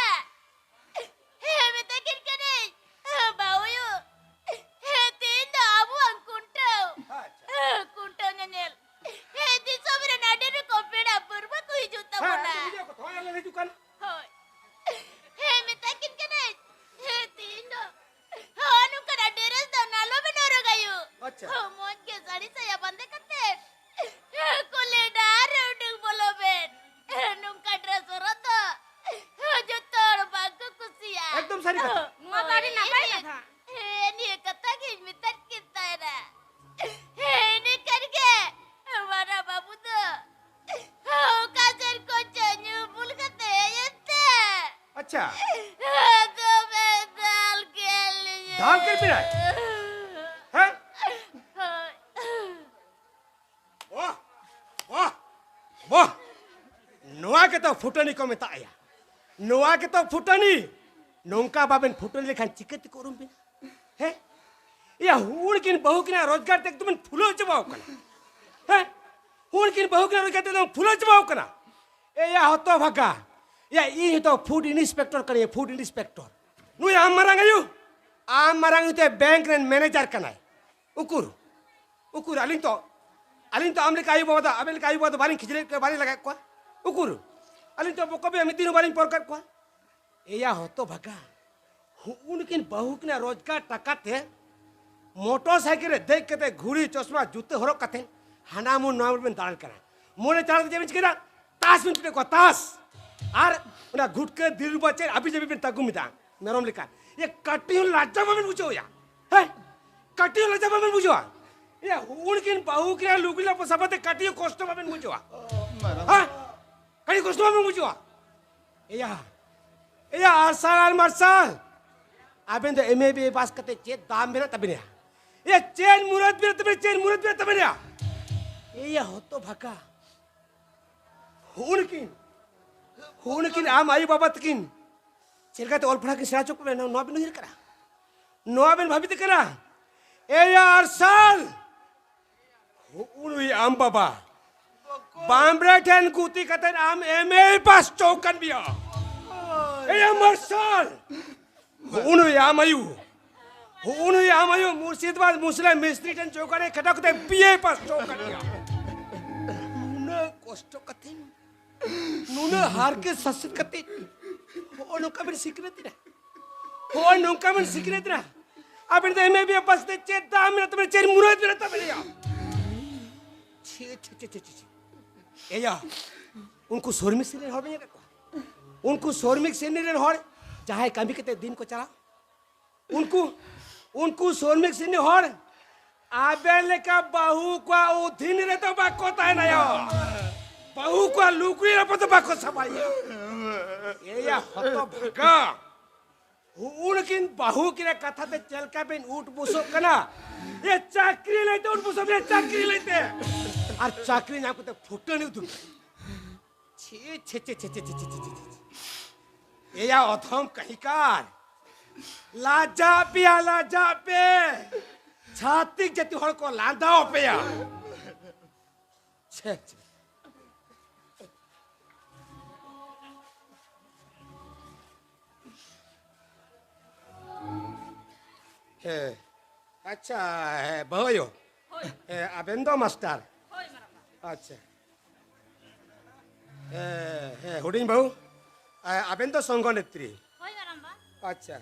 ᱦᱮᱸ, ᱢᱮᱛᱟ ᱠᱤᱱ ᱠᱟᱹᱱᱟᱹᱧ, ᱦᱮᱸ, ᱵᱟᱹᱦᱩᱭᱩ, ᱦᱮᱸ, ᱛᱮᱦᱮᱧ ᱫᱚ ᱟᱵᱚᱣᱟᱜ ᱠᱷᱩᱱᱴᱟᱹᱣ᱾ ᱟᱪᱪᱷᱟ᱾ ᱦᱮᱸ, ᱠᱷᱩᱱᱴᱟᱹᱣ ᱧᱮᱧᱮᱞ᱾ ᱦᱮᱸ, ᱫᱤᱥᱚᱢ ᱨᱮᱱ ᱟᱹᱰᱤ ᱨᱚᱠᱚᱢ ᱯᱮᱲᱟ ᱯᱟᱹᱨᱵᱷᱟᱹ ᱠᱚ ᱦᱤᱡᱩᱜ ᱦᱮᱸ, ᱛᱟᱵᱚᱱᱟ᱾ ᱦᱮᱸ, ᱦᱤᱡᱩᱜ ᱠᱟᱱ᱾ ᱦᱳᱭ᱾ ᱦᱮᱸ, ᱢᱮᱛᱟ ᱠᱤᱱ ᱠᱟᱹᱱᱟᱹᱧ, ᱦᱮᱸ, ᱛᱮᱦᱮᱧ ᱫᱚ ᱦᱚᱸ, ᱱᱚᱝᱠᱟᱱᱟᱜ dress ᱫᱚ ᱟᱞᱚ ᱵᱮᱱ ᱦᱚᱨᱚᱜᱟ ᱭᱳ᱾ ᱟᱪᱪᱷᱟ᱾ ᱦᱚᱸ, ᱢᱚᱡᱽ ᱜᱮ ᱥᱟᱹᱲᱤ ᱥᱟᱭᱟ ᱵᱟᱸᱫᱮ ᱠᱟᱛᱮ ᱠᱩᱞᱦᱤ ᱰᱟᱦᱟᱨ ᱨᱮ ᱩᱰᱩᱠ ᱵᱚᱞᱚ ᱵᱮᱱ᱾ ᱱᱚᱝᱠᱟ dress ᱦᱚᱨᱚᱜ ᱫᱚ ᱡᱚᱛᱚ ᱦᱚᱲ ᱵᱟᱝ ᱠᱚ ᱠᱩᱥᱤᱭᱟᱜᱼᱟ᱾ ᱮᱠᱫᱚᱢ ᱥᱟᱹᱨᱤ ᱠᱟᱛᱷᱟ᱾ ᱱᱚᱣᱟ ᱫᱚ ᱟᱹᱰᱤ ᱱᱟᱯᱟᱭ ᱦᱮᱸ, ᱠᱟᱛᱷᱟ᱾ ᱦᱮᱸ, ᱱᱤᱭᱟᱹ ᱠᱟᱛᱷᱟ ᱜᱤᱧ ᱢᱮᱛᱟᱫ ᱠᱤᱱ ᱛᱟᱦᱮᱱᱟ᱾ ᱦᱮᱸ, ᱤᱱᱟᱹ ᱠᱷᱟᱱ ᱜᱮ ᱢᱟᱨᱟᱝ ᱵᱟᱹᱵᱩ ᱫᱚ ᱚᱠᱟ ᱥᱮᱫ ᱠᱷᱚᱱ ᱪᱚ ᱧᱩ ᱵᱩᱞ ᱠᱟᱛᱮ ᱦᱮᱡ ᱮᱱᱛᱮ᱾ ᱟᱪᱪᱷᱟ᱾ ᱫᱚᱢᱮ ᱫᱟᱞ ᱠᱮᱫ ᱞᱤᱧᱟᱹ᱾ ᱫᱟᱞ ᱠᱮᱫ ᱵᱤᱱᱟᱭ? ᱦᱮᱸ? ᱦᱳᱭ᱾ ᱵᱟᱦ, ᱵᱟᱦ, ᱵᱟᱦ᱾ ᱱᱚᱣᱟ ᱜᱮᱛᱚ ᱯᱷᱩᱴᱟᱹᱱᱤ ᱠᱚ ᱢᱮᱛᱟᱜᱼᱟ᱾ ᱱᱚᱣᱟ ᱜᱮᱛᱚ ᱯᱷᱩᱴᱟᱹᱱᱤ᱾ ᱱᱚᱝᱠᱟ ᱵᱟᱵᱮᱱ ᱯᱷᱩᱴᱟᱹᱱᱤ ᱞᱮᱠᱷᱟᱱ ᱪᱤᱠᱟᱹ ᱛᱮᱠᱚ ᱩᱨᱩᱢ ᱵᱮᱱᱟ? ᱦᱮᱸ? ᱭᱟ, ᱦᱩᱲ ᱠᱤᱱ ᱵᱟᱹᱦᱩ ᱠᱤᱱᱟ ᱨᱳᱡᱽᱜᱟᱨ ᱛᱮ ᱮᱠᱫᱚᱢ ᱵᱮᱱ ᱯᱷᱩᱞᱟᱹᱣ ᱪᱟᱵᱟᱣ ᱠᱟᱱᱟ᱾ ᱦᱮᱸ? ᱦᱩᱲ ᱠᱤᱱ ᱵᱟᱹᱦᱩ ᱠᱤᱱᱟ ᱨᱳᱡᱽᱜᱟᱨ ᱛᱮ ᱮᱠᱫᱚᱢ ᱯᱷᱩᱞᱟᱹᱣ ᱪᱟᱵᱟᱣ ᱠᱟᱱᱟ᱾ ᱮᱭᱟ ᱦᱚᱛᱚ ᱵᱷᱟᱜᱟ᱾ ᱭᱟ, ᱤᱧ ᱦᱚᱛᱚ food inspector ᱠᱟᱹᱱᱟᱹᱧ, food inspector᱾ ᱱᱩᱭ ᱟᱢ ᱢᱟᱨᱟᱝ ᱟᱭᱳ, ᱟᱢ ᱢᱟᱨᱟᱝ ᱟᱭᱳ ᱛᱮ bank ᱨᱮᱱ manager ᱠᱟᱱᱟᱭ᱾ ᱩᱠᱩᱨ, ᱩᱠᱩᱨ, ᱟᱹᱞᱤᱧ ᱛᱚ, ᱟᱹᱞᱤᱧ ᱛᱚ ᱟᱢ ᱞᱮᱠᱟ ᱟᱭᱳ ᱵᱟᱵᱟ ᱫᱚ, ᱟᱵᱮᱱ ᱞᱮᱠᱟ ᱟᱭᱳ ᱵᱟᱵᱟ ᱫᱚ ᱵᱟᱹᱞᱤᱧ ᱠᱷᱤᱡᱞᱟᱹᱭᱮᱫ ᱠᱚᱣᱟ, ᱵᱟᱹᱞᱤᱧ ᱞᱟᱜᱟᱭᱮᱫ ᱠᱚᱣᱟ᱾ ᱩᱠᱩᱨ, ᱟᱹᱞᱤᱧ ᱛᱚ ᱵᱚᱠᱚ ᱵᱮ ᱢᱤᱫ ᱫᱤᱱ ᱦᱚᱸ ᱵᱟᱹᱞᱤᱧ ᱯᱚᱨᱠᱟᱫ ᱠᱚᱣᱟ᱾ ᱮᱭᱟ ᱦᱚᱛᱚ ᱵᱷᱟᱜᱟ, ᱦᱩᱜᱼᱩ ᱱᱩᱠᱤᱱ ᱵᱟᱹᱦᱩ ᱠᱤᱱᱟ ᱨᱳᱡᱽᱜᱟᱨ ᱴᱟᱠᱟ ᱛᱮ ᱢᱚᱴᱚᱨ ᱥᱟᱭᱠᱮᱞ ᱨᱮ ᱫᱮᱡ ᱠᱟᱛᱮ ᱜᱷᱩᱲᱤ ᱪᱚᱥᱢᱟ ᱡᱩᱛᱟᱹ ᱦᱚᱨᱚᱜ ᱠᱟᱛᱮ ᱦᱟᱱᱟ ᱢᱩᱱ ᱱᱚᱣᱟ ᱢᱩᱱ ᱵᱮᱱ ᱫᱟᱬᱟᱱ ᱠᱟᱱᱟ᱾ ᱢᱚᱱᱮ ᱪᱟᱞᱟᱣ ᱠᱟᱛᱮ ᱪᱮᱫ ᱵᱮᱱ ᱪᱤᱠᱟᱹᱭᱮᱫᱟ? ᱛᱟᱥ ᱵᱮᱱ ᱪᱩᱴᱟᱹ ᱠᱚᱣᱟ, ᱛᱟᱥ᱾ ᱟᱨ ᱚᱱᱟ ᱜᱷᱩᱴᱠᱟᱹ ᱫᱤᱞ ᱨᱩᱵᱟ ᱪᱮᱫ ᱟᱹᱵᱤ ᱡᱟᱹᱵᱤ ᱵᱮᱱ ᱛᱟᱹᱜᱩᱢ ᱮᱫᱟ ᱢᱮᱨᱚᱢ ᱞᱮᱠᱟ᱾ ᱮ, ᱠᱟᱹᱴᱤᱡ ᱦᱚᱸ ᱞᱟᱡᱟ ᱵᱟᱵᱮᱱ ᱵᱩᱡᱷᱟᱹᱣ ᱭᱟ? ᱦᱮᱸ? ᱠᱟᱹᱴᱤᱡ ᱦᱚᱸ ᱞᱟᱡᱟ ᱵᱟᱵᱮᱱ ᱵᱩᱡᱷᱟᱹᱣᱟ? ᱮᱭᱟ, ᱩᱱᱠᱤᱱ ᱵᱟᱹᱦᱩ ᱠᱤᱱ ᱞᱩᱜᱽᱲᱤ ᱞᱟᱯᱚ ᱥᱟᱯᱷᱟ ᱛᱮ ᱠᱟᱹᱴᱤᱡ ᱠᱚᱥᱴᱚ ᱵᱟᱵᱮᱱ ᱵᱩᱡᱷᱟᱹᱣᱟ? ᱦᱮᱸ? ᱠᱟᱹᱴᱤᱡ ᱠᱚᱥᱴᱚ ᱵᱟᱵᱮᱱ ᱵᱩᱡᱷᱟᱹᱣᱟ? ᱮᱭᱟ, ᱮᱭᱟ, ᱟᱨᱥᱟᱞ ᱟᱨ ᱢᱟᱨᱥᱟᱞ, ᱟᱵᱮᱱ ᱫᱚ ᱮᱢ ᱮ ᱵᱤ ᱮ ᱯᱟᱥ ᱠᱟᱛᱮ ᱪᱮᱫ ᱫᱟᱢ ᱢᱮᱱᱟᱜ ᱛᱟᱵᱮᱱᱟ? ᱮᱭᱟ, ᱪᱮᱫ ᱢᱩᱨᱟᱹᱫ ᱢᱮᱱᱟᱜ ᱛᱟᱵᱮᱱᱟ? ᱪᱮᱫ ᱢᱩᱨᱟᱹᱫ ᱢᱮᱱᱟᱜ ᱛᱟᱵᱮᱱᱟ? ᱮᱭᱟ, ᱦᱚᱛᱚ ᱵᱷᱟᱜᱟ᱾ ᱦᱩᱱᱠᱤᱱ, ᱦᱩᱱᱠᱤᱱ ᱟᱢ ᱟᱭᱳ ᱵᱟᱵᱟ ᱛᱟᱹᱠᱤᱱ ᱪᱮᱫ ᱞᱮᱠᱟᱛᱮ ᱚᱞ ᱯᱟᱲᱦᱟᱣ ᱠᱤᱱ ᱥᱮᱬᱟ ᱦᱚᱪᱚ ᱠᱚᱣᱟ, ᱱᱚᱣᱟ ᱵᱤᱱ ᱩᱭᱦᱟᱹᱨ ᱠᱟᱱᱟ? ᱱᱚᱣᱟ ᱵᱤᱱ ᱵᱷᱟᱵᱤᱛ ᱠᱟᱱᱟ? ᱮᱭᱟ ᱟᱨᱥᱟᱞ, ᱦᱩᱱᱩᱭ ᱟᱢ ᱵᱟᱵᱟ ᱵᱟᱢᱵᱽᱲᱮ ᱴᱷᱮᱱ ᱜᱩᱛᱤ ᱠᱟᱛᱮ ᱟᱢ ᱮᱢ ᱮ ᱯᱟᱥ ᱦᱚᱪᱚ ᱠᱟᱱ ᱵᱤᱭᱟ᱾ ᱮᱭᱟ ᱢᱟᱨᱥᱟᱞ, ᱦᱩᱱᱩᱭ ᱟᱢ ᱟᱭᱩ, ᱦᱩᱱᱩᱭ ᱟᱢ ᱟᱭᱩ ᱢᱩᱨᱥᱤᱫᱟᱵᱟᱫᱽ ᱢᱩᱥᱞᱟᱹ ᱢᱤᱥᱛᱨᱤ ᱴᱷᱮᱱ ᱪᱚ ᱠᱟᱱᱮ ᱠᱷᱟᱴᱟᱣ ᱠᱟᱛᱮ ᱵᱤ ᱮ ᱯᱟᱥ ᱦᱚᱪᱚ ᱠᱟᱱ ᱜᱮᱭᱟ᱾ ᱱᱩᱱᱟᱹᱜ ᱠᱚᱥᱴᱚ ᱠᱟᱛᱮ, ᱱᱩᱱᱟᱹᱜ ᱦᱟᱨᱠᱮᱛ ᱥᱟᱥᱮᱛ ᱠᱟᱛᱮ ᱦᱚᱸᱜᱼᱚ ᱱᱚᱝᱠᱟ ᱵᱮᱱ ᱥᱤᱠᱷᱱᱟᱹᱛ ᱮᱱᱟ, ᱦᱚᱸᱜᱼᱚ ᱱᱚᱝᱠᱟ ᱵᱮᱱ ᱥᱤᱠᱷᱱᱟᱹᱛ ᱮᱱᱟ᱾ ᱟᱵᱮᱱ ᱫᱚ ᱮᱢ ᱮ ᱵᱤ ᱮ ᱯᱟᱥ ᱠᱟᱛᱮ ᱪᱮᱫ ᱫᱟᱢ ᱢᱮᱱᱟᱜ ᱛᱟᱵᱮᱱᱟ? ᱪᱮᱫ ᱢᱩᱨᱟᱹᱫ ᱢᱮᱱᱟᱜ ᱛᱟᱵᱮᱱᱟ? ᱪᱷᱤ, ᱪᱷᱤ, ᱪᱷᱤ, ᱪᱷᱤ, ᱪᱷᱤ, ᱪᱷᱤ᱾ ᱮᱭᱟ, ᱩᱱᱠᱩ ᱥᱨᱚᱢᱤᱠ ᱥᱨᱮᱱᱤ ᱦᱚᱲ ᱵᱮᱱ ᱧᱮᱞ ᱠᱟᱫ ᱠᱚᱣᱟ? ᱩᱱᱠᱩ ᱥᱨᱚᱢᱤᱠ ᱥᱨᱮᱱᱤ ᱨᱮᱱ ᱦᱚᱲ ᱡᱟᱦᱟᱸᱭ ᱠᱟᱹᱢᱤ ᱠᱟᱛᱮ ᱫᱤᱱ ᱠᱚ ᱪᱟᱞᱟᱣ, ᱩᱱᱠᱩ, ᱩᱱᱠᱩ ᱥᱨᱚᱢᱤᱠ ᱥᱨᱮᱱᱤ ᱦᱚᱲ ᱟᱵᱮᱱ ᱞᱮᱠᱟ ᱵᱟᱹᱦᱩ ᱠᱚᱣᱟᱜ ᱚᱫᱷᱤᱱ ᱨᱮᱫᱚ ᱵᱟᱠᱚ ᱛᱟᱦᱮᱱᱟ ᱭᱟ᱾ ᱵᱟᱹᱦᱩ ᱠᱚᱣᱟᱜ ᱞᱩᱜᱽᱲᱤ ᱞᱟᱯᱚ ᱫᱚ ᱵᱟᱠᱚ ᱥᱟᱯᱷᱟᱭᱟ᱾ ᱮᱭᱟ ᱦᱚᱛᱚ ᱵᱷᱟᱜᱟ᱾ ᱦᱩᱱᱠᱤᱱ ᱵᱟᱹᱦᱩ ᱠᱤᱱᱟᱜ ᱠᱟᱛᱷᱟ ᱛᱮ ᱪᱮᱫ ᱞᱮᱠᱟ ᱵᱮᱱ ᱩᱴ ᱵᱩᱥᱚᱜ ᱠᱟᱱᱟ? ᱮ ᱪᱟᱹᱠᱨᱤ ᱞᱟᱹᱭᱛᱮ ᱩᱴ ᱵᱩᱥᱚᱜ ᱵᱮᱱ, ᱪᱟᱹᱠᱨᱤ ᱞᱟᱹᱭᱛᱮ᱾ ᱟᱨ ᱪᱟᱹᱠᱨᱤ ᱧᱟᱢ ᱠᱟᱛᱮ ᱯᱷᱩᱴᱟᱹᱱᱤ ᱩᱫᱩᱜ᱾ ᱪᱷᱤ, ᱪᱷᱤ, ᱪᱷᱤ᱾ ᱮᱭᱟ ᱚᱫᱷᱚᱢ ᱠᱟᱹᱦᱤᱠᱟᱨ, ᱞᱟᱡᱟᱜ ᱯᱮᱭᱟ, ᱞᱟᱡᱟᱜ ᱯᱮ᱾ ᱪᱷᱟᱛᱤᱠ ᱡᱟᱹᱛᱤ ᱦᱚᱲ ᱠᱚ ᱞᱟᱸᱫᱟ ᱟᱯᱮᱭᱟ᱾ ᱪᱷᱮ, ᱪᱷᱮ᱾ ᱦᱮᱸ, ᱟᱪᱪᱷᱟ, ᱦᱮᱸ, ᱵᱟᱹᱦᱩ ᱟᱭᱳ᱾ ᱦᱳᱭ᱾ ᱦᱮᱸ, ᱟᱵᱮᱱ ᱫᱚ ᱢᱟᱥᱴᱟᱨ? ᱦᱳᱭ, ᱢᱟᱨᱟᱝᱵᱟ᱾ ᱟᱪᱪᱷᱟ᱾ ᱦᱮᱸ, ᱦᱮᱸ, ᱦᱩᱰᱤᱧ ᱵᱟᱹᱦᱩ, ᱟ-, ᱟᱵᱮᱱ ᱫᱚ ᱥᱚᱝᱜᱷᱚ ᱱᱮᱛᱨᱤ? ᱦᱳᱭ, ᱢᱟᱨᱟᱝᱵᱟ᱾ ᱟᱪᱪᱷᱟ᱾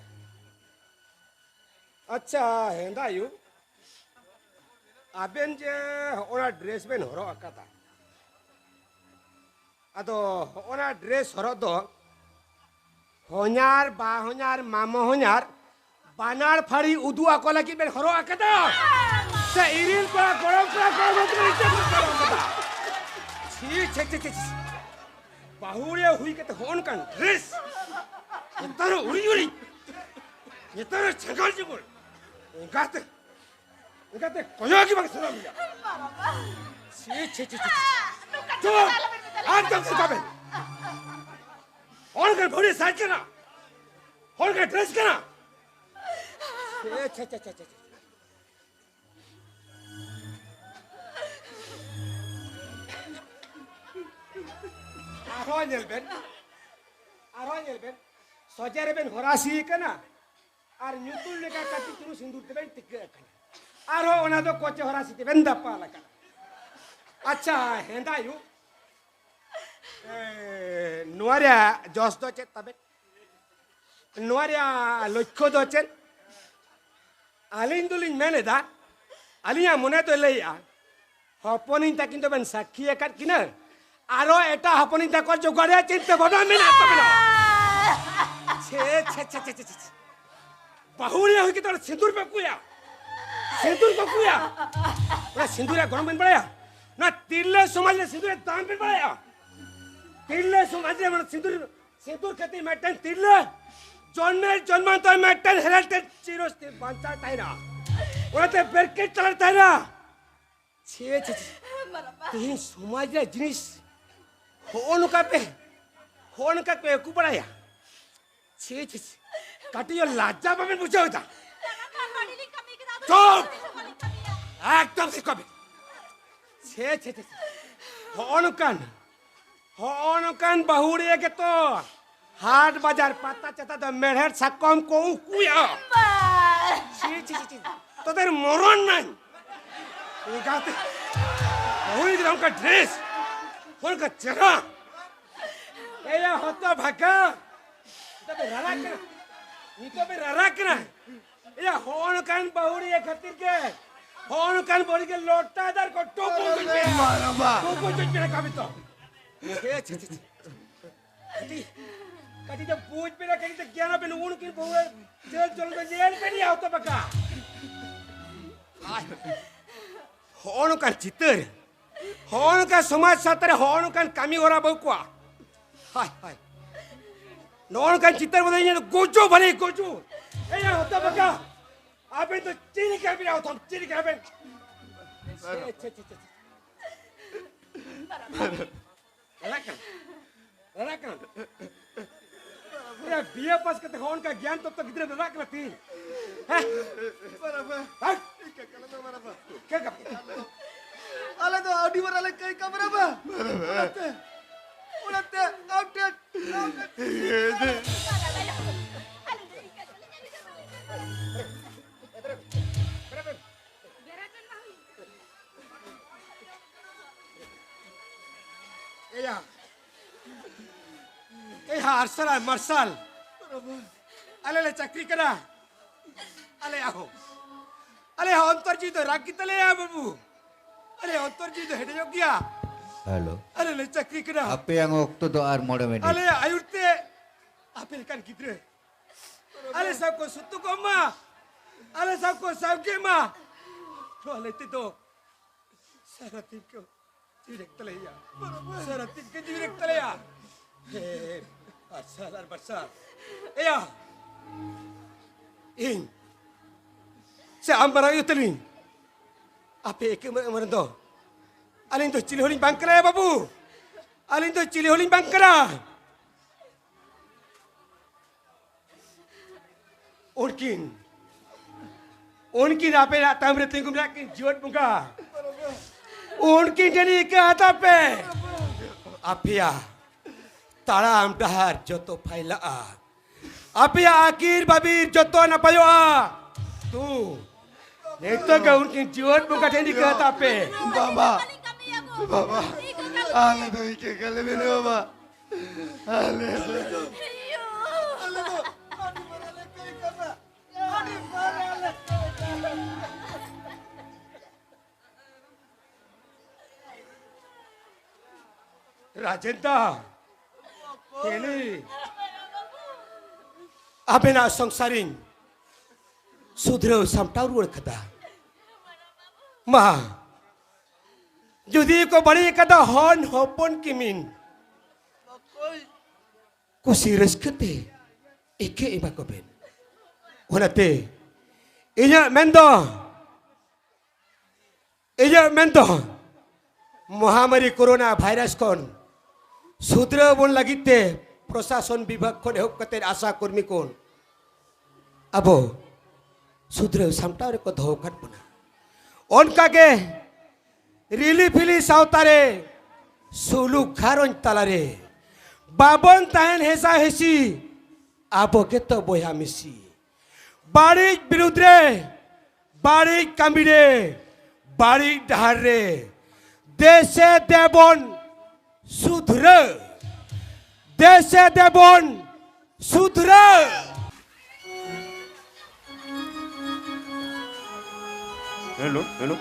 ᱟᱪᱪᱷᱟ, ᱦᱮᱸᱫᱟ ᱟᱭᱳ, ᱟᱵᱮᱱ ᱡᱮ ᱦᱚᱸᱜᱼᱚᱱᱟ ᱰᱨᱮᱥ ᱵᱮᱱ ᱦᱚᱨᱚᱜ ᱟᱠᱟᱫᱟ, ᱟᱫᱚ ᱦᱚᱸᱜᱼᱚᱱᱟ ᱰᱨᱮᱥ ᱦᱚᱨᱚᱜ ᱫᱚ ᱦᱚᱧᱟᱨ, ᱵᱟ ᱦᱚᱧᱟᱨ, ᱢᱟᱢᱚ ᱦᱚᱧᱟᱨ, ᱵᱟᱱᱟᱨ ᱯᱷᱟᱹᱲᱤ ᱩᱫᱩᱜ ᱟᱠᱚ ᱞᱟᱹᱜᱤᱫ ᱵᱮᱱ ᱦᱚᱨᱚᱜ ᱟᱠᱟᱫᱟ? ᱥᱮ ᱤᱨᱤᱞ ᱠᱚᱲᱟ, ᱜᱚᱲᱚᱢ ᱠᱚᱲᱟ, ᱜᱚᱲᱚᱢ ᱠᱚᱲᱟ, ᱤᱧ ᱪᱮᱫ ᱠᱚ ᱜᱚᱲᱚᱢ ᱠᱚᱲᱟ? ᱪᱷᱤ, ᱪᱷᱤ, ᱪᱷᱤ, ᱪᱷᱤ, ᱪᱷᱤ᱾ ᱵᱟᱹᱦᱩᱲᱤᱭᱟᱹ ᱦᱩᱭ ᱠᱟᱛᱮ ᱦᱚᱸᱜᱼᱚ ᱱᱚᱝᱠᱟᱱ ᱰᱨᱮᱥ᱾ ᱱᱮᱛᱟᱨ ᱦᱚᱸ ᱩᱲᱤ ᱩᱲᱤ᱾ ᱱᱮᱛᱟᱨ ᱦᱚᱸ ᱪᱷᱟᱸᱜᱟᱞ ᱪᱩᱜᱩᱞ᱾ ᱮᱸᱜᱟᱛᱮ, ᱮᱸᱜᱟᱛᱮ ᱠᱚᱭᱚᱜ ᱜᱮ ᱵᱟᱝ ᱥᱟᱱᱟ ᱢᱮᱭᱟ᱾ ᱪᱷᱤ, ᱪᱷᱤ, ᱪᱷᱤ, ᱪᱷᱤ, ᱪᱷᱤ᱾ ᱪᱩᱯ! ᱮᱠᱫᱚᱢ ᱪᱩᱯ ᱵᱮᱱ᱾ ᱦᱚᱲ ᱠᱟᱱ ᱵᱟᱹᱦᱩᱲᱤᱭᱟᱹ ᱥᱟᱡᱽ ᱠᱟᱱᱟ᱾ ᱦᱚᱲ ᱠᱟᱱ ᱰᱨᱮᱥ ᱠᱟᱱᱟ᱾ ᱪᱷᱤ, ᱪᱷᱤ, ᱪᱷᱤ, ᱪᱷᱤ, ᱪᱷᱤ᱾ ᱟᱨᱦᱚᱸ ᱧᱮᱞ ᱵᱮᱱ, ᱟᱨᱦᱚᱸ ᱧᱮᱞ ᱵᱮᱱ, ᱥᱚᱡᱷᱮ ᱨᱮᱵᱮᱱ ᱦᱚᱨᱟᱥᱤ ᱠᱟᱱᱟ ᱟᱨ ᱧᱩᱛᱩᱢ ᱞᱮᱠᱟ ᱠᱟᱹᱴᱤᱡ ᱪᱩᱞᱩᱝ ᱥᱤᱸᱫᱩᱨ ᱛᱮᱵᱮᱱ ᱴᱤᱠᱟᱹᱜ ᱠᱟᱱᱟ᱾ ᱟᱨᱦᱚᱸ ᱚᱱᱟ ᱫᱚ ᱠᱚᱪᱮ ᱦᱚᱨᱟᱥᱤ ᱛᱮᱵᱮᱱ ᱫᱟᱯᱟᱞ ᱟᱠᱟᱱᱟ᱾ ᱟᱪᱪᱷᱟ, ᱦᱮᱸᱫᱟᱭᱩ, ᱮ, ᱱᱚᱣᱟ ᱨᱮᱭᱟᱜ ᱡᱚᱥ ᱫᱚ ᱪᱮᱫ ᱛᱟᱵᱮᱱ? ᱱᱚᱣᱟ ᱨᱮᱭᱟᱜ ᱞᱚᱠᱠᱷᱚ ᱫᱚ ᱪᱮᱫ? ᱟᱹᱞᱤᱧ ᱫᱚᱞᱤᱧ ᱢᱮᱱ ᱮᱫᱟ, ᱟᱹᱞᱤᱧᱟᱜ ᱢᱚᱱᱮ ᱫᱚᱭ ᱞᱟᱹᱭᱮᱜᱼᱟ, ᱦᱚᱯᱚᱱᱤᱧ ᱛᱟᱹᱠᱤᱱ ᱫᱚᱵᱮᱱ ᱥᱟᱹᱠᱷᱤ ᱟᱠᱟᱫ ᱠᱤᱱᱟᱹ, ᱟᱨᱚ ᱮᱴᱟᱜ ᱦᱚᱯᱚᱱᱤᱧ ᱛᱟᱠᱚ ᱡᱚᱜᱟᱲ ᱨᱮᱭᱟᱜ ᱪᱤᱱᱛᱟᱹ ᱵᱷᱟᱵᱽᱱᱟ ᱢᱮᱱᱟᱜ ᱛᱟᱵᱮᱱᱟ᱾ ᱪᱷᱮ, ᱪᱷᱮ, ᱪᱷᱮ᱾ ᱵᱟᱹᱦᱩᱲᱤᱭᱟᱹ ᱦᱩᱭ ᱠᱟᱛᱮ ᱚᱱᱟ ᱥᱤᱸᱫᱩᱨ ᱯᱮ ᱠᱩᱭᱟ, ᱥᱤᱸᱫᱩᱨ ᱠᱚ ᱠᱩᱭᱟ᱾ ᱚᱱᱟ ᱥᱤᱸᱫᱩᱨ ᱨᱮᱭᱟᱜ ᱜᱚᱱᱚᱝ ᱵᱮᱱ ᱵᱟᱲᱟᱭᱟ? ᱚᱱᱟ ᱛᱤᱨᱞᱟᱹ ᱥᱚᱢᱟᱡᱽ ᱨᱮ ᱥᱤᱸᱫᱩᱨ ᱨᱮᱭᱟᱜ ᱫᱟᱢ ᱵᱮᱱ ᱵᱟᱲᱟᱭᱟ? ᱛᱤᱨᱞᱟᱹ ᱥᱚᱢᱟᱡᱽ ᱨᱮ ᱢᱟᱱᱮ ᱥᱤᱸᱫᱩᱨ, ᱥᱤᱸᱫᱩᱨ ᱠᱷᱟᱹᱛᱤᱨ ᱢᱤᱫᱴᱮᱱ ᱛᱤᱨᱞᱟᱹ ᱡᱚᱱᱢᱮᱨ ᱡᱚᱱᱢᱟᱱᱛᱚᱨ ᱢᱤᱫᱴᱮᱱ ᱦᱮᱨᱮᱞ ᱛᱮ ᱪᱤᱨᱚᱥᱛᱤᱨ ᱵᱟᱧᱪᱟᱣ ᱛᱟᱦᱮᱱᱟ᱾ ᱚᱱᱟᱛᱮ ᱵᱮᱨᱠᱮᱴ ᱛᱟᱞᱟᱨᱮ ᱛᱟᱦᱮᱱᱟ᱾ ᱪᱷᱮ, ᱪᱷᱮ, ᱪᱷᱮ᱾ ᱛᱮᱦᱮᱧ ᱥᱚᱢᱟᱡᱽ ᱨᱮᱭᱟᱜ ᱡᱤᱱᱤᱥ ᱦᱚᱸᱜᱼᱚ ᱱᱚᱝᱠᱟ ᱯᱮ, ᱦᱚᱸᱜᱼᱚ ᱱᱚᱝᱠᱟ ᱯᱮ ᱟᱹᱜᱩ ᱵᱟᱲᱟᱭᱟ᱾ ᱪᱷᱮ, ᱪᱷᱮ, ᱪᱷᱮ᱾ ᱠᱟᱹᱴᱤᱡ ᱦᱚᱸ ᱞᱟᱡᱡᱟ ᱵᱟᱵᱮᱱ ᱵᱩᱡᱷᱟᱹᱣ ᱮᱫᱟ? ᱪᱩᱯ! ᱮᱠᱫᱚᱢ ᱥᱤᱠᱚ ᱵᱮᱱ᱾ ᱪᱷᱮ, ᱪᱷᱮ, ᱪᱷᱮ, ᱪᱷᱮ᱾ ᱦᱚᱸᱜᱼᱚ ᱱᱚᱝᱠᱟᱱ, ᱦᱚᱸᱜᱼᱚ ᱱᱚᱝᱠᱟᱱ ᱵᱟᱹᱦᱩᱲᱤᱭᱟᱹ ᱜᱮᱛᱚ ᱦᱟᱴ ᱵᱟᱡᱟᱨ ᱯᱟᱛᱟ ᱪᱷᱟᱛᱟ ᱫᱚ ᱢᱮᱲᱦᱮᱫ ᱥᱟᱠᱚᱢ ᱠᱚ ᱩᱠᱩᱭᱟ᱾ ᱪᱷᱤ, ᱪᱷᱤ, ᱪᱷᱤ, ᱪᱷᱤ᱾ ᱛᱚᱫᱮᱨ ᱢᱚᱨᱚᱱ ᱱᱟᱹᱧ᱾ ᱮᱸᱜᱟᱛᱮ, ᱵᱟᱹᱦᱩᱲᱤᱭᱟᱹ ᱜᱤᱫᱽᱨᱟᱹ ᱚᱱᱠᱟ ᱰᱨᱮᱥ, ᱚᱱᱠᱟ ᱪᱮᱦᱨᱟ᱾ ᱮᱭᱟ ᱦᱚᱛᱚ ᱵᱷᱟᱜᱟ᱾ ᱱᱤᱛᱚᱜ ᱯᱮ ᱨᱟᱨᱟᱜ ᱠᱟᱱᱟ, ᱱᱤᱛᱚᱜ ᱯᱮ ᱨᱟᱨᱟᱜ ᱠᱟᱱᱟ᱾ ᱮᱭᱟ, ᱦᱚᱸᱜᱼᱚ ᱱᱚᱝᱠᱟᱱ ᱵᱟᱹᱦᱩᱲᱤᱭᱟᱹ ᱠᱷᱟᱹᱛᱤᱨ ᱜᱮ, ᱦᱚᱸᱜᱼᱚ ᱱᱚᱝᱠᱟᱱ ᱵᱟᱹᱦᱩᱲᱤᱭᱟᱹ ᱜᱮ ᱞᱚᱴᱟ ᱫᱟᱨ ᱠᱚ ᱴᱩᱠᱩ ᱠᱚ ᱪᱩᱡ ᱯᱮ, ᱴᱩᱠᱩ ᱪᱩᱡ ᱯᱮ ᱠᱟᱹᱢᱤ ᱛᱚ᱾ ᱪᱷᱮ, ᱪᱷᱮ, ᱪᱷᱮ, ᱪᱷᱮ᱾ ᱠᱟᱹᱴᱤᱡ, ᱠᱟᱹᱴᱤᱡ ᱫᱚ ᱵᱩᱡᱽ ᱯᱮ, ᱠᱟᱹᱴᱤᱡ ᱫᱚ ᱜᱮᱭᱟᱱ ᱯᱮ, ᱱᱩᱜᱼᱩ ᱱᱩᱠᱤᱱ ᱵᱟᱹᱦᱩ ᱪᱟᱹᱞ ᱪᱚᱞ ᱫᱚ ᱧᱮᱞ ᱯᱮ ᱱᱤᱭᱟ ᱦᱚᱛᱚ ᱵᱟᱠᱟ᱾ ᱦᱚᱸᱜᱼᱚ ᱱᱚᱝᱠᱟᱱ ᱪᱤᱛᱟᱹᱨ, ᱦᱚᱸᱜᱼᱚ ᱱᱚᱝᱠᱟᱱ ᱥᱚᱢᱟᱡᱽ ᱥᱟᱶᱛᱟ ᱨᱮ ᱦᱚᱸᱜᱼᱚ ᱱᱚᱝᱠᱟᱱ ᱠᱟᱹᱢᱤ ᱦᱚᱨᱟ ᱵᱟᱹᱦᱩ ᱠᱚᱣᱟ᱾ ᱦᱟᱭ, ᱦᱟᱭ᱾ ᱱᱚᱜᱼᱚ ᱱᱚᱝᱠᱟᱱ ᱪᱤᱛᱟᱹᱨ ᱵᱚᱞᱮ ᱤᱧ ᱫᱚ ᱜᱚᱡᱚ ᱵᱷᱟᱞᱮ ᱜᱚᱡᱚ᱾ ᱮᱭᱟ ᱦᱚᱛᱚ ᱵᱟᱠᱟ, ᱟᱵᱮᱱ ᱫᱚ ᱪᱮᱫ ᱞᱮᱠᱟ ᱵᱮᱱᱟ ᱦᱚᱛᱚᱢ, ᱪᱮᱫ ᱞᱮᱠᱟ ᱵᱮᱱ? ᱪᱷᱮ, ᱪᱷᱮ, ᱪᱷᱮ, ᱪᱷᱮ᱾ ᱨᱟᱲᱟᱜ ᱠᱟᱱᱟ, ᱨᱟᱲᱟᱜ ᱠᱟᱱᱟ᱾ ᱮᱭᱟ, ᱵᱤ ᱮ ᱯᱟᱥ ᱠᱟᱛᱮ ᱦᱚᱸ ᱚᱱᱠᱟ ᱜᱮᱭᱟᱱ ᱛᱚᱛᱛᱚ ᱜᱤᱫᱽᱨᱟᱹ ᱨᱟᱲᱟᱜ ᱠᱟᱱᱟ ᱛᱤᱦᱤᱧ᱾ ᱦᱮᱸ? ᱵᱟᱨᱟᱵᱟ᱾ ᱦᱮᱸ? ᱤᱠᱟᱹ ᱠᱟᱱᱟ ᱫᱚ ᱵᱟᱨᱟᱵᱟ᱾ ᱪᱮᱫ ᱠᱟᱱᱟ? ᱟᱞᱮ ᱫᱚ ᱟᱹᱰᱤ ᱢᱟᱨᱟᱝ ᱞᱮ ᱠᱟᱹᱭ ᱠᱟᱢᱨᱟ ᱵᱟ᱾ ᱚᱱᱟᱛᱮ, ᱚᱱᱟᱛᱮ ᱟᱢ ᱴᱷᱮᱱ, ᱟᱢ ᱴᱷᱮᱱ ᱮᱭᱟ, ᱮᱭᱟ, ᱟᱨᱥᱟᱞ ᱟᱨ ᱢᱟᱨᱥᱟᱞ, ᱟᱞᱮ ᱞᱮ ᱪᱟᱹᱠᱨᱤ ᱠᱟᱱᱟ᱾ ᱟᱞᱮᱭᱟᱜ ᱦᱚᱸ, ᱟᱞᱮᱭᱟᱜ ᱚᱱᱛᱚᱨ ᱡᱤᱣᱤ ᱫᱚ ᱨᱟᱜ ᱜᱮᱛᱟᱞᱮᱭᱟ ᱵᱟᱹᱵᱩ᱾ ᱟᱞᱮᱭᱟᱜ ᱚᱱᱛᱚᱨ ᱡᱤᱣᱤ ᱫᱚ ᱦᱮᱰᱮᱡᱚᱜ ᱜᱮᱭᱟ᱾ ᱦᱮᱞᱳ᱾ ᱟᱞᱮ ᱞᱮ ᱪᱟᱹᱠᱨᱤ ᱠᱟᱱᱟ᱾ ᱟᱯᱮᱭᱟᱜ ᱚᱠᱛᱚ ᱫᱚ ᱟᱨ ᱢᱚᱬᱮ ᱢᱤᱱᱤᱴ᱾ ᱟᱞᱮᱭᱟᱜ ᱟᱹᱭᱩᱨ ᱛᱮ ᱟᱯᱮ ᱞᱮᱠᱟᱱ ᱜᱤᱫᱽᱨᱟᱹ ᱟᱞᱮ ᱥᱟᱶ ᱠᱚ ᱥᱩᱛᱩ ᱠᱚᱜ ᱢᱟ, ᱟᱞᱮ ᱥᱟᱶ ᱠᱚ ᱥᱟᱶᱜᱮ ᱢᱟ᱾ ᱱᱚᱣᱟ ᱞᱟᱹᱭ ᱛᱮᱫᱚ ᱥᱟᱨᱟ ᱫᱤᱱ ᱠᱚ ᱡᱤᱣᱤ ᱨᱮ ᱛᱟᱞᱮᱭᱟ᱾ ᱥᱟᱨᱟ ᱫᱤᱱ ᱠᱚ ᱡᱤᱣᱤ ᱨᱮ ᱛᱟᱞᱮᱭᱟ᱾ ᱦᱮ, ᱟᱨᱥᱟᱞ ᱟᱨ ᱵᱟᱨᱥᱟᱞ᱾ ᱮᱭᱟ, ᱤᱧ ᱥᱮ ᱟᱢ ᱢᱟᱨᱟᱝ ᱟᱭᱳ ᱛᱟᱹᱞᱤᱧ, ᱟᱯᱮ ᱮᱠᱮ ᱢᱟᱹᱱ ᱫᱚ ᱟᱹᱞᱤᱧ ᱫᱚ ᱪᱤᱞᱤ ᱦᱚᱸᱞᱤᱧ ᱵᱟᱝ ᱠᱟᱱᱟ ᱭᱟ ᱵᱟᱹᱵᱩ᱾ ᱟᱹᱞᱤᱧ ᱫᱚ ᱪᱤᱞᱤ ᱦᱚᱸᱞᱤᱧ ᱵᱟᱝ ᱠᱟᱱᱟ᱾ ᱩᱱᱠᱤᱱ, ᱩᱱᱠᱤᱱ ᱟᱯᱮᱭᱟᱜ ᱛᱟᱭᱚᱢ ᱨᱮ ᱛᱤᱸᱜᱩ ᱢᱮᱱᱟᱜ ᱠᱤᱱ ᱡᱤᱣᱮᱫ ᱵᱚᱸᱜᱟ᱾ ᱩᱱᱠᱤᱱ ᱴᱷᱮᱱ ᱤᱠᱟᱹ ᱦᱟᱛᱟᱣ ᱯᱮ᱾ ᱟᱯᱮᱭᱟᱜ ᱛᱟᱲᱟᱢ ᱰᱟᱦᱟᱨ ᱡᱚᱛᱚ ᱯᱷᱟᱭᱞᱟᱜᱼᱟ᱾ ᱟᱯᱮᱭᱟᱜ ᱟᱹᱠᱤᱨ ᱵᱟᱹᱵᱤᱨ ᱡᱚᱛᱚ ᱱᱟᱯᱟᱭᱚᱜᱼᱟ᱾ ᱛᱩ, ᱱᱤᱛᱚᱜ ᱜᱮ ᱩᱱᱠᱤᱱ ᱡᱤᱣᱮᱫ ᱵᱚᱸᱜᱟ ᱴᱷᱮᱱ ᱤᱠᱟᱹ ᱦᱟᱛᱟᱣ ᱯᱮ᱾ ᱵᱟᱵᱟ, ᱵᱟᱵᱟ, ᱟᱞᱮ ᱫᱚ ᱤᱠᱟᱹ ᱠᱟᱞᱮ ᱵᱮᱱ ᱵᱟᱵᱟ᱾ ᱟᱞᱮ ᱫᱚ, ᱟᱞᱮ ᱫᱚ ᱟᱹᱰᱤ ᱢᱟᱨᱟᱝ ᱞᱮ ᱠᱟᱹᱭ ᱠᱟᱱᱟ᱾ ᱟᱹᱰᱤ ᱢᱟᱨᱟᱝ ᱞᱮ ᱠᱟᱹᱭ ᱠᱟᱱᱟ᱾ ᱨᱟᱡᱮᱱᱫᱟ, ᱦᱮᱞᱤ, ᱟᱵᱮᱱᱟᱜ ᱥᱚᱝᱥᱟᱨᱤᱧ ᱥᱩᱫᱷᱨᱟᱹᱣ ᱥᱟᱢᱴᱟᱣ ᱨᱩᱣᱟᱹᱲ ᱠᱟᱫᱟ᱾ ᱢᱟ, ᱡᱩᱫᱤ ᱠᱚ ᱵᱟᱹᱲᱤᱡ ᱟᱠᱟᱫᱟ, ᱦᱚᱱ ᱦᱚᱯᱚᱱ ᱠᱤᱢᱤᱱ ᱠᱩᱥᱤ ᱨᱟᱹᱥᱠᱟᱹ ᱛᱮ ᱤᱠᱟᱹ ᱮᱢᱟ ᱠᱚ ᱵᱮᱱ᱾ ᱚᱱᱟᱛᱮ ᱤᱧᱟᱹᱜ ᱢᱮᱱ ᱫᱚ, ᱤᱧᱟᱹᱜ ᱢᱮᱱ ᱫᱚ, ᱢᱚᱦᱟᱢᱟᱨᱤ ᱠᱳᱨᱳᱱᱟ ᱵᱷᱟᱭᱨᱟᱥ ᱠᱷᱚᱱ ᱥᱩᱫᱷᱨᱟᱹᱣ ᱵᱚᱱ ᱞᱟᱹᱜᱤᱫ ᱛᱮ ᱯᱨᱚᱥᱟᱥᱚᱱ ᱵᱤᱵᱷᱟᱜᱽ ᱠᱷᱚᱱ ᱮᱦᱚᱵ ᱠᱟᱛᱮ ᱟᱥᱟ ᱠᱚᱨᱢᱤ ᱠᱚ ᱟᱵᱚ ᱥᱩᱫᱷᱨᱟᱹᱣ ᱥᱟᱢᱴᱟᱣ ᱨᱮᱠᱚ ᱫᱚᱦᱚ ᱟᱠᱟᱫ ᱵᱚᱱᱟ᱾ ᱚᱱᱠᱟᱜᱮ ᱨᱤᱞᱤ ᱯᱷᱤᱞᱤ ᱥᱟᱶᱛᱟ ᱨᱮ ᱥᱩᱞᱩᱠ ᱜᱷᱟᱨᱚᱸᱡᱽ ᱛᱟᱞᱟᱨᱮ ᱵᱟᱵᱚᱱ ᱛᱟᱦᱮᱱ ᱦᱮᱥᱟ ᱦᱮᱥᱤ, ᱟᱵᱚ ᱜᱮᱛᱚ ᱵᱚᱭᱦᱟ ᱢᱤᱥᱤ᱾ ᱵᱟᱹᱲᱤᱡ ᱵᱤᱨᱩᱫᱽ ᱨᱮ, ᱵᱟᱹᱲᱤᱡ ᱠᱟᱹᱢᱤ ᱨᱮ, ᱵᱟᱹᱲᱤᱡ ᱰᱟᱦᱟᱨ ᱨᱮ ᱫᱮᱥᱮ ᱫᱮᱵᱚᱱ ᱥᱩᱫᱷᱨᱟᱹ, ᱫᱮᱥᱮ ᱫᱮᱵᱚᱱ ᱥᱩᱫᱷᱨᱟᱹ᱾ Hello, hello.